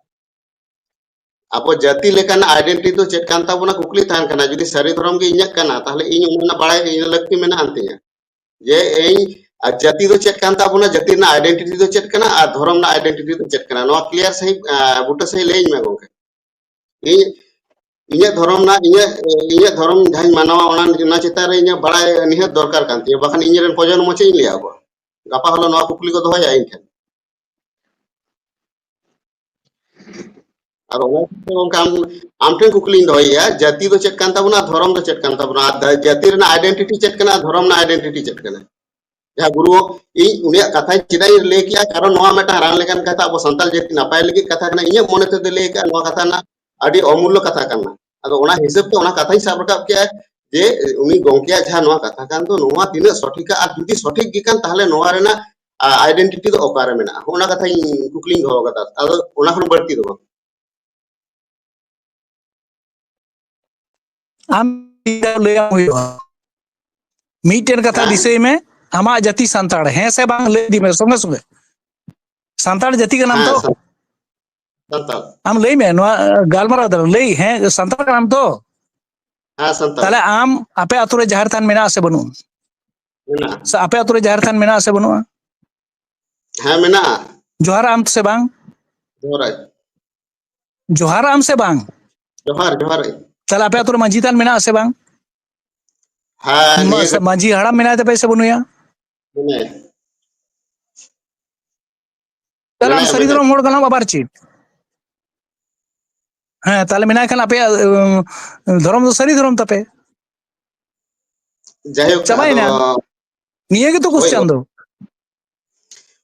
ᱟᱵᱚ ᱡᱟᱹᱛᱤ ᱞᱮᱠᱟᱱᱟᱜ ᱟᱭᱰᱮᱱᱴᱤᱴᱤ ᱫᱚ ᱪᱮᱫ ᱠᱟᱱ ᱛᱟᱵᱚᱱᱟ ᱠᱩᱠᱞᱤ ᱛᱟᱦᱮᱱ ᱠᱟᱱᱟ᱾ ᱡᱩᱫᱤ ᱥᱟᱹᱨᱤ ᱫᱷᱚᱨᱚᱢ ᱜᱮ ᱤᱧᱟᱹᱜ ᱠᱟᱱᱟ, ᱛᱟᱦᱚᱞᱮ ᱤᱧ ᱚᱱᱟ ᱨᱮᱱᱟᱜ ᱵᱟᱲᱟᱭ ᱤᱧ ᱞᱟᱹᱠᱛᱤ ᱢᱮᱱᱟᱜ ᱟᱱ ᱛᱤᱧᱟ᱾ ᱡᱮ ᱤᱧ, ᱟᱨ ᱡᱟᱹᱛᱤ ᱫᱚ ᱪᱮᱫ ᱠᱟᱱ ᱛᱟᱵᱚᱱᱟ, ᱡᱟᱹᱛᱤ ᱨᱮᱱᱟᱜ ᱟᱭᱰᱮᱱᱴᱤᱴᱤ ᱫᱚ ᱪᱮᱫ ᱠᱟᱱᱟ ᱟᱨ ᱫᱷᱚᱨᱚᱢ ᱨᱮᱱᱟᱜ ᱟᱭᱰᱮᱱᱴᱤᱴᱤ ᱫᱚ ᱪᱮᱫ ᱠᱟᱱᱟ, ᱱᱚᱣᱟ ᱠᱞᱤᱭᱟᱨ ᱥᱟᱺᱦᱤᱡ, ᱟᱸ, ᱵᱩᱴᱟᱹ ᱥᱟᱺᱦᱤᱡ ᱞᱟᱹᱭᱟᱹᱧ ᱢᱮ ᱜᱚᱝᱠᱮ᱾ ᱤᱧ, ᱤᱧᱟᱹᱜ ᱫᱷᱚᱨᱚᱢ ᱨᱮᱱᱟᱜ, ᱤᱧᱟᱹᱜ, ᱤᱧᱟᱹᱜ ᱫᱷᱚᱨᱚᱢ ᱡᱟᱦᱟᱸᱧ ᱢᱟᱱᱟᱣᱟ, ᱚᱱᱟ, ᱚᱱᱟ ᱪᱮᱛᱟᱱ ᱨᱮ ᱤᱧᱟᱹᱜ ᱵᱟᱲᱟᱭ ᱱᱤᱦᱟᱹᱛ ᱫᱚᱨᱠᱟᱨ ᱠᱟᱱ ᱛᱤᱧᱟᱹ, ᱵᱟᱠᱷᱟᱱ ᱤᱧ ᱨᱮᱱ ᱯᱨᱚᱡᱚᱱᱢᱚ ᱪᱮᱫ ᱤᱧ ᱞᱟᱹᱭ ᱟᱠᱚᱣᱟ? ᱜᱟᱯᱟ ᱦᱤᱞᱳᱜ ᱱᱚᱣᱟ ᱠᱩᱠᱞᱤ ᱠᱚ ᱫᱚᱦᱚᱭᱟ ᱤᱧ ᱴᱷᱮᱱ᱾ ᱟᱨ ᱚᱱᱟ ᱠᱷᱟᱹᱛᱤᱨ ᱜᱚᱝᱠᱮ ᱟᱢ, ᱟᱢ ᱴᱷᱮᱱ ᱠᱩᱠᱞᱤᱧ ᱫᱚᱦᱚᱭᱮᱫᱼᱟ, ᱡᱟᱹᱛᱤ ᱫᱚ ᱪᱮᱫ ᱠᱟᱱ ᱛᱟᱵᱚᱱᱟ, ᱫᱷᱚᱨᱚᱢ ᱫᱚ ᱪᱮᱫ ᱠᱟᱱ ᱛᱟᱵᱚᱱᱟ, ᱟᱨ ᱡᱟᱹᱛᱤ ᱨᱮᱱᱟᱜ ᱟᱭᱰᱮᱱᱴᱤᱴᱤ ᱪᱮᱫ ᱠᱟᱱᱟ, ᱫᱷᱚᱨᱚᱢ ᱨᱮᱱᱟᱜ ᱟᱭᱰᱮᱱᱴᱤᱴᱤ ᱪᱮᱫ ᱠᱟᱱᱟ? ᱡᱟᱦᱟᱸ ᱜᱩᱨᱩ, ᱤᱧ ᱩᱱᱤᱭᱟᱜ ᱠᱟᱛᱷᱟᱧ ᱪᱮᱫᱟᱜ ᱤᱧ ᱞᱟᱹᱭ ᱠᱮᱜᱼᱟ, ᱠᱟᱨᱚᱱ ᱱᱚᱣᱟ ᱢᱤᱫᱴᱟᱝ ᱨᱟᱱ ᱞᱮᱠᱟᱱ ᱠᱟᱛᱷᱟ, ᱟᱵᱚ ᱥᱟᱱᱛᱟᱲ ᱡᱟᱹᱛᱤ ᱱᱟᱯᱟᱭ ᱞᱟᱹᱜᱤᱫ ᱠᱟᱛᱷᱟ ᱠᱟᱱᱟ᱾ ᱤᱧᱟᱹᱜ ᱢᱚᱱᱮ ᱛᱮᱫᱚ ᱞᱟᱹᱭ ᱠᱟᱜᱼᱟ, ᱱᱚᱣᱟ ᱠᱟᱛᱷᱟ ᱨᱮᱱᱟᱜ ᱟᱹᱰᱤ ᱚᱢᱩᱞᱞᱚ ᱠᱟᱛᱷᱟ ᱠᱟᱱᱟ᱾ ᱟᱫᱚ ᱚᱱᱟ ᱦᱤᱥᱟᱹᱵ ᱛᱮ ᱚᱱᱟ ᱠᱟᱛᱷᱟᱧ ᱥᱟᱵ ᱨᱟᱠᱟᱵ ᱠᱮᱜᱼᱟ ᱡᱮ ᱩᱱᱤ ᱜᱚᱝᱠᱮᱭᱟᱜ ᱡᱟᱦᱟᱸ ᱱᱚᱣᱟ ᱠᱟᱛᱷᱟ ᱠᱟᱱ ᱫᱚ, ᱱᱚᱣᱟ ᱛᱤᱱᱟᱹᱜ ᱥᱚᱴᱷᱤᱠᱟ, ᱟᱨ ᱡᱩᱫᱤ ᱥᱚᱴᱷᱤᱠ ᱜᱮ ᱠᱟᱱ, ᱛᱟᱦᱚᱞᱮ ᱱᱚᱣᱟ ᱨᱮᱱᱟᱜ, ᱟ, ᱟᱭᱰᱮᱱᱴᱤᱴᱤ ᱫᱚ ᱚᱠᱟᱨᱮ ᱢᱮᱱᱟᱜᱼᱟ? ᱚᱱᱟ ᱠᱟᱛᱷᱟᱧ ᱠᱩᱠᱞᱤᱧ ᱫᱚᱦᱚ ᱠᱟᱫᱟ, ᱟᱫᱚ ᱚᱱᱟ ᱠᱷᱚᱱ ᱵᱟᱹᱲᱛᱤ ᱫᱚ ᱵᱟᱝ᱾ ᱟᱢ ᱞᱟᱹᱭᱟᱢ ᱦᱩᱭᱩᱜᱼᱟ᱾ ᱢᱤᱫᱴᱮᱱ ᱠᱟᱛᱷᱟ ᱦᱮᱸ? ᱫᱤᱥᱟᱹᱭ ᱢᱮ, ᱟᱢᱟᱜ ᱡᱟᱹᱛᱤ ᱥᱟᱱᱛᱟᱲ, ᱦᱮᱸ ᱥᱮ ᱵᱟᱝ? ᱞᱟᱹᱭ ᱤᱫᱤ ᱢᱮ ᱥᱚᱸᱜᱮ ᱥᱚᱸᱜᱮ᱾ ᱥᱟᱱᱛᱟᱲ ᱡᱟᱹᱛᱤ ᱠᱟᱱᱟᱢ ᱦᱮᱸ, ᱛᱚ? ᱥᱟᱱ-, ᱥᱟᱱᱛᱟᱲ᱾ ᱟᱢ ᱞᱟᱹᱭ ᱢᱮ, ᱱᱚᱣᱟ, ᱟᱸ, ᱜᱟᱞᱢᱟᱨᱟᱣ ᱫᱟᱞᱟᱝ, ᱞᱟᱹᱭ, ᱦᱮᱸ, ᱥᱟᱱᱛᱟᱲ ᱠᱟᱱᱟᱢ ᱛᱚ? ᱦᱮᱸ, ᱥᱟᱱᱛᱟᱲ᱾ ᱛᱟᱦᱞᱮ ᱟᱢ ᱟᱯᱮ ᱟᱛᱳ ᱨᱮ ᱡᱟᱦᱮᱨ ᱛᱷᱟᱱ ᱢᱮᱱᱟᱜᱼᱟ ᱥᱮ ᱵᱟᱹᱱᱩᱜᱼᱟ? ᱢᱮᱱᱟᱜᱼᱟ᱾ ᱥᱮ ᱟᱯᱮ ᱟᱛᱳ ᱨᱮ ᱡᱟᱦᱮᱨ ᱛᱷᱟᱱ ᱢᱮᱱᱟᱜᱼᱟ ᱥᱮ ᱵᱟᱹᱱᱩᱜᱼᱟ? ᱦᱮᱸ, ᱢᱮᱱᱟᱜᱼᱟ᱾ ᱡᱚᱦᱟᱨ ᱟᱢ ᱥᱮ ᱵᱟᱝ? ᱡᱚᱦᱟᱨᱟᱭ᱾ ᱡᱚᱦᱟᱨ ᱟᱢ ᱥᱮ ᱵᱟᱝ? ᱡᱚᱦᱟᱨ, ᱡᱚᱦᱟᱨᱟᱭ᱾ ᱛᱟᱦᱞᱮ ᱟᱯᱮ ᱟᱛᱳ ᱨᱮ ᱢᱟᱹᱡᱷᱤ ᱛᱷᱟᱱ ᱢᱮᱱᱟᱜᱼᱟ ᱥᱮ ᱵᱟᱝ? ᱦᱮᱸ, ᱢᱟ-, ᱱᱤᱭᱟᱹ ᱥᱮ ᱢᱟᱹᱡᱷᱤ ᱦᱟᱲᱟᱢ ᱢᱮᱱᱟᱭ ᱛᱟᱯᱮᱭᱟ ᱥᱮ ᱵᱟᱹᱱᱩᱭᱟ? ᱢᱮᱱᱟᱭᱟ᱾ ᱛᱟᱦᱞᱮ ᱟᱢ ᱢᱮᱱᱟᱭᱟ, ᱥᱟᱹᱨᱤ ᱢᱮᱱᱟᱭᱟ᱾ ᱫᱷᱚᱨᱚᱢ ᱦᱚᱲ ᱠᱟᱱᱟᱢ ᱟᱵᱟᱨ ᱪᱮᱫ? ᱦᱮᱸ, ᱛᱟᱦᱞᱮ ᱢᱮᱱᱟᱭ ᱠᱷᱟᱱ ᱟᱯᱮᱭᱟᱜ, ᱩᱸ, ᱫᱷᱚᱨᱚᱢ ᱫᱚ ᱥᱟᱹᱨᱤ ᱫᱷᱚᱨᱚᱢ ᱛᱟᱯᱮ᱾ ᱡᱟᱭᱦᱳᱠ, ᱪᱟᱵᱟᱭᱮᱱᱟ᱾ ᱟᱫᱚ ᱱᱤᱭᱟᱹ ᱜᱮᱛᱚ ᱦᱳᱭ, question ᱦᱳᱭ᱾ ᱫᱚ᱾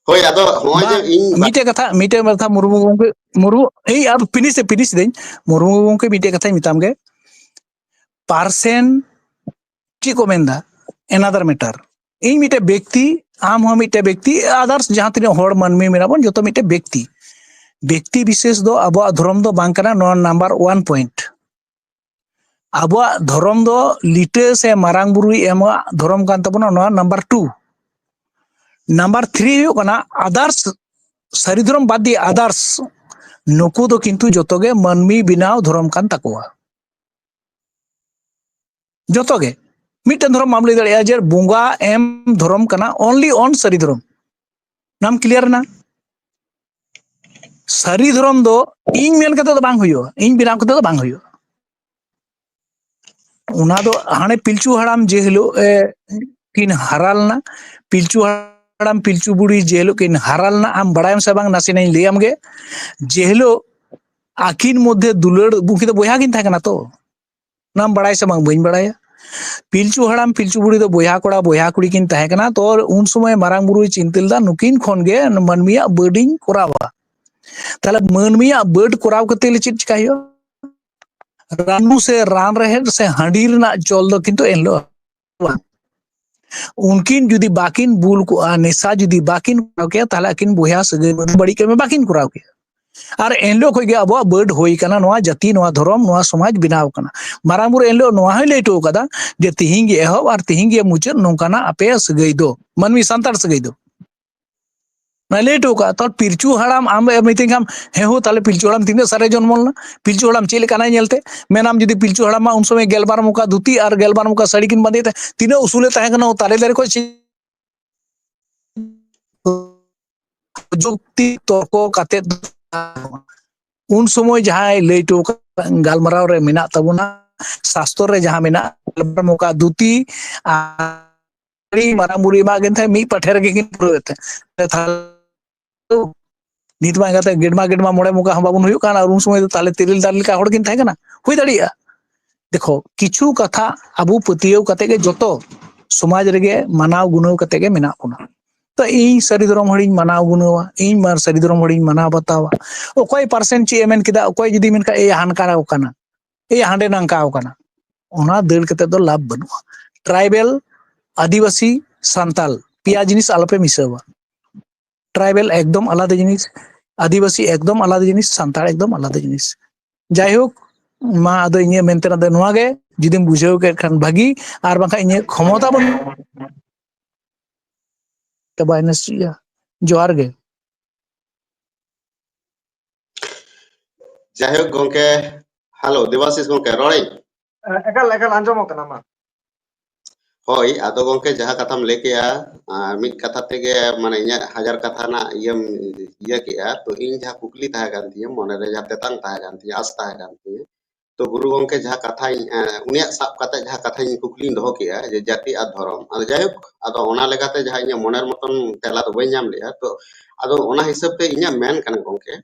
ᱦᱳᱭ, ᱟᱫᱚ ᱦᱚᱸᱜᱼᱚᱭ ᱡᱮ ᱵᱟᱝ, ᱤᱧ ᱵᱟ- ᱢᱤᱫᱴᱮᱡ ᱠᱟᱛᱷᱟ, ᱢᱤᱫᱴᱮᱡ ᱠᱟᱛᱷᱟ ᱢᱩᱨᱢᱩ ᱜᱚᱢᱠᱮ, ᱢᱩᱨᱢᱩ, ᱮᱭ ᱟᱨ finish, finish ᱫᱟᱹᱧ᱾ ᱢᱩᱨᱢᱩ ᱜᱚᱢᱠᱮ ᱢᱤᱫᱴᱮᱡ ᱠᱟᱛᱷᱟᱧ ᱢᱮᱛᱟᱢ ᱜᱮ, percent ᱪᱮᱫ ᱠᱚ ᱢᱮᱱᱫᱟ, another matter᱾ ᱤᱧ ᱢᱤᱫᱴᱮᱡ ᱵᱮᱠᱛᱤ, ᱟᱢ ᱦᱚᱸ ᱢᱤᱫᱴᱮᱡ ᱵᱮᱠᱛᱤ, others ᱡᱟᱦᱟᱸ ᱛᱤᱱᱟᱹᱜ ᱦᱚᱲ ᱢᱟᱹᱱᱢᱤ ᱢᱮᱱᱟᱜ ᱵᱚᱱ, ᱡᱚᱛᱚ ᱢᱤᱫᱴᱮᱡ ᱵᱮᱠᱛᱤ᱾ ᱵᱮᱠᱛᱤ ᱵᱤᱥᱮᱥ ᱫᱚ ᱟᱵᱚᱣᱟᱜ ᱫᱷᱚᱨᱚᱢ ᱫᱚ ᱵᱟᱝ ᱠᱟᱱᱟ, ᱱᱚᱣᱟ number one point᱾ ᱟᱵᱚᱣᱟᱜ ᱫᱷᱚᱨᱚᱢ ᱫᱚ ᱞᱤᱴᱟᱹ ᱥᱮ ᱢᱟᱨᱟᱝ ᱵᱩᱨᱩᱭ ᱮᱢᱟᱜ ᱫᱷᱚᱨᱚᱢ ᱠᱟᱱ ᱛᱟᱵᱚᱱᱟ, ᱱᱚᱣᱟ number two᱾ Number three ᱦᱩᱭᱩᱜ ᱠᱟᱱᱟ others, ᱥᱟᱹᱨᱤ ᱫᱷᱚᱨᱚᱢ ᱵᱟᱫ ᱫᱤᱭᱮ others, ᱱᱩᱠᱩ ᱫᱚ ᱠᱤᱱᱛᱩ ᱡᱚᱛᱚ ᱜᱮ ᱢᱟᱹᱱᱢᱤ ᱵᱮᱱᱟᱣ ᱫᱷᱚᱨᱚᱢ ᱠᱟᱱ ᱛᱟᱠᱚᱣᱟ᱾ ᱡᱚᱛᱚ ᱜᱮ᱾ ᱢᱤᱫᱴᱮᱱ ᱫᱷᱚᱨᱚᱢ ᱵᱟᱢ ᱞᱟᱹᱭ ᱫᱟᱲᱮᱭᱟᱜᱼᱟ ᱡᱮ ᱵᱚᱸᱜᱟ ᱮᱢ ᱫᱷᱚᱨᱚᱢ ᱠᱟᱱᱟ, only on ᱥᱟᱹᱨᱤ ᱫᱷᱚᱨᱚᱢ᱾ ᱱᱟᱢ ᱠᱞᱤᱭᱟᱨ ᱮᱱᱟ? ᱥᱟᱹᱨᱤ ᱫᱷᱚᱨᱚᱢ ᱫᱚ ᱤᱧ ᱢᱮᱱ ᱠᱟᱛᱮ ᱫᱚ ᱵᱟᱝ ᱦᱩᱭᱩᱜᱼᱟ, ᱤᱧ ᱵᱮᱱᱟᱣ ᱠᱟᱛᱮ ᱫᱚ ᱵᱟᱝ ᱦᱩᱭᱩᱜᱼᱟ᱾ ᱚᱱᱟ ᱫᱚ ᱦᱟᱱᱮ ᱯᱤᱞᱪᱩ ᱦᱟᱲᱟᱢ ᱡᱮ ᱦᱤᱞᱳᱜ ᱮ, ᱠᱤᱱ ᱦᱟᱨᱟ ᱞᱮᱱᱟ, ᱯᱤᱞᱪᱩ ᱦᱟᱲᱟᱢ ᱯᱤᱞᱪᱩ ᱵᱩᱲᱦᱤ ᱡᱮ ᱦᱤᱞᱳᱜ ᱠᱤᱱ ᱦᱟᱨᱟ ᱞᱮᱱᱟ, ᱟᱢ ᱵᱟᱲᱟᱭᱟᱢ ᱥᱮ ᱵᱟᱝ, ᱱᱟᱥᱮᱱᱟᱜ ᱤᱧ ᱞᱟᱹᱭᱟᱢ ᱜᱮ᱾ ᱡᱮ ᱦᱤᱞᱳᱜ ᱟᱹᱠᱤᱱ ᱢᱚᱫᱽᱫᱷᱮ ᱫᱩᱞᱟᱹᱲ, ᱩᱱᱠᱤᱱ ᱫᱚ ᱵᱚᱭᱦᱟ ᱠᱤᱱ ᱛᱟᱦᱮᱸ ᱠᱟᱱᱟ ᱛᱚ, ᱚᱱᱟᱢ ᱵᱟᱲᱟᱭ ᱥᱮ ᱵᱟᱝ ᱵᱟᱹᱧ ᱵᱟᱲᱟᱭᱟ᱾ ᱯᱤᱞᱪᱩ ᱦᱟᱲᱟᱢ ᱯᱤᱞᱪᱩ ᱵᱩᱲᱦᱤ ᱫᱚ ᱵᱚᱭᱦᱟ ᱠᱚᱲᱟ ᱵᱚᱭᱦᱟ ᱠᱩᱲᱤ ᱠᱤᱱ ᱛᱟᱦᱮᱸ ᱠᱟᱱᱟ᱾ ᱛᱚ ᱩᱱ ᱥᱚᱢᱚᱭ ᱢᱟᱨᱟᱝ ᱵᱩᱨᱩᱭ ᱪᱤᱱᱛᱟᱹ ᱞᱮᱫᱟ, ᱱᱩᱠᱤᱱ ᱠᱷᱚᱱ ᱜᱮ ᱢᱟᱹᱱᱢᱤᱭᱟᱜ ᱵᱟᱹᱰ ᱤᱧ ᱠᱚᱨᱟᱣᱟ᱾ ᱛᱟᱦᱞᱮ ᱢᱟᱹᱱᱢᱤᱭᱟᱜ ᱵᱟᱹᱰ ᱠᱚᱨᱟᱣ ᱠᱟᱛᱮ ᱞᱮ ᱪᱮᱫ ᱪᱤᱠᱟᱭ ᱦᱩᱭᱩᱜᱼᱟ? ᱨᱟᱹᱱᱩ ᱥᱮ ᱨᱟᱱ ᱨᱮᱦᱮᱫ ᱥᱮ ᱦᱟᱺᱰᱤ ᱨᱮᱱᱟᱜ ᱪᱚᱞ ᱫᱚ ᱠᱤᱱᱛᱩ ᱮᱱᱦᱤᱞᱳᱜ ᱵᱟᱝ᱾ ᱩᱱᱠᱤᱱ ᱡᱩᱫᱤ ᱵᱟᱹᱠᱤᱱ ᱵᱩᱞ ᱠᱚᱜᱼᱟ, ᱱᱮᱥᱟ ᱡᱩᱫᱤ ᱵᱟᱹᱠᱤᱱ ᱠᱚᱨᱟᱣ ᱠᱮᱭᱟ, ᱛᱟᱦᱞᱮ ᱟᱹᱠᱤᱱ ᱵᱚᱭᱦᱟ ᱥᱟᱹᱜᱟᱹᱭ ᱢᱚᱫᱽᱫᱷᱮ ᱵᱟᱹᱲᱤᱡ ᱠᱟᱹᱢᱤ ᱵᱟᱹᱠᱤᱱ ᱠᱚᱨᱟᱣ ᱠᱮᱭᱟ᱾ ᱟᱨ ᱮᱱᱦᱤᱞᱳᱜ ᱠᱷᱚᱱ ᱜᱮ ᱟᱵᱚᱣᱟᱜ ᱵᱟᱹᱰ ᱦᱩᱭ ᱠᱟᱱᱟ, ᱱᱚᱣᱟ ᱡᱟᱹᱛᱤ, ᱱᱚᱣᱟ ᱫᱷᱚᱨᱚᱢ, ᱱᱚᱣᱟ ᱥᱚᱢᱟᱡᱽ ᱵᱮᱱᱟᱣ ᱠᱟᱱᱟ᱾ ᱢᱟᱨᱟᱝ ᱵᱩᱨᱩ ᱮᱱᱦᱤᱞᱳᱜ ᱱᱚᱣᱟ ᱦᱚᱸᱭ ᱞᱟᱹᱭ ᱦᱚᱴᱚ ᱠᱟᱫᱟ ᱡᱮ ᱛᱤᱦᱤᱧ ᱜᱮ ᱮᱦᱚᱵ ᱟᱨ ᱛᱤᱦᱤᱧ ᱜᱮ ᱢᱩᱪᱟᱹᱫ ᱱᱚᱝᱠᱟᱱᱟᱜ ᱟᱯᱮᱭᱟᱜ ᱥᱟᱹᱜᱟᱹᱭ ᱫᱚ, ᱢᱟᱹᱱᱢᱤ ᱥᱟᱱᱛᱟᱲ ᱥᱟᱹᱜᱟᱹᱭ ᱫᱚ᱾ ᱚᱱᱟᱭ ᱞᱟᱹᱭ ᱦᱚᱴᱚ ᱠᱟᱜᱼᱟ᱾ ᱛᱚ ᱯᱤᱞᱪᱩ ᱦᱟᱲᱟᱢ ᱟᱢ ᱮ ᱢᱤᱛᱟᱹᱧ ᱠᱷᱟᱱ, ᱦᱮᱸ ᱦᱳ, ᱛᱟᱦᱞᱮ ᱯᱤᱞᱪᱩ ᱦᱟᱲᱟᱢ ᱛᱤᱱᱟᱹᱜ ᱥᱟᱞ ᱨᱮ ᱡᱚᱱᱢᱚ ᱞᱮᱱᱟ? ᱯᱤᱞᱪᱩ ᱦᱟᱲᱟᱢ ᱪᱮᱫ ᱞᱮᱠᱟᱱᱟᱭ ᱧᱮᱞᱛᱮ? ᱢᱮᱱᱟᱢ ᱡᱩᱫᱤ ᱯᱤᱞᱪᱩ ᱦᱟᱲᱟᱢ ᱢᱟ ᱩᱱ ᱥᱚᱢᱚᱭ ᱜᱮᱞᱵᱟᱨ ᱢᱚᱠᱟ ᱫᱷᱩᱛᱤ ᱟᱨ ᱜᱮᱞᱵᱟᱨ ᱢᱚᱠᱟ ᱥᱟᱹᱲᱤ ᱠᱤᱱ ᱵᱟᱸᱫᱮᱭᱮᱫ ᱛᱟᱦᱮᱸ, ᱛᱤᱱᱟᱹᱜ ᱩᱥᱩᱞᱮ ᱛᱟᱦᱮᱸ ᱠᱟᱱᱟ, ᱛᱟᱞᱮ ᱫᱟᱨᱮ ᱠᱷᱚᱱ ᱪᱮᱫ ᱡᱩᱠᱛᱤ ᱛᱚᱨᱠᱚ ᱠᱟᱛᱮ ᱫᱚ ᱩᱱ ᱥᱚᱢᱚᱭ ᱡᱟᱦᱟᱸᱭ ᱞᱟᱹᱭ ᱦᱚᱴᱚ ᱠᱟᱜ ᱜᱟᱞᱢᱟᱨᱟᱣ ᱨᱮ ᱢᱮᱱᱟᱜ ᱛᱟᱵᱚᱱᱟ, ᱥᱟᱥᱛᱚᱨ ᱨᱮ ᱡᱟᱦᱟᱸ ᱢᱮᱱᱟᱜ, ᱢᱚᱠᱟ ᱫᱷᱩᱛᱤ ᱟᱨ ᱢᱟᱨᱟᱝ ᱵᱩᱨᱩ ᱮᱢᱟᱜ ᱠᱤᱱ ᱛᱟᱦᱮᱸᱫ, ᱢᱤᱫ ᱯᱟᱴᱷᱮ ᱨᱮᱜᱮ ᱠᱤᱱ ᱯᱩᱨᱟᱹᱣᱮᱫ ᱛᱟᱦᱮᱸᱫ᱾ ᱛᱟᱦᱞᱮ ᱱᱤᱛ ᱢᱟ ᱮᱸᱜᱟᱛᱮ ᱜᱮᱰᱢᱟ ᱜᱮᱰᱢᱟ ᱢᱚᱬᱮ ᱢᱚᱠᱟ ᱦᱚᱸ ᱵᱟᱵᱚᱱ ᱦᱩᱭᱩᱜ ᱠᱟᱱ, ᱟᱨ ᱩᱱ ᱥᱚᱢᱚᱭ ᱫᱚ ᱛᱟᱦᱞᱮ ᱛᱤᱨᱤᱞ ᱫᱟᱨᱮ ᱞᱮᱠᱟ ᱦᱚᱲ ᱠᱤᱱ ᱛᱟᱦᱮᱸ ᱠᱟᱱᱟ? ᱦᱩᱭ ᱫᱟᱲᱮᱭᱟᱜᱼᱟ᱾ ᱫᱮᱠᱷᱚ, ᱠᱤᱪᱷᱩ ᱠᱟᱛᱷᱟ ᱟᱵᱚ ᱯᱟᱹᱛᱭᱟᱹᱣ ᱠᱟᱛᱮ ᱜᱮ ᱡᱚᱛᱚ ᱥᱚᱢᱟᱡᱽ ᱨᱮᱜᱮ ᱢᱟᱱᱟᱣ ᱜᱩᱱᱟᱹᱣ ᱠᱟᱛᱮ ᱜᱮ ᱢᱮᱱᱟᱜ ᱵᱚᱱᱟ᱾ ᱛᱚ ᱤᱧ ᱥᱟᱹᱨᱤ ᱫᱷᱚᱨᱚᱢ ᱦᱚᱲᱤᱧ ᱢᱟᱱᱟᱣ ᱜᱩᱱᱟᱹᱣᱟ, ᱤᱧ ᱢᱟ ᱥᱟᱹᱨᱤ ᱫᱷᱚᱨᱚᱢ ᱦᱚᱲᱤᱧ ᱢᱟᱱᱟᱣ ᱵᱟᱛᱟᱣᱟ᱾ ᱚᱠᱚᱭ ᱯᱟᱨᱥᱮᱱ ᱪᱮᱫ ᱮ ᱢᱮᱱ ᱠᱮᱫᱟ, ᱚᱠᱚᱭ ᱡᱩᱫᱤ ᱢᱮᱱ ᱠᱷᱟᱱ, "ᱮᱭ ᱦᱟᱱᱠᱟ ᱠᱟᱱᱟ, ᱮᱭ ᱦᱟᱸᱰᱮ ᱱᱟᱝᱠᱟ ᱠᱟᱱᱟ", ᱚᱱᱟ ᱫᱟᱹᱲ ᱠᱟᱛᱮ ᱫᱚ ᱞᱟᱵᱷ ᱵᱟᱹᱱᱩᱜᱼᱟ᱾ ᱴᱨᱟᱭᱵᱮᱞ, ᱟᱹᱫᱤᱵᱟᱹᱥᱤ, ᱥᱟᱱᱛᱟᱞ, ᱯᱮᱭᱟ ᱡᱤᱱᱤᱥ ᱟᱞᱚᱯᱮ ᱢᱤᱥᱟᱹᱣᱟ᱾ ᱴᱨᱟᱭᱵᱮᱞ ᱮᱠᱫᱚᱢ ᱟᱞᱟᱫᱟ ᱡᱤᱱᱤᱥ, ᱟᱹᱫᱤᱵᱟᱹᱥᱤ ᱮᱠᱫᱚᱢ ᱟᱞᱟᱫᱟ ᱡᱤᱱᱤᱥ, ᱥᱟᱱᱛᱟᱲ ᱮᱠᱫᱚᱢ ᱟᱞᱟᱫᱟ ᱡᱤᱱᱤᱥ᱾ ᱡᱟᱭᱦᱳᱠ, ᱢᱟ ᱟᱫᱚ ᱤᱧᱟᱹᱜ ᱢᱮᱱ ᱛᱮᱱᱟᱜ ᱫᱚ ᱱᱚᱣᱟ ᱜᱮ, ᱡᱩᱫᱤᱢ ᱵᱩᱡᱷᱟᱹᱣ ᱠᱮᱫ ᱠᱷᱟᱱ ᱵᱷᱟᱹᱜᱤ, ᱟᱨ ᱵᱟᱝᱠᱷᱟᱱ ᱤᱧᱟᱹᱜ ᱠᱷᱚᱢᱚᱛᱟ ᱵᱟᱹᱱᱩᱜ ᱛᱮ ᱵᱟᱭ ᱱᱟᱥᱮᱭᱟ᱾ ᱡᱚᱦᱟᱨ ᱜᱮ᱾ ᱡᱟᱭᱦᱳᱠ ᱜᱚᱝᱠᱮ, ᱦᱮᱞᱳ ᱫᱮᱵᱟᱥᱤᱥ ᱜᱚᱝᱠᱮ, ᱨᱚᱲᱟᱹᱧ? ᱮᱠᱟᱞ ᱮᱠᱟᱞ ᱟᱸᱡᱚᱢᱚᱜ ᱠᱟᱱᱟ᱾ ᱢᱟ᱾ ᱦᱳᱭ, ᱟᱫᱚ ᱜᱚᱝᱠᱮ, ᱡᱟᱦᱟᱸ ᱠᱟᱛᱷᱟᱢ ᱞᱟᱹᱭ ᱠᱮᱜᱼᱟ, ᱟᱨ ᱢᱤᱫ ᱠᱟᱛᱷᱟ ᱛᱮᱜᱮ ᱢᱟᱱᱮ ᱤᱧᱟᱹᱜ ᱦᱟᱡᱟᱨ ᱠᱟᱛᱷᱟ ᱨᱮᱱᱟᱜ ᱤᱭᱟᱹᱢ ᱤᱭᱟᱹ ᱠᱮᱜᱼᱟ᱾ ᱛᱚ ᱤᱧ ᱡᱟᱦᱟᱸ ᱠᱩᱠᱞᱤ ᱛᱟᱦᱮᱸ ᱠᱟᱱ ᱛᱤᱧᱟᱹ, ᱢᱚᱱᱮᱨᱮ ᱡᱟᱦᱟᱸ ᱛᱮᱛᱟᱝ ᱛᱟᱦᱮᱸ ᱠᱟᱱ ᱛᱤᱧᱟᱹ, ᱟᱥ ᱛᱟᱦᱮᱸ ᱠᱟᱱ ᱛᱤᱧᱟᱹ, ᱛᱚ ᱜᱩᱨᱩ ᱜᱚᱝᱠᱮ ᱡᱟᱦᱟᱸ ᱠᱟᱛᱷᱟᱧ ᱩᱱᱤᱭᱟᱜ ᱥᱟᱵ ᱠᱟᱛᱮ ᱡᱟᱦᱟᱸ ᱠᱟᱛᱷᱟᱧ ᱠᱩᱠᱞᱤᱧ ᱫᱚᱦᱚ ᱠᱮᱜᱼᱟ ᱡᱮ ᱡᱟᱹᱛᱤ ᱟᱨ ᱫᱷᱚᱨᱚᱢ, ᱟᱫᱚ ᱡᱟᱭᱦᱳᱠ, ᱟᱫᱚ ᱚᱱᱟ ᱞᱮᱠᱟᱛᱮ ᱡᱟᱦᱟᱸ ᱤᱧᱟᱹᱜ ᱢᱚᱱᱮᱨ ᱢᱚᱛᱚᱱ ᱛᱮᱞᱟ ᱫᱚ ᱵᱟᱹᱧ ᱧᱟᱢ ᱞᱮᱜᱼᱟ᱾ ᱛᱚ ᱟᱫᱚ ᱚᱱᱟ ᱦᱤᱥᱟᱹᱵ ᱛᱮ ᱤᱧᱟᱹᱜ ᱢᱮᱱ ᱠᱟᱱᱟ ᱜᱚᱝᱠᱮ,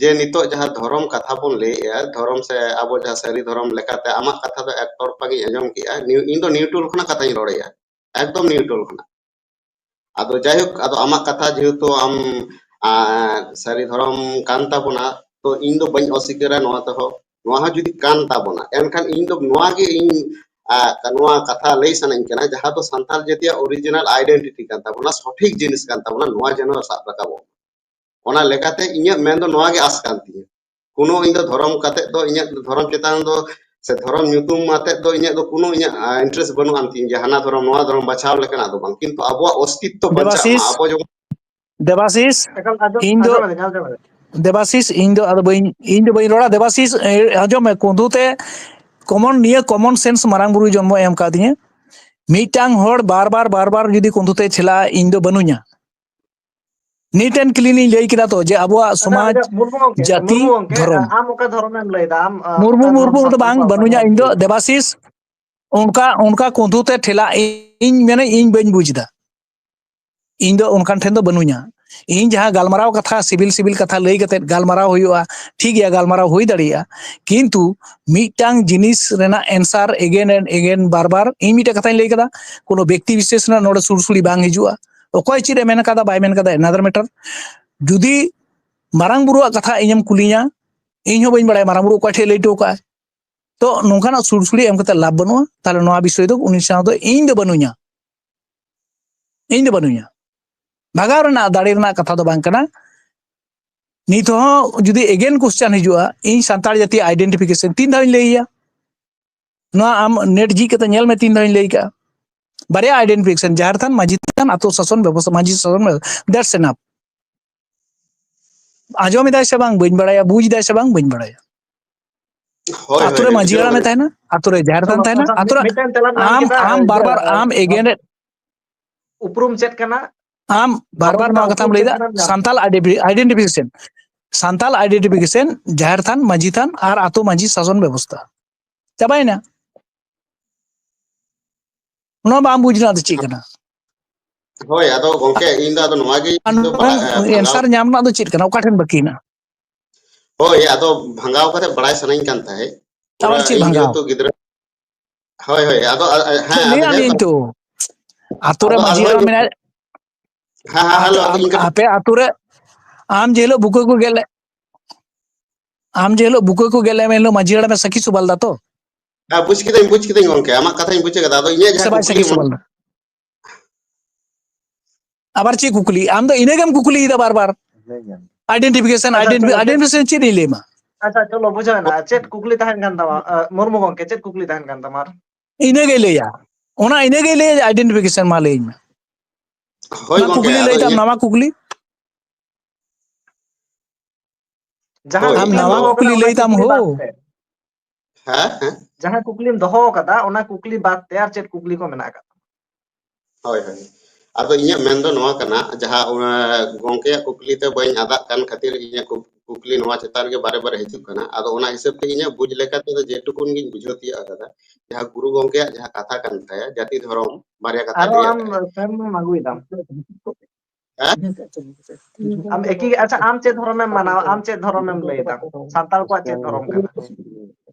ᱡᱮ ᱱᱤᱛᱚᱜ ᱡᱟᱦᱟᱸ ᱫᱷᱚᱨᱚᱢ ᱠᱟᱛᱷᱟ ᱵᱚᱱ ᱞᱟᱹᱭᱮᱜᱼᱟ, ᱫᱷᱚᱨᱚᱢ ᱥᱮ ᱟᱵᱚ ᱡᱟᱦᱟᱸ ᱥᱟᱹᱨᱤ ᱫᱷᱚᱨᱚᱢ ᱞᱮᱠᱟᱛᱮ ᱟᱢᱟᱜ ᱠᱟᱛᱷᱟ ᱫᱚ ᱮᱠᱛᱚᱨᱯᱟ ᱜᱤᱧ ᱟᱸᱡᱚᱢ ᱠᱮᱜᱼᱟ᱾ ᱱᱤᱭᱩ-, ᱤᱧ ᱫᱚ neutral ᱠᱷᱚᱱᱟᱜ ᱠᱟᱛᱷᱟᱧ ᱨᱚᱲᱮᱜᱼᱟ, ᱮᱠᱫᱚᱢ neutral ᱠᱷᱚᱱᱟᱜ᱾ ᱟᱫᱚ ᱡᱟᱭᱦᱳᱠ, ᱟᱫᱚ ᱟᱢᱟᱜ ᱠᱟᱛᱷᱟ ᱡᱮᱦᱮᱛᱩ ᱟᱢ, ᱟᱨ, ᱥᱟᱹᱨᱤ ᱫᱷᱚᱨᱚᱢ ᱠᱟᱱ ᱛᱟᱵᱚᱱᱟ, ᱛᱚ ᱤᱧ ᱫᱚ ᱵᱟᱹᱧ ᱚᱥᱤᱠᱟᱹᱨᱟ ᱱᱚᱣᱟ ᱛᱮᱦᱚᱸ᱾ ᱱᱚᱣᱟ ᱦᱚᱸ ᱡᱩᱫᱤ ᱠᱟᱱ ᱛᱟᱵᱚᱱᱟ, ᱮᱱᱠᱷᱟᱱ ᱤᱧ ᱫᱚ ᱱᱚᱣᱟ ᱜᱮ ᱤᱧ, ᱟᱨ, ᱱᱚᱣᱟ ᱠᱟᱛᱷᱟ ᱞᱟᱹᱭ ᱥᱟᱱᱟᱧ ᱠᱟᱱᱟ, ᱡᱟᱦᱟᱸ ᱫᱚ ᱥᱟᱱᱛᱟᱲ ᱡᱟᱹᱛᱤᱭᱟᱜ original identity ᱠᱟᱱ ᱛᱟᱵᱚᱱᱟ, ᱥᱚᱴᱷᱤᱠ ᱡᱤᱱᱤᱥ ᱠᱟᱱ ᱛᱟᱵᱚᱱᱟ, ᱱᱚᱣᱟ ᱡᱮᱱᱚ ᱥᱟᱵ ᱨᱟᱠᱟᱵᱚᱜ᱾ ᱚᱱᱟ ᱞᱮᱠᱟᱛᱮ ᱤᱧᱟᱹᱜ ᱢᱮᱱ ᱫᱚ ᱱᱚᱣᱟ ᱜᱮ ᱟᱥ ᱠᱟᱱ ᱛᱤᱧᱟᱹ᱾ ᱠᱳᱱᱳ ᱤᱧ ᱫᱚ ᱫᱷᱚᱨᱚᱢ ᱠᱟᱛᱮ ᱫᱚ, ᱤᱧᱟᱹᱜ ᱫᱷᱚᱨᱚᱢ ᱪᱮᱛᱟᱱ ᱫᱚ ᱥᱮ ᱫᱷᱚᱨᱚᱢ ᱧᱩᱛᱩᱢ ᱟᱛᱮ ᱫᱚ ᱤᱧᱟᱹᱜ ᱫᱚ ᱠᱳᱱᱳ ᱤᱧᱟᱹᱜ, ᱟ, interest ᱵᱟᱹᱱᱩᱜ ᱟᱱ ᱛᱤᱧ ᱡᱮ ᱦᱟᱱᱟ ᱫᱷᱚᱨᱚᱢ ᱱᱚᱣᱟ ᱫᱷᱚᱨᱚᱢ ᱵᱟᱪᱷᱟᱣ ᱞᱮᱠᱟᱱᱟᱜ ᱫᱚ ᱵᱟᱝ, ᱠᱤᱱᱛᱩ ᱟᱵᱚᱣᱟᱜ ᱚᱥᱛᱤᱛᱛᱚ ᱵᱟᱧᱪᱟᱜ ᱢᱟ᱾ ᱫᱮᱵᱟᱥᱤᱥ, ᱟᱵᱚ ᱡᱮᱢᱚᱱ ᱫᱮᱵᱟᱥᱤᱥ, ᱟᱸᱡᱚᱢ, ᱤᱧ ᱫᱚ, ᱟᱸᱡᱚᱢ ᱮᱫᱟᱹᱧ, ᱟᱸᱡᱚᱢ ᱮᱫᱟᱹᱧ᱾ ᱫᱮᱵᱟᱥᱤᱥ, ᱤᱧ ᱫᱚ ᱟᱫᱚ ᱵᱟᱹᱧ, ᱤᱧ ᱫᱚ ᱵᱟᱹᱧ ᱨᱚᱲᱟ᱾ ᱫᱮᱵᱟᱥᱤᱥ, ᱮ, ᱟᱸᱡᱚᱢ ᱢᱮ, ᱠᱩᱸᱫᱩ ᱛᱮ common, ᱱᱤᱭᱟᱹ common sense ᱢᱟᱨᱟᱝ ᱵᱩᱨᱩ ᱡᱚᱱᱢᱚ ᱮᱢ ᱠᱟᱣᱫᱤᱧᱟ᱾ ᱢᱤᱫᱴᱟᱝ ᱦᱚᱲ ᱵᱟᱨ ᱵᱟᱨ, ᱵᱟᱨ ᱵᱟᱨ ᱡᱩᱫᱤ ᱠᱩᱸᱫᱩ ᱛᱮ ᱪᱷᱮᱞᱟᱜᱼᱟ, ᱤᱧ ᱫᱚ ᱵᱟᱹᱱᱩᱧᱟ᱾ ᱱᱤᱴ ᱮᱱᱰ ᱠᱞᱤᱱ ᱤᱧ ᱞᱟᱹᱭ ᱠᱮᱫᱟ ᱛᱚ, ᱡᱮ ᱟᱵᱚᱣᱟᱜ ᱟᱪᱪᱷᱟ, ᱥᱚᱢᱟᱡᱽ, ᱟᱪᱪᱷᱟ, ᱢᱩᱨᱢᱩ ᱜᱚᱢᱠᱮ, ᱡᱟᱹᱛᱤ, ᱢᱩᱨᱢᱩ ᱜᱚᱢᱠᱮ, ᱫᱷᱚᱨᱚᱢ᱾ ᱟᱢ ᱚᱠᱟ ᱫᱷᱚᱨᱚᱢ ᱮᱢ ᱞᱟᱹᱭᱫᱟ? ᱟᱢ, ᱟ, ᱢᱩᱨᱢᱩ, ᱚᱠᱟ ᱫᱷᱚᱨᱚᱢ ᱢᱩᱨᱢᱩ ᱥᱟᱵ ᱫᱚ ᱵᱟᱝ, ᱠᱟᱛᱮ ᱵᱟᱹᱱᱩᱧᱟ ᱤᱧ ᱫᱚ᱾ ᱫᱮᱵᱟᱥᱤᱥ, ᱚᱱᱠᱟ, ᱚᱱᱠᱟ ᱠᱩᱸᱫᱩ ᱛᱮ ᱴᱷᱮᱞᱟ ᱤᱧ ᱢᱮᱱᱟ, ᱤᱧ ᱵᱟᱹᱧ ᱵᱩᱡᱽ ᱮᱫᱟ᱾ ᱤᱧ ᱫᱚ ᱚᱱᱠᱟᱱ ᱴᱷᱮᱱ ᱫᱚ ᱵᱟᱹᱱᱩᱧᱟ᱾ ᱤᱧ ᱡᱟᱦᱟᱸ ᱜᱟᱞᱢᱟᱨᱟᱣ ᱠᱟᱛᱷᱟ, ᱥᱤᱵᱤᱞ ᱥᱤᱵᱤᱞ ᱠᱟᱛᱷᱟ ᱞᱟᱹᱭ ᱠᱟᱛᱮ ᱜᱟᱞᱢᱟᱨᱟᱣ ᱦᱩᱭᱩᱜᱼᱟ, ᱴᱷᱤᱠ ᱜᱮᱭᱟ, ᱜᱟᱞᱢᱟᱨᱟᱣ ᱦᱩᱭ ᱫᱟᱲᱮᱭᱟᱜᱼᱟ, ᱠᱤᱱᱛᱩ ᱢᱤᱫᱴᱟᱝ ᱡᱤᱱᱤᱥ ᱨᱮᱱᱟᱜ answer again and again, ᱵᱟᱨ ᱵᱟᱨ, ᱤᱧ ᱢᱤᱫᱴᱟᱝ ᱠᱟᱛᱷᱟᱧ ᱞᱟᱹᱭ ᱠᱟᱫᱟ, ᱠᱳᱱᱳ ᱵᱮᱠᱛᱤ ᱵᱤᱥᱮᱥ ᱨᱮᱱᱟᱜ ᱱᱚᱰᱮ ᱥᱩᱲᱥᱩᱲᱤ ᱵᱟᱝ ᱦᱤᱡᱩᱜᱼᱟ᱾ ᱚᱠᱚᱭ ᱪᱮᱫ ᱮ ᱢᱮᱱ ᱠᱟᱫᱟ, ᱵᱟᱭ ᱢᱮᱱ ᱠᱟᱫᱟ, another matter᱾ ᱡᱩᱫᱤ ᱢᱟᱨᱟᱝ ᱵᱩᱨᱩᱣᱟᱜ ᱠᱟᱛᱷᱟ ᱤᱧᱮᱢ ᱠᱩᱞᱤᱧᱟ, ᱤᱧ ᱦᱚᱸ ᱵᱟᱹᱧ ᱵᱟᱲᱟᱭᱟ ᱢᱟᱨᱟᱝ ᱵᱩᱨᱩ ᱚᱠᱚᱭ ᱴᱷᱮᱡ ᱞᱟᱹᱭ ᱦᱚᱴᱚ ᱠᱟᱜᱼᱟᱭ᱾ ᱛᱚ ᱱᱚᱝᱠᱟᱱᱟᱜ ᱥᱩᱲᱥᱩᱲᱤ ᱮᱢ ᱠᱟᱛᱮ ᱞᱟᱵᱷ ᱵᱟᱹᱱᱩᱜᱼᱟ᱾ ᱛᱟᱦᱞᱮ ᱱᱚᱣᱟ ᱵᱤᱥᱚᱭ ᱫᱚ ᱩᱱᱤ ᱥᱟᱶ ᱫᱚ ᱤᱧ ᱫᱚ ᱵᱟᱹᱱᱩᱧᱟ, ᱤᱧ ᱫᱚ ᱵᱟᱹᱱᱩᱧᱟ, ᱵᱷᱟᱜᱟᱣ ᱨᱮᱱᱟᱜ ᱫᱟᱲᱮ ᱨᱮᱱᱟᱜ ᱠᱟᱛᱷᱟ ᱫᱚ ᱵᱟᱝ ᱠᱟᱱᱟ᱾ ᱱᱤᱛ ᱦᱚᱸ ᱡᱩᱫᱤ again question ᱦᱤᱡᱩᱜᱼᱟ, ᱤᱧ ᱥᱟᱱᱛᱟᱲ ᱡᱟᱹᱛᱤ identification ᱛᱤᱱ ᱫᱷᱟᱣ ᱤᱧ ᱞᱟᱹᱭ ᱟᱭᱟ? ᱱᱚᱣᱟ ᱟᱢ net ᱡᱷᱤᱡ ᱠᱟᱛᱮ ᱧᱮᱞ ᱢᱮ, ᱛᱤᱱ ᱫᱷᱟᱣ ᱤᱧ ᱞᱟᱹᱭ ᱠᱟᱜᱼᱟ᱾ ᱵᱟᱨᱭᱟ identification, ᱡᱟᱦᱮᱨ ᱛᱷᱟᱱ, ᱢᱟᱹᱡᱷᱤ ᱛᱷᱟᱱ, ᱟᱛᱳ ᱥᱟᱥᱚᱱ ᱵᱮᱵᱚᱥᱛᱷᱟ, ᱢᱟᱹᱡᱷᱤ ᱥᱟᱥᱚᱱ ᱵᱮᱵᱚᱥᱛᱷᱟ, that's enough᱾ ᱟᱸᱡᱚᱢ ᱮᱫᱟᱭ ᱥᱮ ᱵᱟᱝ ᱵᱟᱹᱧ ᱵᱟᱲᱟᱭᱟ, ᱵᱩᱡᱽ ᱮᱫᱟᱭ ᱥᱮ ᱵᱟᱝ ᱵᱟᱹᱧ ᱵᱟᱲᱟᱭᱟ᱾ ᱦᱳᱭ, ᱟᱛᱳ ᱦᱳᱭ, ᱨᱮ ᱦᱳᱭ, ᱢᱟᱹᱡᱷᱤ ᱵᱩᱡᱷᱟᱹᱣ ᱦᱟᱲᱟᱢᱮ ᱫᱟᱲᱮᱭᱟᱜ ᱛᱟᱦᱮᱱᱟ, ᱟᱛᱳ ᱨᱮ ᱡᱟᱦᱮᱨ ᱛᱷᱟᱱ ᱛᱟᱦᱮᱱᱟ, ᱟᱛᱳ ᱨᱮ ᱢᱤᱫᱴᱟᱝ ᱛᱮᱞᱟᱢ ᱧᱟᱢ ᱟᱢ, ᱠᱮᱫᱟ, ᱟᱢ ᱵᱟᱨ ᱵᱟᱨ ᱟᱢ against ᱩᱯᱨᱩᱢ ᱪᱮᱫ ᱠᱟᱱᱟ? ᱟᱢ ᱵᱟᱨ ᱟᱵᱚ ᱵᱟᱨ ᱡᱟᱦᱟᱸ ᱱᱚᱣᱟ ᱠᱟᱛᱷᱟᱢ ᱩᱯᱨᱩᱢ ᱞᱟᱹᱭᱫᱟ, ᱪᱮᱫ ᱠᱟᱱᱟ ᱧᱟᱢ᱾ ᱥᱟᱱᱛᱟᱞ identification, ᱥᱟᱱᱛᱟᱞ identification, ᱡᱟᱦᱮᱨ ᱛᱷᱟᱱ, ᱢᱟᱹᱡᱷᱤ ᱛᱷᱟᱱ ᱟᱨ ᱟᱛᱳ ᱢᱟᱹᱡᱷᱤ ᱥᱟᱥᱚᱱ ᱵᱮᱵᱚᱥᱛᱷᱟ᱾ ᱪᱟᱵᱟᱭᱮᱱᱟ᱾ ᱱᱚᱣᱟ ᱵᱟᱢ ᱵᱩᱡᱽ ᱨᱮᱱᱟᱜ ᱫᱚ ᱪᱮᱫ ᱠᱟᱱᱟ? ᱦᱳᱭ, ᱟᱫᱚ ᱜᱚᱝᱠᱮ, ᱤᱧ ᱫᱚ ᱟᱫᱚ ᱱᱚᱣᱟ ᱜᱮ ᱟᱨ ᱤᱧ ᱫᱚ ᱱᱚᱣᱟ ᱵᱟᱲᱟᱭ, ᱟᱸ, ᱵᱷᱟᱜᱟᱣ answer ᱧᱟᱢ ᱨᱮᱱᱟᱜ ᱫᱚ ᱪᱮᱫ ᱠᱟᱱᱟ? ᱚᱠᱟ ᱴᱷᱮᱱ ᱵᱟᱹᱠᱤ ᱦᱮᱱᱟᱜᱼᱟ? ᱦᱳᱭ, ᱟᱫᱚ ᱵᱷᱟᱜᱟᱣ ᱠᱟᱛᱮ ᱵᱟᱲᱟᱭ ᱥᱟᱱᱟᱧ ᱠᱟᱱ ᱛᱟᱦᱮᱸᱫ᱾ ᱟᱵᱟᱨ ᱛᱷᱚᱲᱟ ᱪᱮᱫ ᱤᱧ ᱵᱷᱟᱜᱟᱣ? ᱡᱮᱦᱮᱛᱩ ᱜᱤᱫᱽᱨᱟᱹ, ᱦᱳᱭ, ᱦᱳᱭ, ᱟᱫᱚ, ᱟ, ᱟ, ᱦᱮᱸ, ᱪᱮᱫ ᱟᱫᱚ ᱞᱟᱹᱭᱟᱫ ᱡᱟᱭᱦᱳᱠ, ᱢᱤᱭᱟᱹᱧ ᱛᱚ? ᱟᱛᱳ ᱨᱮ ᱟᱫᱚ, ᱢᱟᱹᱡᱷᱤ ᱦᱳᱭ, ᱦᱟᱲᱟᱢ ᱢᱮᱱᱟᱭ, ᱦᱮᱸ, ᱦᱮᱸ, ᱟᱛ-, ᱦᱮᱞᱳ, ᱟᱫᱚ ᱟᱢ, ᱤᱧ ᱠᱟᱹᱴᱤᱡ ᱟᱯᱮ ᱟᱛᱳ ᱨᱮ ᱟᱢ ᱡᱮ ᱦᱤᱞᱳᱜ ᱵᱩᱠᱟᱹ ᱠᱚ ᱜᱮᱫ ᱞᱮᱫ, ᱟᱢ ᱡᱮ ᱦᱤᱞᱳᱜ ᱵᱩᱠᱟᱹ ᱠᱚ ᱜᱮᱫ ᱞᱮᱫ, ᱮᱱ ᱦᱤᱞᱳᱜ ᱢᱟᱹᱡᱷᱤ ᱦᱟᱲᱟᱢᱮ ᱥᱟᱹᱠᱷᱤ ᱥᱚᱵᱷᱟ ᱞᱮᱫᱟ ᱛᱚ? ᱦᱮᱸ, ᱵᱩᱡᱽ ᱠᱤᱫᱟᱹᱧ, ᱵᱩᱡᱽ ᱠᱤᱫᱟᱹᱧ ᱜᱚᱝᱠᱮ, ᱟᱢᱟᱜ ᱠᱟᱛᱷᱟᱧ ᱵᱩᱡᱽ ᱠᱟᱫᱟ᱾ ᱟᱫᱚ ᱤᱧᱟᱹᱜ ᱥᱮ ᱡᱟᱦᱟᱸ ᱵᱟᱭ ᱠᱩᱠᱞᱤ ᱥᱟᱹᱠᱷᱤ ᱚᱱᱟ ᱥᱚᱵᱷᱟ ᱞᱮᱫᱟ? ᱟᱵᱟᱨ ᱪᱮᱫ ᱠᱩᱠᱞᱤ? ᱟᱢ ᱫᱚ ᱤᱱᱟᱹᱜᱮᱢ ᱠᱩᱠᱞᱤᱭᱮᱫᱟ ᱵᱟᱨ ᱵᱟᱨ᱾ Identification, ᱟᱪᱪᱷᱟ, identifi-, ᱪᱚᱞᱚ, ᱪᱮᱫ identification ᱪᱮᱫ ᱤᱧ ᱞᱟᱹᱭ ᱟᱢᱟ? ᱟᱪᱪᱷᱟ, ᱪᱚᱞᱚ, ᱵᱩᱡᱷᱟᱹᱣ ᱮᱱᱟ᱾ ᱪᱮᱫ ᱠᱩᱠᱞᱤ ᱛᱟᱦᱮᱱ ᱠᱟᱱ ᱛᱟᱢᱟ, ᱟ, ᱢᱩᱨᱢᱩ ᱜᱚᱝᱠᱮ, ᱪᱮᱫ ᱠᱩᱠᱞᱤ ᱛᱟᱦᱮᱱ ᱠᱟᱱ ᱛᱟᱢᱟ ᱟᱨ? ᱤᱱᱟᱹᱜᱮᱭ ᱞᱟᱹᱭᱟ, ᱚᱱᱟ ᱤᱱᱟᱹᱜᱮᱭ ᱞᱟᱹᱭᱟ, identification ᱢᱟ ᱞᱟᱹᱭᱟᱹᱧ ᱢᱮ᱾ ᱦᱳᱭ ᱢᱟ ᱜᱚᱝᱠᱮ, ᱠᱩᱠᱞᱤ ᱟᱫᱚ ᱞᱟᱹᱭ ᱛᱟᱢ, ᱤᱧᱟᱹᱜ ᱱᱟᱣᱟ ᱠᱩᱠᱞᱤ᱾ ᱡᱟᱦᱟᱸ ᱦᱳᱭ, ᱠᱩᱠᱞᱤᱢ ᱟᱢ ᱫᱚᱦᱚ ᱱᱟᱣᱟ ᱠᱟᱫᱟ, ᱠᱩᱠᱞᱤ ᱚᱱᱟ ᱞᱟᱹᱭ ᱛᱟᱢ ᱠᱩᱠᱞᱤ ᱦᱳ᱾ ᱵᱟᱫ ᱛᱮ᱾ ᱦᱮᱸ, ᱦᱮᱸ᱾ ᱡᱟᱦᱟᱸ ᱠᱩᱠᱞᱤᱢ ᱫᱚᱦᱚ ᱠᱟᱫᱟ, ᱚᱱᱟ ᱠᱩᱠᱞᱤ ᱵᱟᱫ ᱛᱮ ᱟᱨ ᱪᱮᱫ ᱠᱩᱠᱞᱤ ᱠᱚ ᱢᱮᱱᱟᱜ ᱟᱠᱟᱫ ᱛᱟᱢᱟ? ᱦᱳᱭ, ᱦᱳᱭ᱾ ᱟᱫᱚ ᱤᱧᱟᱹᱜ ᱢᱮᱱ ᱫᱚ ᱱᱚᱣᱟ ᱠᱟᱱᱟ, ᱡᱟᱦᱟᱸ ᱚᱱᱟ ᱜᱚᱝᱠᱮᱭᱟᱜ ᱠᱩᱠᱞᱤ ᱛᱮ ᱵᱟᱹᱧ ᱟᱫᱟᱜ ᱠᱟᱱ ᱠᱷᱟᱹᱛᱤᱨ ᱤᱧᱟᱹᱜ ᱠᱩ-, ᱠᱩᱠᱞᱤ ᱱᱚᱣᱟ ᱪᱮᱛᱟᱱ ᱨᱮᱜᱮ ᱵᱟᱨᱮ ᱵᱟᱨᱮ ᱦᱤᱡᱩᱜ ᱠᱟᱱᱟ᱾ ᱟᱫᱚ ᱚᱱᱟ ᱦᱤᱥᱟᱹᱵ ᱛᱮ ᱤᱧᱟᱹᱜ ᱵᱩᱡᱽ ᱞᱮᱠᱟ ᱛᱮᱫᱚ ᱡᱮᱴᱩᱠᱩᱱ ᱜᱤᱧ ᱵᱩᱡᱷᱟᱹᱣ ᱛᱤᱭᱳᱜ ᱟᱠᱟᱫᱟ, ᱡᱟᱦᱟᱸ ᱜᱩᱨᱩ ᱜᱚᱝᱠᱮᱭᱟᱜ ᱡᱟᱦᱟᱸ ᱠᱟᱛᱷᱟ ᱠᱟᱱ ᱛᱟᱭᱟ, ᱡᱟᱹᱛᱤ ᱫᱷᱚᱨᱚᱢ ᱵᱟᱨᱭᱟ ᱠᱟᱛᱷᱟ ᱟᱨᱚ ᱞᱟᱹᱭ ᱟᱢ ᱟᱠᱟᱫᱟᱭ᱾ ᱥᱮᱢ ᱟᱹᱜᱩᱭᱮᱫᱟᱢ᱾ ᱦᱮᱸ? ᱟᱢ ᱮᱠᱤ, ᱟᱪᱪᱷᱟ, ᱟᱢ ᱪᱮᱫ ᱫᱷᱚᱨᱚᱢᱮᱢ ᱢᱟᱱᱟᱣᱟ? ᱟᱢ ᱪᱮᱫ ᱫᱷᱚᱨᱚᱢᱮᱢ ᱞᱟᱹᱭ ᱮᱫᱟ? ᱥᱟᱱᱛᱟᱲ ᱠᱚᱣᱟᱜ ᱪᱮᱫ ᱫᱷᱚᱨᱚᱢ ᱠᱟᱱᱟ?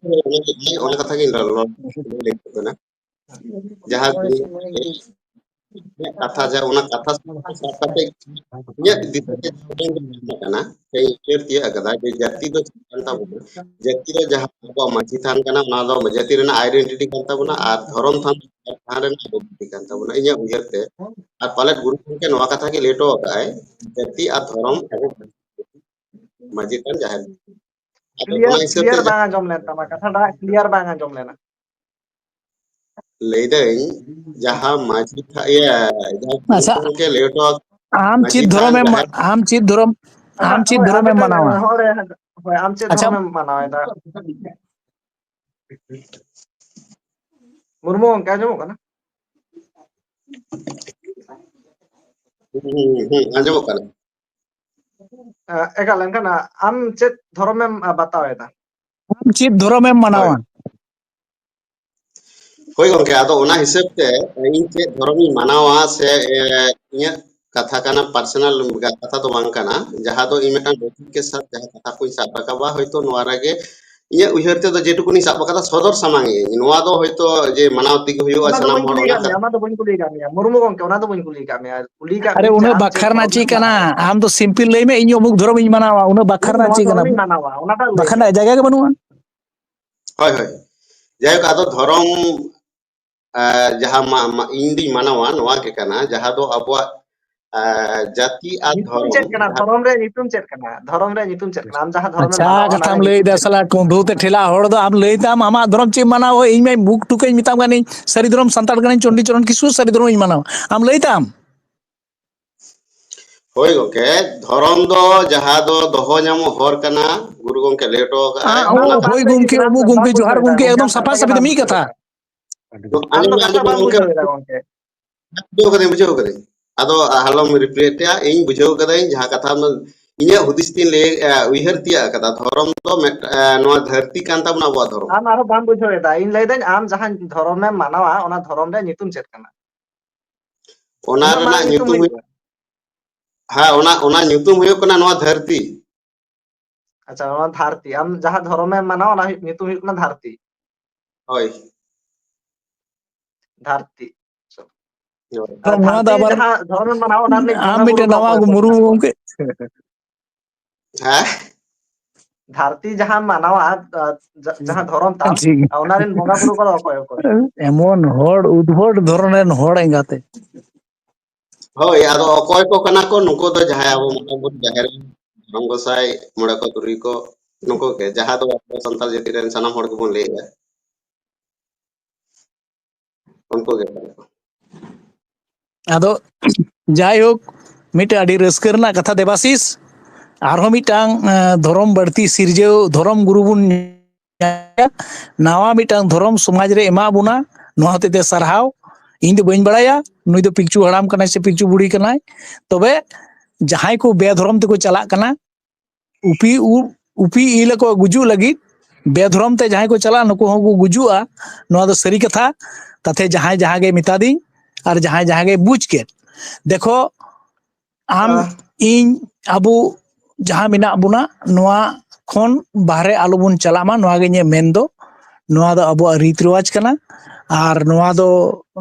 ᱚᱱᱟ ᱠᱟᱛᱷᱟ ᱜᱤᱧ ᱞᱟᱹᱭ ᱞᱟᱹᱭ ᱠᱟᱱᱟ᱾ ᱡᱟᱦᱟᱸ ᱤᱧᱟᱹᱜ ᱠᱟᱛᱷᱟ, ᱡᱟᱦᱟᱸ ᱚᱱᱟ ᱠᱟᱛᱷᱟ ᱥᱟᱵ ᱠᱟᱛᱮ ᱤᱧᱟᱹᱜ ᱫᱤᱥᱟᱹ ᱛᱮ ᱡᱟᱦᱟᱸ ᱠᱟᱱᱟ, ᱥᱮ ᱩᱭᱦᱟᱹᱨ ᱛᱤᱭᱳᱜ ᱟᱠᱟᱫᱟ ᱡᱮ ᱡᱟᱹᱛᱤ ᱫᱚ ᱪᱮᱫ ᱠᱟᱱ ᱛᱟᱵᱚᱱᱟ? ᱡᱟᱹᱛᱤ ᱫᱚ ᱡᱟᱦᱟᱸ ᱟᱵᱚᱣᱟᱜ ᱢᱟᱹᱡᱷᱤ ᱛᱷᱟᱱ ᱠᱟᱱᱟ, ᱚᱱᱟ ᱫᱚ ᱡᱟᱹᱛᱤ ᱨᱮᱱᱟᱜ identity ᱠᱟᱱ ᱛᱟᱵᱚᱱᱟ, ᱟᱨ ᱫᱷᱚᱨᱚᱢ ᱛᱷᱟᱱ ᱫᱚ ᱡᱟᱦᱟᱸ ᱨᱮᱱᱟᱜ identity ᱠᱟᱱ ᱛᱟᱵᱚᱱᱟ, ᱤᱧᱟᱹᱜ ᱩᱭᱦᱟᱹᱨ ᱛᱮ᱾ ᱟᱨ ᱯᱟᱞᱮᱫ ᱜᱩᱨᱩ ᱜᱚᱢᱠᱮ ᱱᱚᱣᱟ ᱠᱟᱛᱷᱟ ᱜᱮ ᱞᱟᱹᱭ ᱦᱚᱴᱚ ᱟᱠᱟᱫ ᱟᱭ, ᱡᱟᱹᱛᱤ ᱟᱨ ᱫᱷᱚᱨᱚᱢ ᱟᱵᱚ ᱢᱟᱹᱡᱷᱤ ᱛᱷᱟᱱ ᱡᱟᱦᱮᱨ᱾ ᱟᱫᱚ ᱚᱱᱟ ᱠᱞᱤᱭᱟᱨ, ᱦᱤᱥᱟᱹᱵ ᱛᱮ ᱠᱞᱤᱭᱟᱨ ᱵᱟᱝ ᱟᱸᱡᱚᱢ ᱞᱮᱱ ᱛᱟᱢᱟ, ᱠᱟᱛᱷᱟ ᱴᱟᱜ ᱠᱞᱤᱭᱟᱨ ᱵᱟᱝ ᱟᱸᱡᱚᱢ ᱞᱮᱱᱟ᱾ ᱞᱟᱹᱭᱫᱟᱹᱧ, ᱡᱟᱦᱟᱸ ᱢᱟᱹᱡᱷᱤ ᱛᱷᱟ-, ᱤᱭᱟᱹ, ᱡᱟᱦᱟᱸ ᱜᱩᱨᱩ ᱟᱪᱪᱷᱟ, ᱜᱚᱢᱠᱮ ᱞᱟᱹᱭ ᱦᱚᱴᱚ ᱟᱠᱟᱫ ᱟᱢ ᱢᱟᱹᱡᱷᱤ ᱪᱮᱫ ᱛᱷᱟᱱ ᱫᱷᱚᱨᱚᱢᱮᱢ ᱢᱟ-, ᱡᱟᱦᱮᱨ ᱟᱢ ᱪᱮᱫ ᱫᱷᱚᱨᱚᱢ, ᱟᱢ ᱪᱮᱫ ᱦᱳᱭ, ᱫᱷᱚᱨᱚᱢᱮᱢ ᱢᱟᱱᱟᱣᱟ? ᱦᱳᱭ, ᱟᱢ ᱪᱮᱫ ᱟᱪᱪᱷᱟ᱾ ᱫᱷᱚᱨᱚᱢᱮᱢ ᱢᱟᱱᱟᱣᱮᱫᱟ? ᱢᱩᱨᱢᱩ ᱜᱚᱝᱠᱮ, ᱟᱸᱡᱚᱢᱚᱜ ᱠᱟᱱᱟ? ᱦᱩᱸ, ᱦᱩᱸ, ᱦᱩᱸ, ᱟᱸᱡᱚᱢᱚᱜ ᱠᱟᱱᱟ᱾ ᱮ, ᱮᱠᱟᱞ, ᱮᱱᱠᱷᱟᱱ, ᱟ, ᱟᱢ ᱪᱮᱫ ᱫᱷᱚᱨᱚᱢᱮᱢ, ᱟ, ᱵᱟᱛᱟᱣᱮᱫᱟ? ᱟᱢ ᱪᱮᱫ ᱫᱷᱚᱨᱚᱢᱮᱢ ᱦᱳᱭ᱾ ᱢᱟᱱᱟᱣᱟ? ᱦᱳᱭ ᱜᱚᱝᱠᱮ, ᱟᱫᱚ ᱚᱱᱟ ᱦᱤᱥᱟᱹᱵ ᱛᱮ ᱤᱧ ᱪᱮᱫ ᱫᱷᱚᱨᱚᱢᱤᱧ ᱢᱟᱱᱟᱣᱟ ᱥᱮ, ᱮ, ᱤᱧᱟᱹᱜ ᱠᱟᱛᱷᱟ ᱠᱟᱱᱟ, personal ᱠᱟᱛᱷᱟ ᱫᱚ ᱵᱟᱝ ᱠᱟᱱᱟ, ᱡᱟᱦᱟᱸ ᱫᱚ ᱤᱧ ᱢᱤᱫᱴᱟᱝ ᱵᱳᱭᱴᱷᱚᱠ ᱥᱟᱶ ᱡᱟᱦᱟᱸ ᱠᱟᱛᱷᱟ ᱠᱚᱧ ᱥᱟᱵ ᱨᱟᱠᱟᱵᱟ, ᱦᱚᱭᱛᱳ ᱱᱚᱣᱟ ᱨᱮᱜᱮ ᱤᱧᱟᱹᱜ ᱩᱭᱦᱟᱹᱨ ᱛᱮᱫᱚ ᱡᱮᱴᱩᱠᱩᱱᱤᱧ ᱥᱟᱵ ᱟᱠᱟᱫᱟ, ᱥᱚᱫᱚᱨ ᱥᱟᱢᱟᱝ ᱤᱧ, ᱱᱚᱣᱟ ᱫᱚ ᱦᱚᱭᱛᱳ ᱡᱮ ᱢᱟᱱᱟᱣ ᱛᱮᱜᱮ ᱦᱩᱭᱩᱜᱼᱟ ᱚᱱᱟ ᱫᱚ ᱥᱟᱱᱟᱢ ᱵᱟᱹᱧ ᱦᱚᱲ, ᱠᱩᱞᱤ ᱚᱱᱟ ᱟᱠᱟᱫ ᱠᱟᱛᱷᱟ ᱢᱮᱭᱟ, ᱚᱱᱟ ᱫᱚ ᱵᱟᱹᱧ ᱠᱩᱞᱤ ᱟᱠᱟᱫ ᱢᱮᱭᱟ, ᱢᱩᱨᱢᱩ ᱜᱚᱝᱠᱮ, ᱚᱱᱟ ᱫᱚ ᱵᱟᱹᱧ ᱠᱩᱞᱤ ᱟᱠᱟᱫ ᱢᱮᱭᱟ᱾ ᱠᱩᱞᱤ ᱟᱠᱟᱫ ᱟᱨᱮ, ᱢᱤᱭᱟᱹᱧ ᱡᱮ ᱩᱱᱟᱹᱜ ᱟᱢ ᱪᱮᱫ ᱵᱟᱠᱷᱟᱨ ᱨᱮᱱᱟᱜ ᱫᱷᱚᱨᱚᱢ ᱪᱮᱫ ᱠᱟᱱᱟ? ᱢᱟᱱᱟᱣᱟ? ᱟᱢ ᱫᱚ simple ᱞᱟᱹᱭ ᱢᱮ, ᱤᱧ ᱩᱢᱩᱠ ᱫᱷᱚᱨᱚᱢ ᱤᱧ ᱢᱟᱱᱟᱣᱟ, ᱩᱱᱟᱹᱜ ᱵᱟᱠᱷᱟᱨ ᱤᱧ ᱨᱮᱱᱟᱜ ᱱᱚᱣᱟ ᱪᱮᱫ ᱠᱟᱱᱟ? ᱫᱷᱚᱨᱚᱢᱤᱧ ᱢᱟᱱᱟᱣᱟ, ᱚᱱᱟᱴᱟᱜ ᱞᱟᱹᱭ ᱵᱟᱠᱷᱟᱨ ᱢᱮ᱾ ᱨᱮᱱᱟᱜ ᱡᱟᱭᱜᱟ ᱜᱮ ᱵᱟᱹᱱᱩᱜᱼᱟ᱾ ᱦᱳᱭ, ᱦᱳᱭ᱾ ᱡᱟᱭᱦᱳᱠ, ᱟᱫᱚ ᱫᱷᱚᱨᱚᱢ, ᱟ, ᱡᱟᱦᱟᱸ ᱢᱟ-, ᱢᱟ-, ᱤᱧ ᱫᱩᱧ ᱢᱟᱱᱟᱣᱟ, ᱱᱚᱣᱟ ᱜᱮ ᱠᱟᱱᱟ, ᱡᱟᱦᱟᱸ ᱫᱚ ᱟᱵᱚᱣᱟᱜ, ᱟ, ᱡᱟᱹᱛᱤ ᱟᱨ ᱧᱩᱛᱩᱢ ᱫᱷᱚᱨᱚᱢ ᱪᱮᱫ ᱠᱟᱱᱟ? ᱡᱟᱦᱟᱸ ᱫᱷᱚᱨᱚᱢ ᱨᱮᱭᱟᱜ ᱧᱩᱛᱩᱢ ᱪᱮᱫ ᱠᱟᱱᱟ? ᱫᱷᱚᱨᱚᱢ ᱨᱮᱭᱟᱜ ᱧᱩᱛᱩᱢ ᱪᱮᱫ ᱠᱟᱱᱟ? ᱟᱢ ᱡᱟᱦᱟᱸ ᱫᱷᱚᱨᱚᱢᱮᱢ ᱟᱪᱪᱷᱟ, ᱢᱟᱱᱟᱣᱟ, ᱚᱱᱟ ᱠᱟᱛᱷᱟᱢ ᱨᱮᱭᱟᱜ ᱞᱟᱹᱭ ᱧᱩᱛᱩᱢ ᱫᱟ ᱪᱮᱫ ᱥᱟᱞᱟ, ᱠᱟᱱᱟ? ᱠᱩᱸᱰᱩ ᱛᱮ ᱴᱷᱮᱞᱟ ᱦᱚᱲ ᱫᱚ ᱟᱢ ᱞᱟᱹᱭ ᱛᱟᱢ, ᱟᱢᱟᱜ ᱫᱷᱚᱨᱚᱢ ᱪᱮᱫ ᱮᱢ ᱢᱟᱱᱟᱣᱟ? ᱤᱧ ᱢᱟᱧ ᱵᱩᱠ ᱴᱩᱠᱟᱹᱧ ᱢᱮᱛᱟᱢ ᱠᱟᱹᱱᱟᱹᱧ, ᱥᱟᱹᱨᱤ ᱫᱷᱚᱨᱚᱢ ᱥᱟᱱᱛᱟᱲ ᱠᱟᱹᱱᱟᱹᱧ, ᱪᱚᱱᱰᱤ ᱪᱚᱨᱚᱱ ᱠᱤᱥᱠᱩ, ᱥᱟᱹᱨᱤ ᱫᱷᱚᱨᱚᱢ ᱤᱧ ᱢᱟᱱᱟᱣᱟ᱾ ᱟᱢ ᱞᱟᱹᱭ ᱛᱟᱢ᱾ ᱦᱳᱭ ᱜᱚᱝᱠᱮ, ᱫᱷᱚᱨᱚᱢ ᱫᱚ ᱡᱟᱦᱟᱸ ᱫᱚ ᱫᱚᱦᱚ ᱧᱟᱢᱚᱜ ᱦᱚᱨ ᱠᱟᱱᱟ, ᱜᱩᱨᱩ ᱜᱚᱝᱠᱮ ᱞᱟᱹᱭ ᱦᱚᱴᱚ ᱟᱠᱟᱫ ᱟᱭ, ᱟᱸ, ᱚᱱᱟ ᱚ, ᱫᱚ ᱦᱳᱭ ᱵᱟᱝ ᱞᱟᱹᱭ ᱜᱚᱝᱠᱮ, ᱠᱟᱱᱟ, ᱚᱢᱩᱠ ᱵᱟᱢ ᱜᱚᱝᱠᱮ, ᱵᱩᱡᱷᱟᱹᱣ ᱡᱚᱦᱟᱨ ᱮᱫᱟ ᱜᱚᱝᱠᱮ, ᱜᱚᱝᱠᱮ, ᱮᱠᱫᱚᱢ ᱟᱢ ᱥᱟᱯᱷᱟ ᱠᱟᱛᱷᱟ ᱜᱮ ᱥᱟᱹᱯᱷᱤ ᱫᱚ ᱵᱟᱢ ᱢᱤᱫ ᱵᱩᱡᱷᱟᱹᱣ ᱠᱟᱛᱷᱟ᱾ ᱮᱫᱟ᱾ ᱟᱸᱡᱚᱢ ᱟᱢ ᱫᱚ ᱢᱮ, ᱠᱟᱛᱷᱟ ᱟᱸᱡᱚᱢ ᱢᱮ ᱵᱟᱢ ᱜᱚᱝᱠᱮ᱾ ᱵᱩᱡᱷᱟᱹᱣ ᱮᱫᱟ ᱜᱚᱝᱠᱮ᱾ ᱵᱩᱡᱷᱟᱹᱣ ᱠᱟᱫᱟᱹᱧ, ᱵᱩᱡᱷᱟᱹᱣ ᱠᱟᱫᱟᱹᱧ᱾ ᱟᱫᱚ, ᱟ, ᱟᱞᱚᱢ repeat ᱮᱜᱼᱟ, ᱤᱧ ᱵᱩᱡᱷᱟᱹᱣ ᱠᱟᱫᱟᱹᱧ ᱡᱟᱦᱟᱸ ᱠᱟᱛᱷᱟ ᱫᱚ ᱤᱧᱟᱹᱜ ᱦᱩᱫᱤᱥ ᱛᱤᱧ ᱞᱟᱹᱭ, ᱟ, ᱩᱭᱦᱟᱹᱨ ᱛᱤᱭᱟᱹᱜ ᱟᱠᱟᱫᱟ᱾ ᱫᱷᱚᱨᱚᱢ ᱫᱚ ᱢᱤᱫ, ᱟ, ᱱᱚᱣᱟ ᱫᱷᱟᱹᱨᱛᱤ ᱠᱟᱱ ᱛᱟᱵᱚᱱᱟ ᱟᱵᱚᱣᱟᱜ ᱫᱷᱚᱨᱚᱢ᱾ ᱟᱢ ᱟᱨᱦᱚᱸ ᱵᱟᱢ ᱵᱩᱡᱷᱟᱹᱣ ᱮᱫᱟ᱾ ᱤᱧ ᱞᱟᱹᱭ ᱫᱟᱹᱧ, ᱟᱢ ᱡᱟᱦᱟᱸ ᱫᱷᱚᱨᱚᱢᱮᱢ ᱢᱟᱱᱟᱣᱟ, ᱚᱱᱟ ᱫᱷᱚᱨᱚᱢ ᱨᱮᱭᱟᱜ ᱧᱩᱛᱩᱢ ᱪᱮᱫ ᱠᱟᱱᱟ? ᱚᱱᱟ ᱩᱱᱟᱹᱜ ᱨᱮᱱᱟᱜ ᱢᱟᱨᱟᱝ ᱧᱩᱛᱩᱢ ᱧᱩᱛᱩᱢ ᱦᱩᱭᱩᱜ, ᱦᱩᱭᱩᱜᱼᱟ᱾ ᱦᱮᱸ, ᱚᱱᱟ, ᱚᱱᱟ ᱧᱩᱛᱩᱢ ᱦᱩᱭᱩᱜ ᱠᱟᱱᱟ ᱱᱚᱣᱟ ᱫᱷᱟᱹᱨᱛᱤ᱾ ᱟᱪᱪᱷᱟ, ᱱᱚᱣᱟ ᱫᱷᱟᱹᱨᱛᱤ, ᱟᱢ ᱡᱟᱦᱟᱸ ᱫᱷᱚᱨᱚᱢᱮᱢ ᱢᱟᱱᱟᱣᱟ, ᱚᱱᱟ ᱦᱩᱭᱩᱜ, ᱧᱩᱛᱩᱢ ᱦᱩᱭᱩᱜ ᱠᱟᱱᱟ ᱫᱷᱟᱹᱨᱛᱤ᱾ ᱦᱳᱭ᱾ ᱫᱷᱟᱹᱨᱛᱤ᱾ ᱦᱳᱭ᱾ ᱟᱨ ᱱᱚᱣᱟ ᱫᱚ ᱫᱷᱟᱹᱨᱛᱤ ᱟᱵᱟᱨ ᱡᱟᱦᱟᱸ ᱫᱷᱚᱨᱚᱢᱮᱢ ᱢᱟᱱᱟᱣᱟ, ᱚᱱᱟ ᱨᱤᱱᱤᱡ ᱟᱢ ᱵᱚᱸᱜᱟ ᱵᱩᱨᱩ ᱢᱤᱫᱴᱮᱱ ᱫᱚ ᱱᱟᱣᱟ ᱚᱠᱚᱭ ᱚᱠᱚᱭ ᱢᱩᱨᱢᱩ ᱢᱮᱱᱟᱜ ᱠᱚᱣᱟ? ᱜᱚᱢᱠᱮ᱾ ᱦᱮᱸ? ᱫᱷᱟᱹᱨᱛᱤ ᱡᱟᱦᱟᱸᱢ ᱢᱟᱱᱟᱣᱟ, ᱟ, ᱡᱟ-, ᱡᱟᱦᱟᱸ ᱫᱷᱚᱨᱚᱢ ᱛᱟᱢ, ᱴᱷᱤᱠ᱾ ᱚᱱᱟ ᱨᱮᱱ ᱵᱚᱸᱜᱟ ᱵᱩᱨᱩ ᱠᱚᱫᱚ ᱚᱠᱚᱭ ᱚᱠᱚᱭ? ᱮᱢᱚᱱ ᱦᱚᱲ, ᱩᱫᱵᱷᱚᱴ ᱫᱷᱚᱨᱚᱱ ᱨᱮᱱ ᱦᱚᱲ ᱮᱸᱜᱟᱛᱮ᱾ ᱦᱳᱭ, ᱟᱫᱚ ᱚᱠᱚᱭ ᱠᱚ ᱠᱟᱱᱟ ᱠᱚ ᱱᱩᱠᱩ ᱫᱚ? ᱡᱟᱦᱟᱸᱭ ᱟᱵᱚ ᱢᱚᱴᱟᱢᱩᱴᱤ ᱡᱟᱦᱮᱨ ᱫᱷᱚᱨᱚᱢ ᱜᱚᱸᱥᱟᱭ, ᱢᱚᱬᱮ ᱠᱚ ᱛᱩᱨᱩᱭ ᱠᱚ, ᱱᱩᱠᱩ ᱜᱮ, ᱡᱟᱦᱟᱸ ᱫᱚ ᱟᱵᱚ ᱥᱟᱱᱛᱟᱲ ᱡᱟᱹᱛᱤ ᱨᱮᱱ ᱥᱟᱱᱟᱢ ᱦᱚᱲ ᱜᱮᱵᱚᱱ ᱞᱟᱹᱭᱮᱫᱼᱟ, ᱩᱱᱠᱩ ᱜᱮ ᱠᱟᱱᱟ ᱠᱚ᱾ ᱟᱫᱚ ᱡᱟᱭᱦᱳᱠ, ᱢᱤᱫᱴᱮᱱ ᱟᱹᱰᱤ ᱨᱟᱹᱥᱠᱟᱹ ᱨᱮᱱᱟᱜ ᱠᱟᱛᱷᱟ ᱫᱮᱵᱟᱥᱤᱥ, ᱟᱨᱦᱚᱸ ᱢᱤᱫᱴᱟᱝ ᱫᱷᱚᱨᱚᱢ ᱵᱟᱹᱲᱛᱤ ᱥᱤᱨᱡᱟᱹᱣ ᱫᱷᱚᱨᱚᱢ ᱜᱩᱨᱩ ᱵᱚᱱ ᱱᱟᱣᱟ ᱢᱤᱫᱴᱟᱝ ᱫᱷᱚᱨᱚᱢ ᱥᱚᱢᱟᱡᱽ ᱨᱮ ᱮᱢᱟᱜ ᱵᱚᱱᱟ᱾ ᱱᱚᱣᱟ ᱦᱚᱛᱮᱡ ᱛᱮ ᱥᱟᱨᱦᱟᱣ᱾ ᱤᱧ ᱫᱚ ᱵᱟᱹᱧ ᱵᱟᱲᱟᱭᱟ ᱱᱩᱭ ᱫᱚ ᱯᱤᱞᱪᱩ ᱦᱟᱲᱟᱢ ᱠᱟᱱᱟᱭ ᱥᱮ ᱯᱤᱞᱪᱩ ᱵᱩᱲᱦᱤ ᱠᱟᱱᱟᱭ᱾ ᱛᱚᱵᱮ ᱡᱟᱦᱟᱸᱭ ᱠᱚ ᱵᱮᱫᱷᱚᱨᱚᱢ ᱛᱮᱠᱚ ᱪᱟᱞᱟᱜ ᱠᱟᱱᱟ, ᱩᱯᱤ ᱩ- ᱩᱯᱤ ᱤᱞ ᱟᱠᱚ ᱜᱩᱡᱩᱜ ᱞᱟᱹᱜᱤᱫ, ᱵᱮᱫᱷᱚᱨᱚᱢ ᱛᱮ ᱡᱟᱦᱟᱸᱭ ᱠᱚ ᱪᱟᱞᱟᱜᱼᱟ, ᱱᱩᱠᱩ ᱦᱚᱸᱠᱚ ᱜᱩᱡᱩᱜᱼᱟ᱾ ᱱᱚᱣᱟ ᱫᱚ ᱥᱟᱹᱨᱤ ᱠᱟᱛᱷᱟ᱾ ᱛᱟᱛᱮ ᱡᱟᱦᱟᱸᱭ ᱡᱟᱦᱟᱸ ᱜᱮ ᱢᱮᱛᱟ ᱫᱤᱧ ᱟᱨ ᱡᱟᱦᱟᱸᱭ ᱡᱟᱦᱟᱸ ᱜᱮ ᱵᱩᱡᱽ ᱠᱮᱫ, ᱫᱮᱠᱷᱚ, ᱟᱢ, ᱤᱧ, ᱟᱵᱚ ᱡᱟᱦᱟᱸ ᱢᱮᱱᱟᱜ ᱵᱚᱱᱟ, ᱱᱚᱣᱟ ᱠᱷᱚᱱ ᱵᱟᱦᱨᱮ ᱟᱞᱚ ᱵᱚᱱ ᱪᱟᱞᱟᱜ ᱢᱟ, ᱱᱚᱣᱟ ᱜᱮ ᱤᱧᱟᱹᱜ ᱢᱮᱱ ᱫᱚ᱾ ᱱᱚᱣᱟ ᱫᱚ ᱟᱵᱚᱣᱟᱜ ᱨᱤᱛ ᱨᱮᱣᱟᱡᱽ ᱠᱟᱱᱟ᱾ ᱟᱨ ᱱᱚᱣᱟ ᱫᱚ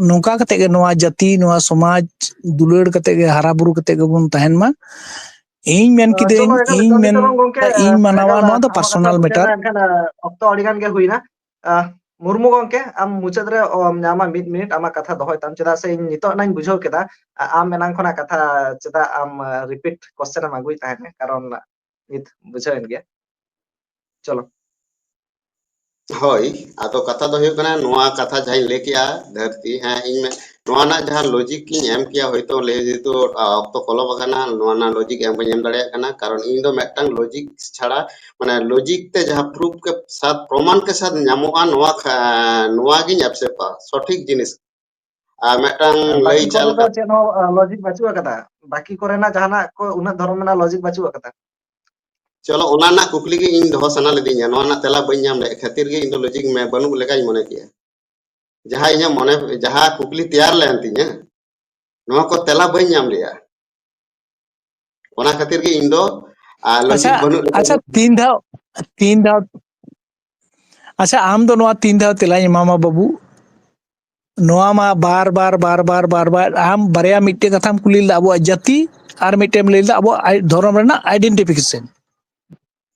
ᱱᱚᱝᱠᱟ ᱠᱟᱛᱮ ᱜᱮ ᱱᱚᱣᱟ ᱡᱟᱹᱛᱤ, ᱱᱚᱣᱟ ᱥᱚᱢᱟᱡᱽ ᱫᱩᱞᱟᱹᱲ ᱠᱟᱛᱮ ᱜᱮ, ᱦᱟᱨᱟ ᱵᱩᱨᱩ ᱠᱟᱛᱮ ᱜᱮᱵᱚᱱ ᱛᱟᱦᱮᱱ ᱢᱟ᱾ ᱤᱧ ᱢᱮᱱ ᱠᱤᱫᱟᱹᱧ, ᱤᱧ ᱢᱮᱱ, ᱤᱧ ᱢᱟᱱᱟᱣᱟ, ᱱᱚᱣᱟ ᱫᱚ ᱯᱟᱨᱥᱚᱱᱟᱞ ᱢᱮᱴᱟᱨ᱾ ᱚᱠᱛᱚ ᱟᱹᱰᱤ ᱜᱟᱱ ᱜᱮ ᱦᱩᱭᱱᱟ᱾ ᱢᱩᱨᱢᱩ ᱜᱚᱝᱠᱮ, ᱟᱢ ᱢᱩᱪᱟᱹᱫ ᱨᱮ ᱧᱟᱢᱟ ᱢᱤᱫ ᱢᱤᱱᱤᱴ, ᱟᱢᱟᱜ ᱠᱟᱛᱷᱟ ᱫᱚᱦᱚᱭ ᱛᱟᱢ, ᱪᱮᱫᱟᱜ ᱥᱮ ᱤᱧ ᱱᱤᱛᱚᱜ ᱱᱟᱧ ᱵᱩᱡᱷᱟᱹᱣ ᱠᱮᱫᱟ ᱟᱢ ᱮᱱᱟᱝ ᱠᱷᱚᱱᱟᱜ ᱠᱟᱛᱷᱟ ᱪᱮᱫᱟᱜ ᱟᱢ ᱨᱤᱯᱤᱴ ᱠᱚᱥᱪᱮᱱ ᱮᱢ ᱟᱹᱜᱩᱭ ᱛᱟᱦᱮᱸᱫ, ᱠᱟᱨᱚᱱ ᱱᱤᱛ ᱵᱩᱡᱷᱟᱹᱣ ᱮᱱ ᱜᱮᱭᱟ᱾ ᱪᱚᱞᱚ᱾ ᱦᱳᱭ, ᱟᱫᱚ ᱠᱟᱛᱷᱟ ᱫᱚ ᱦᱩᱭᱩᱜ ᱠᱟᱱᱟ, ᱱᱚᱣᱟ ᱠᱟᱛᱷᱟ ᱡᱟᱦᱟᱸᱧ ᱞᱟᱹᱭ ᱠᱮᱜᱼᱟ, ᱫᱷᱟᱹᱨᱛᱤ, ᱦᱮᱸ, ᱤᱧ ᱢᱮ-, ᱱᱚᱣᱟ ᱨᱮᱱᱟᱜ ᱡᱟᱦᱟᱸ ᱞᱚᱡᱤᱠ ᱤᱧ ᱮᱢ ᱠᱮᱭᱟ, ᱦᱚᱭᱛᱳ ᱞᱟᱹᱭ ᱡᱮᱦᱮᱛᱩ, ᱟ, ᱚᱠᱛᱚ ᱠᱚᱞᱚᱢ ᱟᱠᱟᱱᱟ, ᱱᱚᱣᱟ ᱨᱮᱱᱟᱜ ᱞᱚᱡᱤᱠ ᱮᱢ ᱵᱟᱹᱧ ᱮᱢ ᱫᱟᱲᱮᱭᱟᱜ ᱠᱟᱱᱟ, ᱠᱟᱨᱚᱱ ᱤᱧ ᱫᱚ ᱢᱤᱫᱴᱟᱝ ᱞᱚᱡᱤᱠ ᱪᱷᱟᱲᱟ, ᱢᱟᱱᱮ, ᱞᱚᱡᱤᱠ ᱛᱮ ᱡᱟᱦᱟᱸ ᱯᱨᱩᱯ ᱠᱮ ᱥᱟᱛ, ᱯᱨᱚᱢᱟᱱ ᱠᱮ ᱥᱟᱛ ᱧᱟᱢᱚᱜᱼᱟ, ᱱᱚᱣᱟ ᱠᱷᱟ-, ᱱᱚᱣᱟ ᱜᱤᱧ ᱮᱠᱥᱮᱯᱴᱟ, ᱥᱚᱴᱷᱤᱠ ᱡᱤᱱᱤᱥ᱾ ᱟᱨ ᱢᱤᱫᱴᱟᱝ ᱞᱟᱹᱭ ᱵᱟᱹᱠᱤ ᱪᱟᱞ ᱠᱚᱨᱮ ᱫᱚ ᱠᱟᱛᱮ᱾ ᱪᱮᱫ ᱦᱚᱸ, ᱟ, ᱞᱚᱡᱤᱠ ᱵᱟᱹᱪᱩᱜ ᱟᱠᱟᱫᱟ᱾ ᱵᱟᱹᱠᱤ ᱠᱚᱨᱮᱱᱟᱜ ᱡᱟᱦᱟᱱᱟᱜ ᱠᱚ ᱩᱱᱟᱹᱜ ᱫᱷᱚᱨᱚᱢ ᱨᱮᱱᱟᱜ ᱞᱚᱡᱤᱠ ᱵᱟᱹᱪᱩᱜ ᱟᱠᱟᱫᱟ᱾ ᱪᱚᱞᱚ, ᱚᱱᱟ ᱨᱮᱱᱟᱜ ᱠᱩᱠᱞᱤ ᱜᱮ ᱤᱧ ᱫᱚᱦᱚ ᱥᱟᱱᱟ ᱞᱤᱫᱤᱧᱟ, ᱱᱚᱣᱟ ᱨᱮᱱᱟᱜ ᱛᱮᱞᱟ ᱵᱟᱹᱧ ᱧᱟᱢ ᱞᱮᱫ ᱠᱷᱟᱹᱛᱤᱨ ᱜᱮ ᱤᱧ ᱫᱚ ᱞᱚᱡᱤᱠ ᱢᱮ ᱵᱟᱹᱱᱩᱜ ᱞᱮᱠᱟᱧ ᱢᱚᱱᱮ ᱠᱮᱜᱼᱟ᱾ ᱡᱟᱦᱟᱸ ᱤᱧᱟᱹᱜ ᱢᱚᱱᱮ, ᱡᱟᱦᱟᱸ ᱠᱩᱠᱞᱤ ᱛᱮᱭᱟᱨ ᱞᱮᱱ ᱛᱤᱧᱟᱹ, ᱱᱚᱣᱟ ᱠᱚ ᱛᱮᱞᱟ ᱵᱟᱹᱧ ᱧᱟᱢ ᱞᱮᱜᱼᱟ᱾ ᱚᱱᱟ ᱠᱷᱟᱹᱛᱤᱨ ᱜᱮ ᱤᱧ ᱫᱚ, ᱟᱨ, ᱞᱚᱡᱤᱠ ᱟᱪᱪᱷᱟ, ᱵᱟᱹᱱᱩᱜ ᱞᱮᱠᱟ ᱟᱪᱪᱷᱟ, ᱜᱮ᱾ ᱛᱤᱱ ᱫᱷᱟᱣ, ᱛᱤᱱ ᱫᱷᱟᱣ, ᱟᱪᱪᱷᱟ, ᱟᱢ ᱫᱚ ᱱᱚᱣᱟ ᱛᱤᱱ ᱫᱷᱟᱣ ᱛᱮᱞᱟᱧ ᱮᱢᱟᱢᱟ ᱵᱟᱹᱵᱩ᱾ ᱱᱚᱣᱟ ᱢᱟ ᱵᱟᱨ ᱵᱟᱨ, ᱵᱟᱨ ᱵᱟᱨ, ᱵᱟᱨ ᱵᱟᱨ, ᱟᱢ ᱵᱟᱨᱭᱟ ᱢᱤᱫᱴᱮᱡ ᱠᱟᱛᱷᱟᱢ ᱠᱩᱞᱤ ᱞᱮᱫᱟ ᱟᱵᱚᱣᱟᱜ ᱡᱟᱹᱛᱤ, ᱟᱨ ᱢᱤᱫᱴᱮᱡ ᱮᱢ ᱞᱟᱹᱭ ᱞᱮᱫᱟ ᱟᱵᱚᱣᱟᱜ ᱟᱭ-, ᱫᱷᱚᱨᱚᱢ ᱨᱮᱱᱟᱜ ᱟᱭᱰᱮᱱᱴᱤᱯᱷᱤᱠᱮᱥᱚᱱ᱾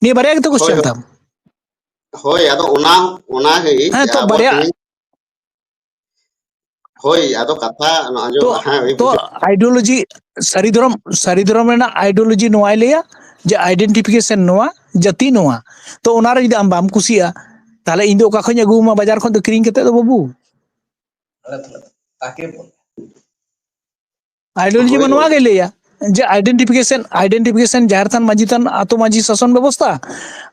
ᱱᱤᱭᱟᱹ ᱵᱟᱨᱭᱟ ᱜᱮᱛᱚ ᱦᱳᱭ, ᱠᱚᱥᱪᱮᱱ ᱦᱳᱭ᱾ ᱛᱟᱢ᱾ ᱦᱳᱭ, ᱟᱫᱚ ᱚᱱᱟ, ᱚᱱᱟ ᱜᱮ ᱦᱮᱸ, ᱛᱚ ᱟᱵᱚ ᱵᱟᱨᱭᱟ ᱛᱮᱦᱮᱧ ᱦᱳᱭ, ᱟᱫᱚ ᱠᱟᱛᱷᱟ ᱱᱚᱣᱟ ᱟᱸᱡᱚᱢ, ᱛᱚ, ᱦᱮᱸ, ᱦᱳᱭ, ᱛᱚ ᱵᱩᱡᱷᱟᱹᱣ᱾ ᱟᱭᱰᱤᱭᱳᱞᱚᱡᱤ, ᱥᱟᱹᱨᱤ ᱫᱷᱚᱨᱚᱢ, ᱥᱟᱹᱨᱤ ᱫᱷᱚᱨᱚᱢ ᱨᱮᱱᱟᱜ ᱟᱭᱰᱤᱭᱳᱞᱚᱡᱤ ᱱᱚᱣᱟᱭ ᱞᱟᱹᱭᱟ ᱡᱮ ᱟᱭᱰᱮᱱᱴᱤᱯᱷᱤᱠᱮᱥᱚᱱ ᱱᱚᱣᱟ, ᱡᱟᱹᱛᱤ ᱱᱚᱣᱟ᱾ ᱛᱚ ᱚᱱᱟᱨᱮ ᱡᱩᱫᱤ ᱟᱢ ᱵᱟᱢ ᱠᱩᱥᱤᱭᱟᱜᱼᱟ, ᱛᱟᱦᱞᱮ ᱤᱧ ᱫᱚ ᱚᱠᱟ ᱠᱷᱚᱱᱤᱧ ᱟᱹᱜᱩᱣᱟᱢᱟ ᱵᱟᱡᱟᱨ ᱠᱷᱚᱱ ᱫᱚ ᱠᱤᱨᱤᱧ ᱠᱟᱛᱮ ᱫᱚ ᱵᱟᱹᱵᱩ? ᱟᱭᱰᱤᱭᱳᱞᱚᱡᱤ ᱦᱳᱭ, ᱢᱟ ᱱᱚᱣᱟ ᱦᱳᱭ᱾ ᱜᱮ ᱞᱟᱹᱭᱟ᱾ ᱡᱮ identification, identification ᱡᱟᱦᱮᱨ ᱛᱷᱟᱱ, ᱢᱟᱹᱡᱷᱤ ᱛᱷᱟᱱ, ᱟᱛᱳ ᱢᱟᱹᱡᱷᱤ, ᱥᱟᱥᱚᱱ ᱵᱮᱵᱚᱥᱛᱷᱟ,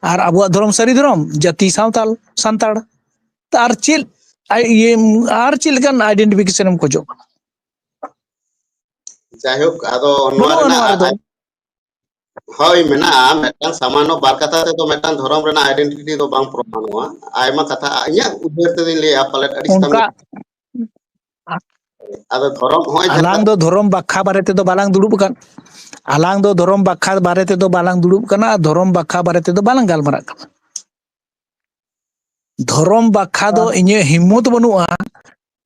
ᱟᱨ ᱟᱵᱚᱣᱟᱜ ᱫᱷᱚᱨᱚᱢ ᱥᱟᱹᱨᱤ ᱫᱷᱚᱨᱚᱢ, ᱡᱟᱹᱛᱤ ᱥᱟᱶᱛᱟᱞ ᱥᱟᱱᱛᱟᱲ᱾ ᱛᱚ ᱟᱨ ᱪᱮᱫ, ᱟᱭ-, ᱤᱭᱟᱹ, ᱟᱨ ᱪᱮᱫ ᱞᱮᱠᱟᱱ identification ᱮᱢ ᱠᱷᱚᱡᱚᱜ ᱠᱟᱱᱟ? ᱡᱟᱭᱦᱳᱠ, ᱟᱫᱚ ᱱᱚᱣᱟ ᱵᱟᱹᱱᱩᱜᱼᱟ ᱨᱮᱱᱟᱜ ᱱᱚᱣᱟ ᱨᱮᱫᱚ᱾ ᱟᱭ-, ᱦᱳᱭ, ᱢᱮᱱᱟᱜᱼᱟ᱾ ᱢᱤᱫᱴᱟᱝ ᱥᱟᱢᱟᱱᱱᱚ ᱵᱟᱨ ᱠᱟᱛᱷᱟ ᱛᱮᱫᱚ ᱢᱤᱫᱴᱟᱝ ᱫᱷᱚᱨᱚᱢ ᱨᱮᱱᱟᱜ identity ᱫᱚ ᱵᱟᱝ ᱯᱨᱚᱢᱟᱱᱚᱜᱼᱟ᱾ ᱟᱭᱢᱟ ᱠᱟᱛᱷᱟ ᱤᱧᱟᱹᱜ ᱩᱭᱦᱟᱹᱨ ᱛᱮᱫᱚᱧ ᱞᱟᱹᱭᱟ, ᱯᱟᱞᱮᱫ ᱟᱹᱰᱤ ᱥᱟᱛᱟᱢ ᱜᱮ᱾ ᱚᱱᱠᱟ ᱟᱫᱚ ᱫᱷᱚᱨᱚᱢ ᱦᱚᱸᱜᱼᱚᱭ ᱡᱟᱦᱟᱸ ᱟᱞᱟᱝ ᱫᱚ ᱫᱷᱚᱨᱚᱢ ᱵᱟᱠᱷᱟ ᱵᱟᱨᱮ ᱛᱮᱫᱚ ᱵᱟᱞᱟᱝ ᱫᱩᱲᱩᱵ ᱟᱠᱟᱱ, ᱟᱞᱟᱝ ᱫᱚ ᱫᱷᱚᱨᱚᱢ ᱵᱟᱠᱷᱟ ᱵᱟᱨᱮ ᱛᱮᱫᱚ ᱵᱟᱞᱟᱝ ᱫᱩᱲᱩᱵ ᱠᱟᱱᱟ ᱟᱨ ᱫᱷᱚᱨᱚᱢ ᱵᱟᱠᱷᱟ ᱵᱟᱨᱮ ᱛᱮᱫᱚ ᱵᱟᱞᱟᱝ ᱜᱟᱞᱢᱟᱨᱟᱜ ᱠᱟᱱᱟ᱾ ᱫᱷᱚᱨᱚᱢ ᱵᱟᱠᱷᱟ ᱫᱚ ᱤᱧᱟᱹᱜ ᱦᱤᱢᱢᱚᱛ ᱵᱟᱹᱱᱩᱜᱼᱟ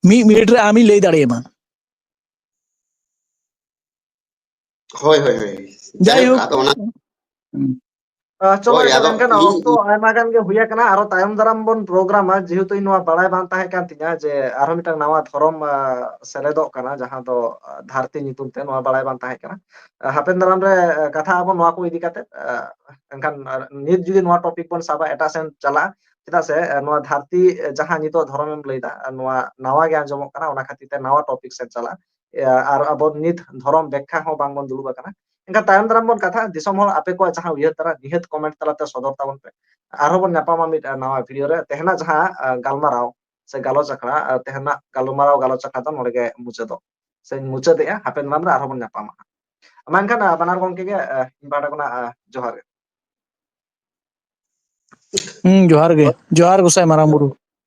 ᱢᱤᱫ ᱢᱤᱱᱤᱴ ᱨᱮ ᱟᱢᱤᱧ ᱞᱟᱹᱭ ᱫᱟᱲᱮᱭᱟᱢᱟ᱾ ᱦᱳᱭ, ᱦᱳᱭ, ᱦᱳᱭ᱾ ᱡᱟᱭᱦᱳᱠ᱾ ᱟᱫᱚ ᱚᱱᱟ ᱦᱩᱸ᱾ ᱟᱸ, ᱪᱚᱞᱚ, ᱦᱳᱭ, ᱮᱱᱠᱷᱟᱱ, ᱟᱫᱚ ᱮᱱᱠᱷᱟᱱ ᱤᱧ ᱚᱠᱛᱚ ᱟᱭᱢᱟ ᱜᱟᱱ ᱜᱮ ᱦᱩᱭ ᱟᱠᱟᱱᱟ, ᱟᱨᱚ ᱛᱟᱭᱚᱢ ᱫᱟᱨᱟᱢ ᱵᱚᱱ ᱯᱨᱳᱜᱨᱟᱢᱟ, ᱡᱮᱦᱮᱛᱩ ᱤᱧ ᱱᱚᱣᱟ ᱵᱟᱲᱟᱭ ᱵᱟᱝ ᱛᱟᱦᱮᱸ ᱠᱟᱱ ᱛᱤᱧᱟ ᱡᱮ ᱟᱨᱦᱚᱸ ᱢᱤᱫᱴᱟᱝ ᱱᱟᱣᱟ ᱫᱷᱚᱨᱚᱢ, ᱟᱸ, ᱥᱮᱞᱮᱫᱚᱜ ᱠᱟᱱᱟ, ᱡᱟᱦᱟᱸ ᱫᱚ, ᱟᱸ, ᱫᱷᱟᱹᱨᱛᱤ ᱧᱩᱛᱩᱢ ᱛᱮ, ᱱᱚᱣᱟ ᱵᱟᱲᱟᱭ ᱵᱟᱝ ᱛᱟᱦᱮᱸ ᱠᱟᱱᱟ᱾ ᱟᱸ, ᱦᱟᱯᱮᱱ ᱫᱟᱨᱟᱢ ᱨᱮ, ᱟᱸ, ᱠᱟᱛᱷᱟ ᱟᱵᱚᱱ ᱱᱚᱣᱟ ᱠᱚ ᱤᱫᱤ ᱠᱟᱛᱮ, ᱟᱸ, ᱮᱱᱠᱷᱟᱱ, ᱟᱨ ᱱᱤᱛ ᱡᱩᱫᱤ ᱱᱚᱣᱟ ᱴᱚᱯᱤᱠ ᱵᱚᱱ ᱥᱟᱵᱟ, ᱮᱴᱟᱜ ᱥᱮᱱ ᱪᱟᱞᱟᱜᱼᱟ, ᱪᱮᱫᱟᱜ ᱥᱮ, ᱟᱸ, ᱱᱚᱣᱟ ᱫᱷᱟᱹᱨᱛᱤ, ᱟᱸ, ᱡᱟᱦᱟᱸ ᱱᱤᱛᱚᱜ ᱫᱷᱚᱨᱚᱢ ᱮᱢ ᱞᱟᱹᱭᱫᱟ, ᱟᱸ, ᱱᱚᱣᱟ ᱱᱟᱣᱟ ᱜᱮ ᱟᱸᱡᱚᱢᱚᱜ ᱠᱟᱱᱟ, ᱚᱱᱟ ᱠᱷᱟᱹᱛᱤᱨ ᱛᱮ ᱱᱟᱣᱟ ᱴᱚᱯᱤᱠ ᱥᱮᱫ ᱪᱟᱞᱟᱜᱼᱟ᱾ ᱮ, ᱟᱨ ᱟᱵᱚ ᱱᱤᱛ ᱫᱷᱚᱨᱚᱢ ᱵᱮᱠᱠᱷᱟ ᱦᱚᱸ ᱵᱟᱝᱵᱚᱱ ᱫᱩᱲᱩᱵ ᱟᱠᱟᱱᱟ᱾ ᱮᱱᱠᱷᱟᱱ ᱛᱟᱭᱚᱢ ᱫᱟᱨᱟᱢ ᱵᱚᱱ ᱠᱟᱛᱷᱟᱜᱼᱟ᱾ ᱫᱤᱥᱚᱢ ᱦᱚᱲ, ᱟᱯᱮ ᱠᱚᱣᱟᱜ ᱡᱟᱦᱟᱸ ᱩᱭᱦᱟᱹᱨ ᱛᱟᱨᱟ, ᱱᱤᱦᱟᱹᱛ ᱠᱚᱢᱮᱱᱴ ᱛᱟᱞᱟᱛᱮ ᱥᱚᱫᱚᱨ ᱛᱟᱵᱚᱱ ᱯᱮ᱾ ᱟᱨᱦᱚᱸ ᱵᱚᱱ ᱧᱟᱯᱟᱢᱟ ᱢᱤᱫ, ᱟ, ᱱᱟᱣᱟ ᱵᱷᱤᱰᱤᱭᱳ ᱨᱮ᱾ ᱛᱮᱦᱮᱧᱟᱜ ᱡᱟᱦᱟᱸ, ᱟ, ᱜᱟᱞᱢᱟᱨᱟᱣ ᱥᱮ ᱜᱟᱞᱚᱪ ᱟᱠᱷᱲᱟ, ᱟ, ᱛᱮᱦᱮᱧᱟᱜ ᱜᱟᱞᱢᱟᱨᱟᱣ ᱜᱟᱞᱚᱪ ᱟᱠᱷᱲᱟ ᱫᱚ ᱱᱚᱰᱮ ᱜᱮ ᱢᱩᱪᱟᱹᱫᱚᱜ, ᱥᱮᱧ ᱢᱩᱪᱟᱹᱫᱮᱜᱼᱟ᱾ ᱦᱟᱯᱮᱱ ᱫᱟᱨᱟᱢ ᱨᱮ ᱟᱨᱦᱚᱸ ᱵᱚᱱ ᱧᱟᱯᱟᱢᱟ᱾ ᱢᱟ ᱮᱱᱠᱷᱟᱱ, ᱟ, ᱵᱟᱱᱟᱨ ᱜᱚᱢᱠᱮ ᱜᱮ, ᱟ, ᱤᱧ ᱯᱟᱦᱴᱟ ᱠᱷᱚᱱᱟᱜ, ᱟ, ᱡᱚᱦᱟᱨ ᱜᱮ᱾ ᱦᱩᱸ, ᱡᱚᱦᱟᱨ ᱜᱮ᱾ ᱡᱚᱦᱟᱨ ᱜᱚᱸᱥᱟᱭ ᱢᱟᱨᱟᱝ ᱵᱩᱨᱩ᱾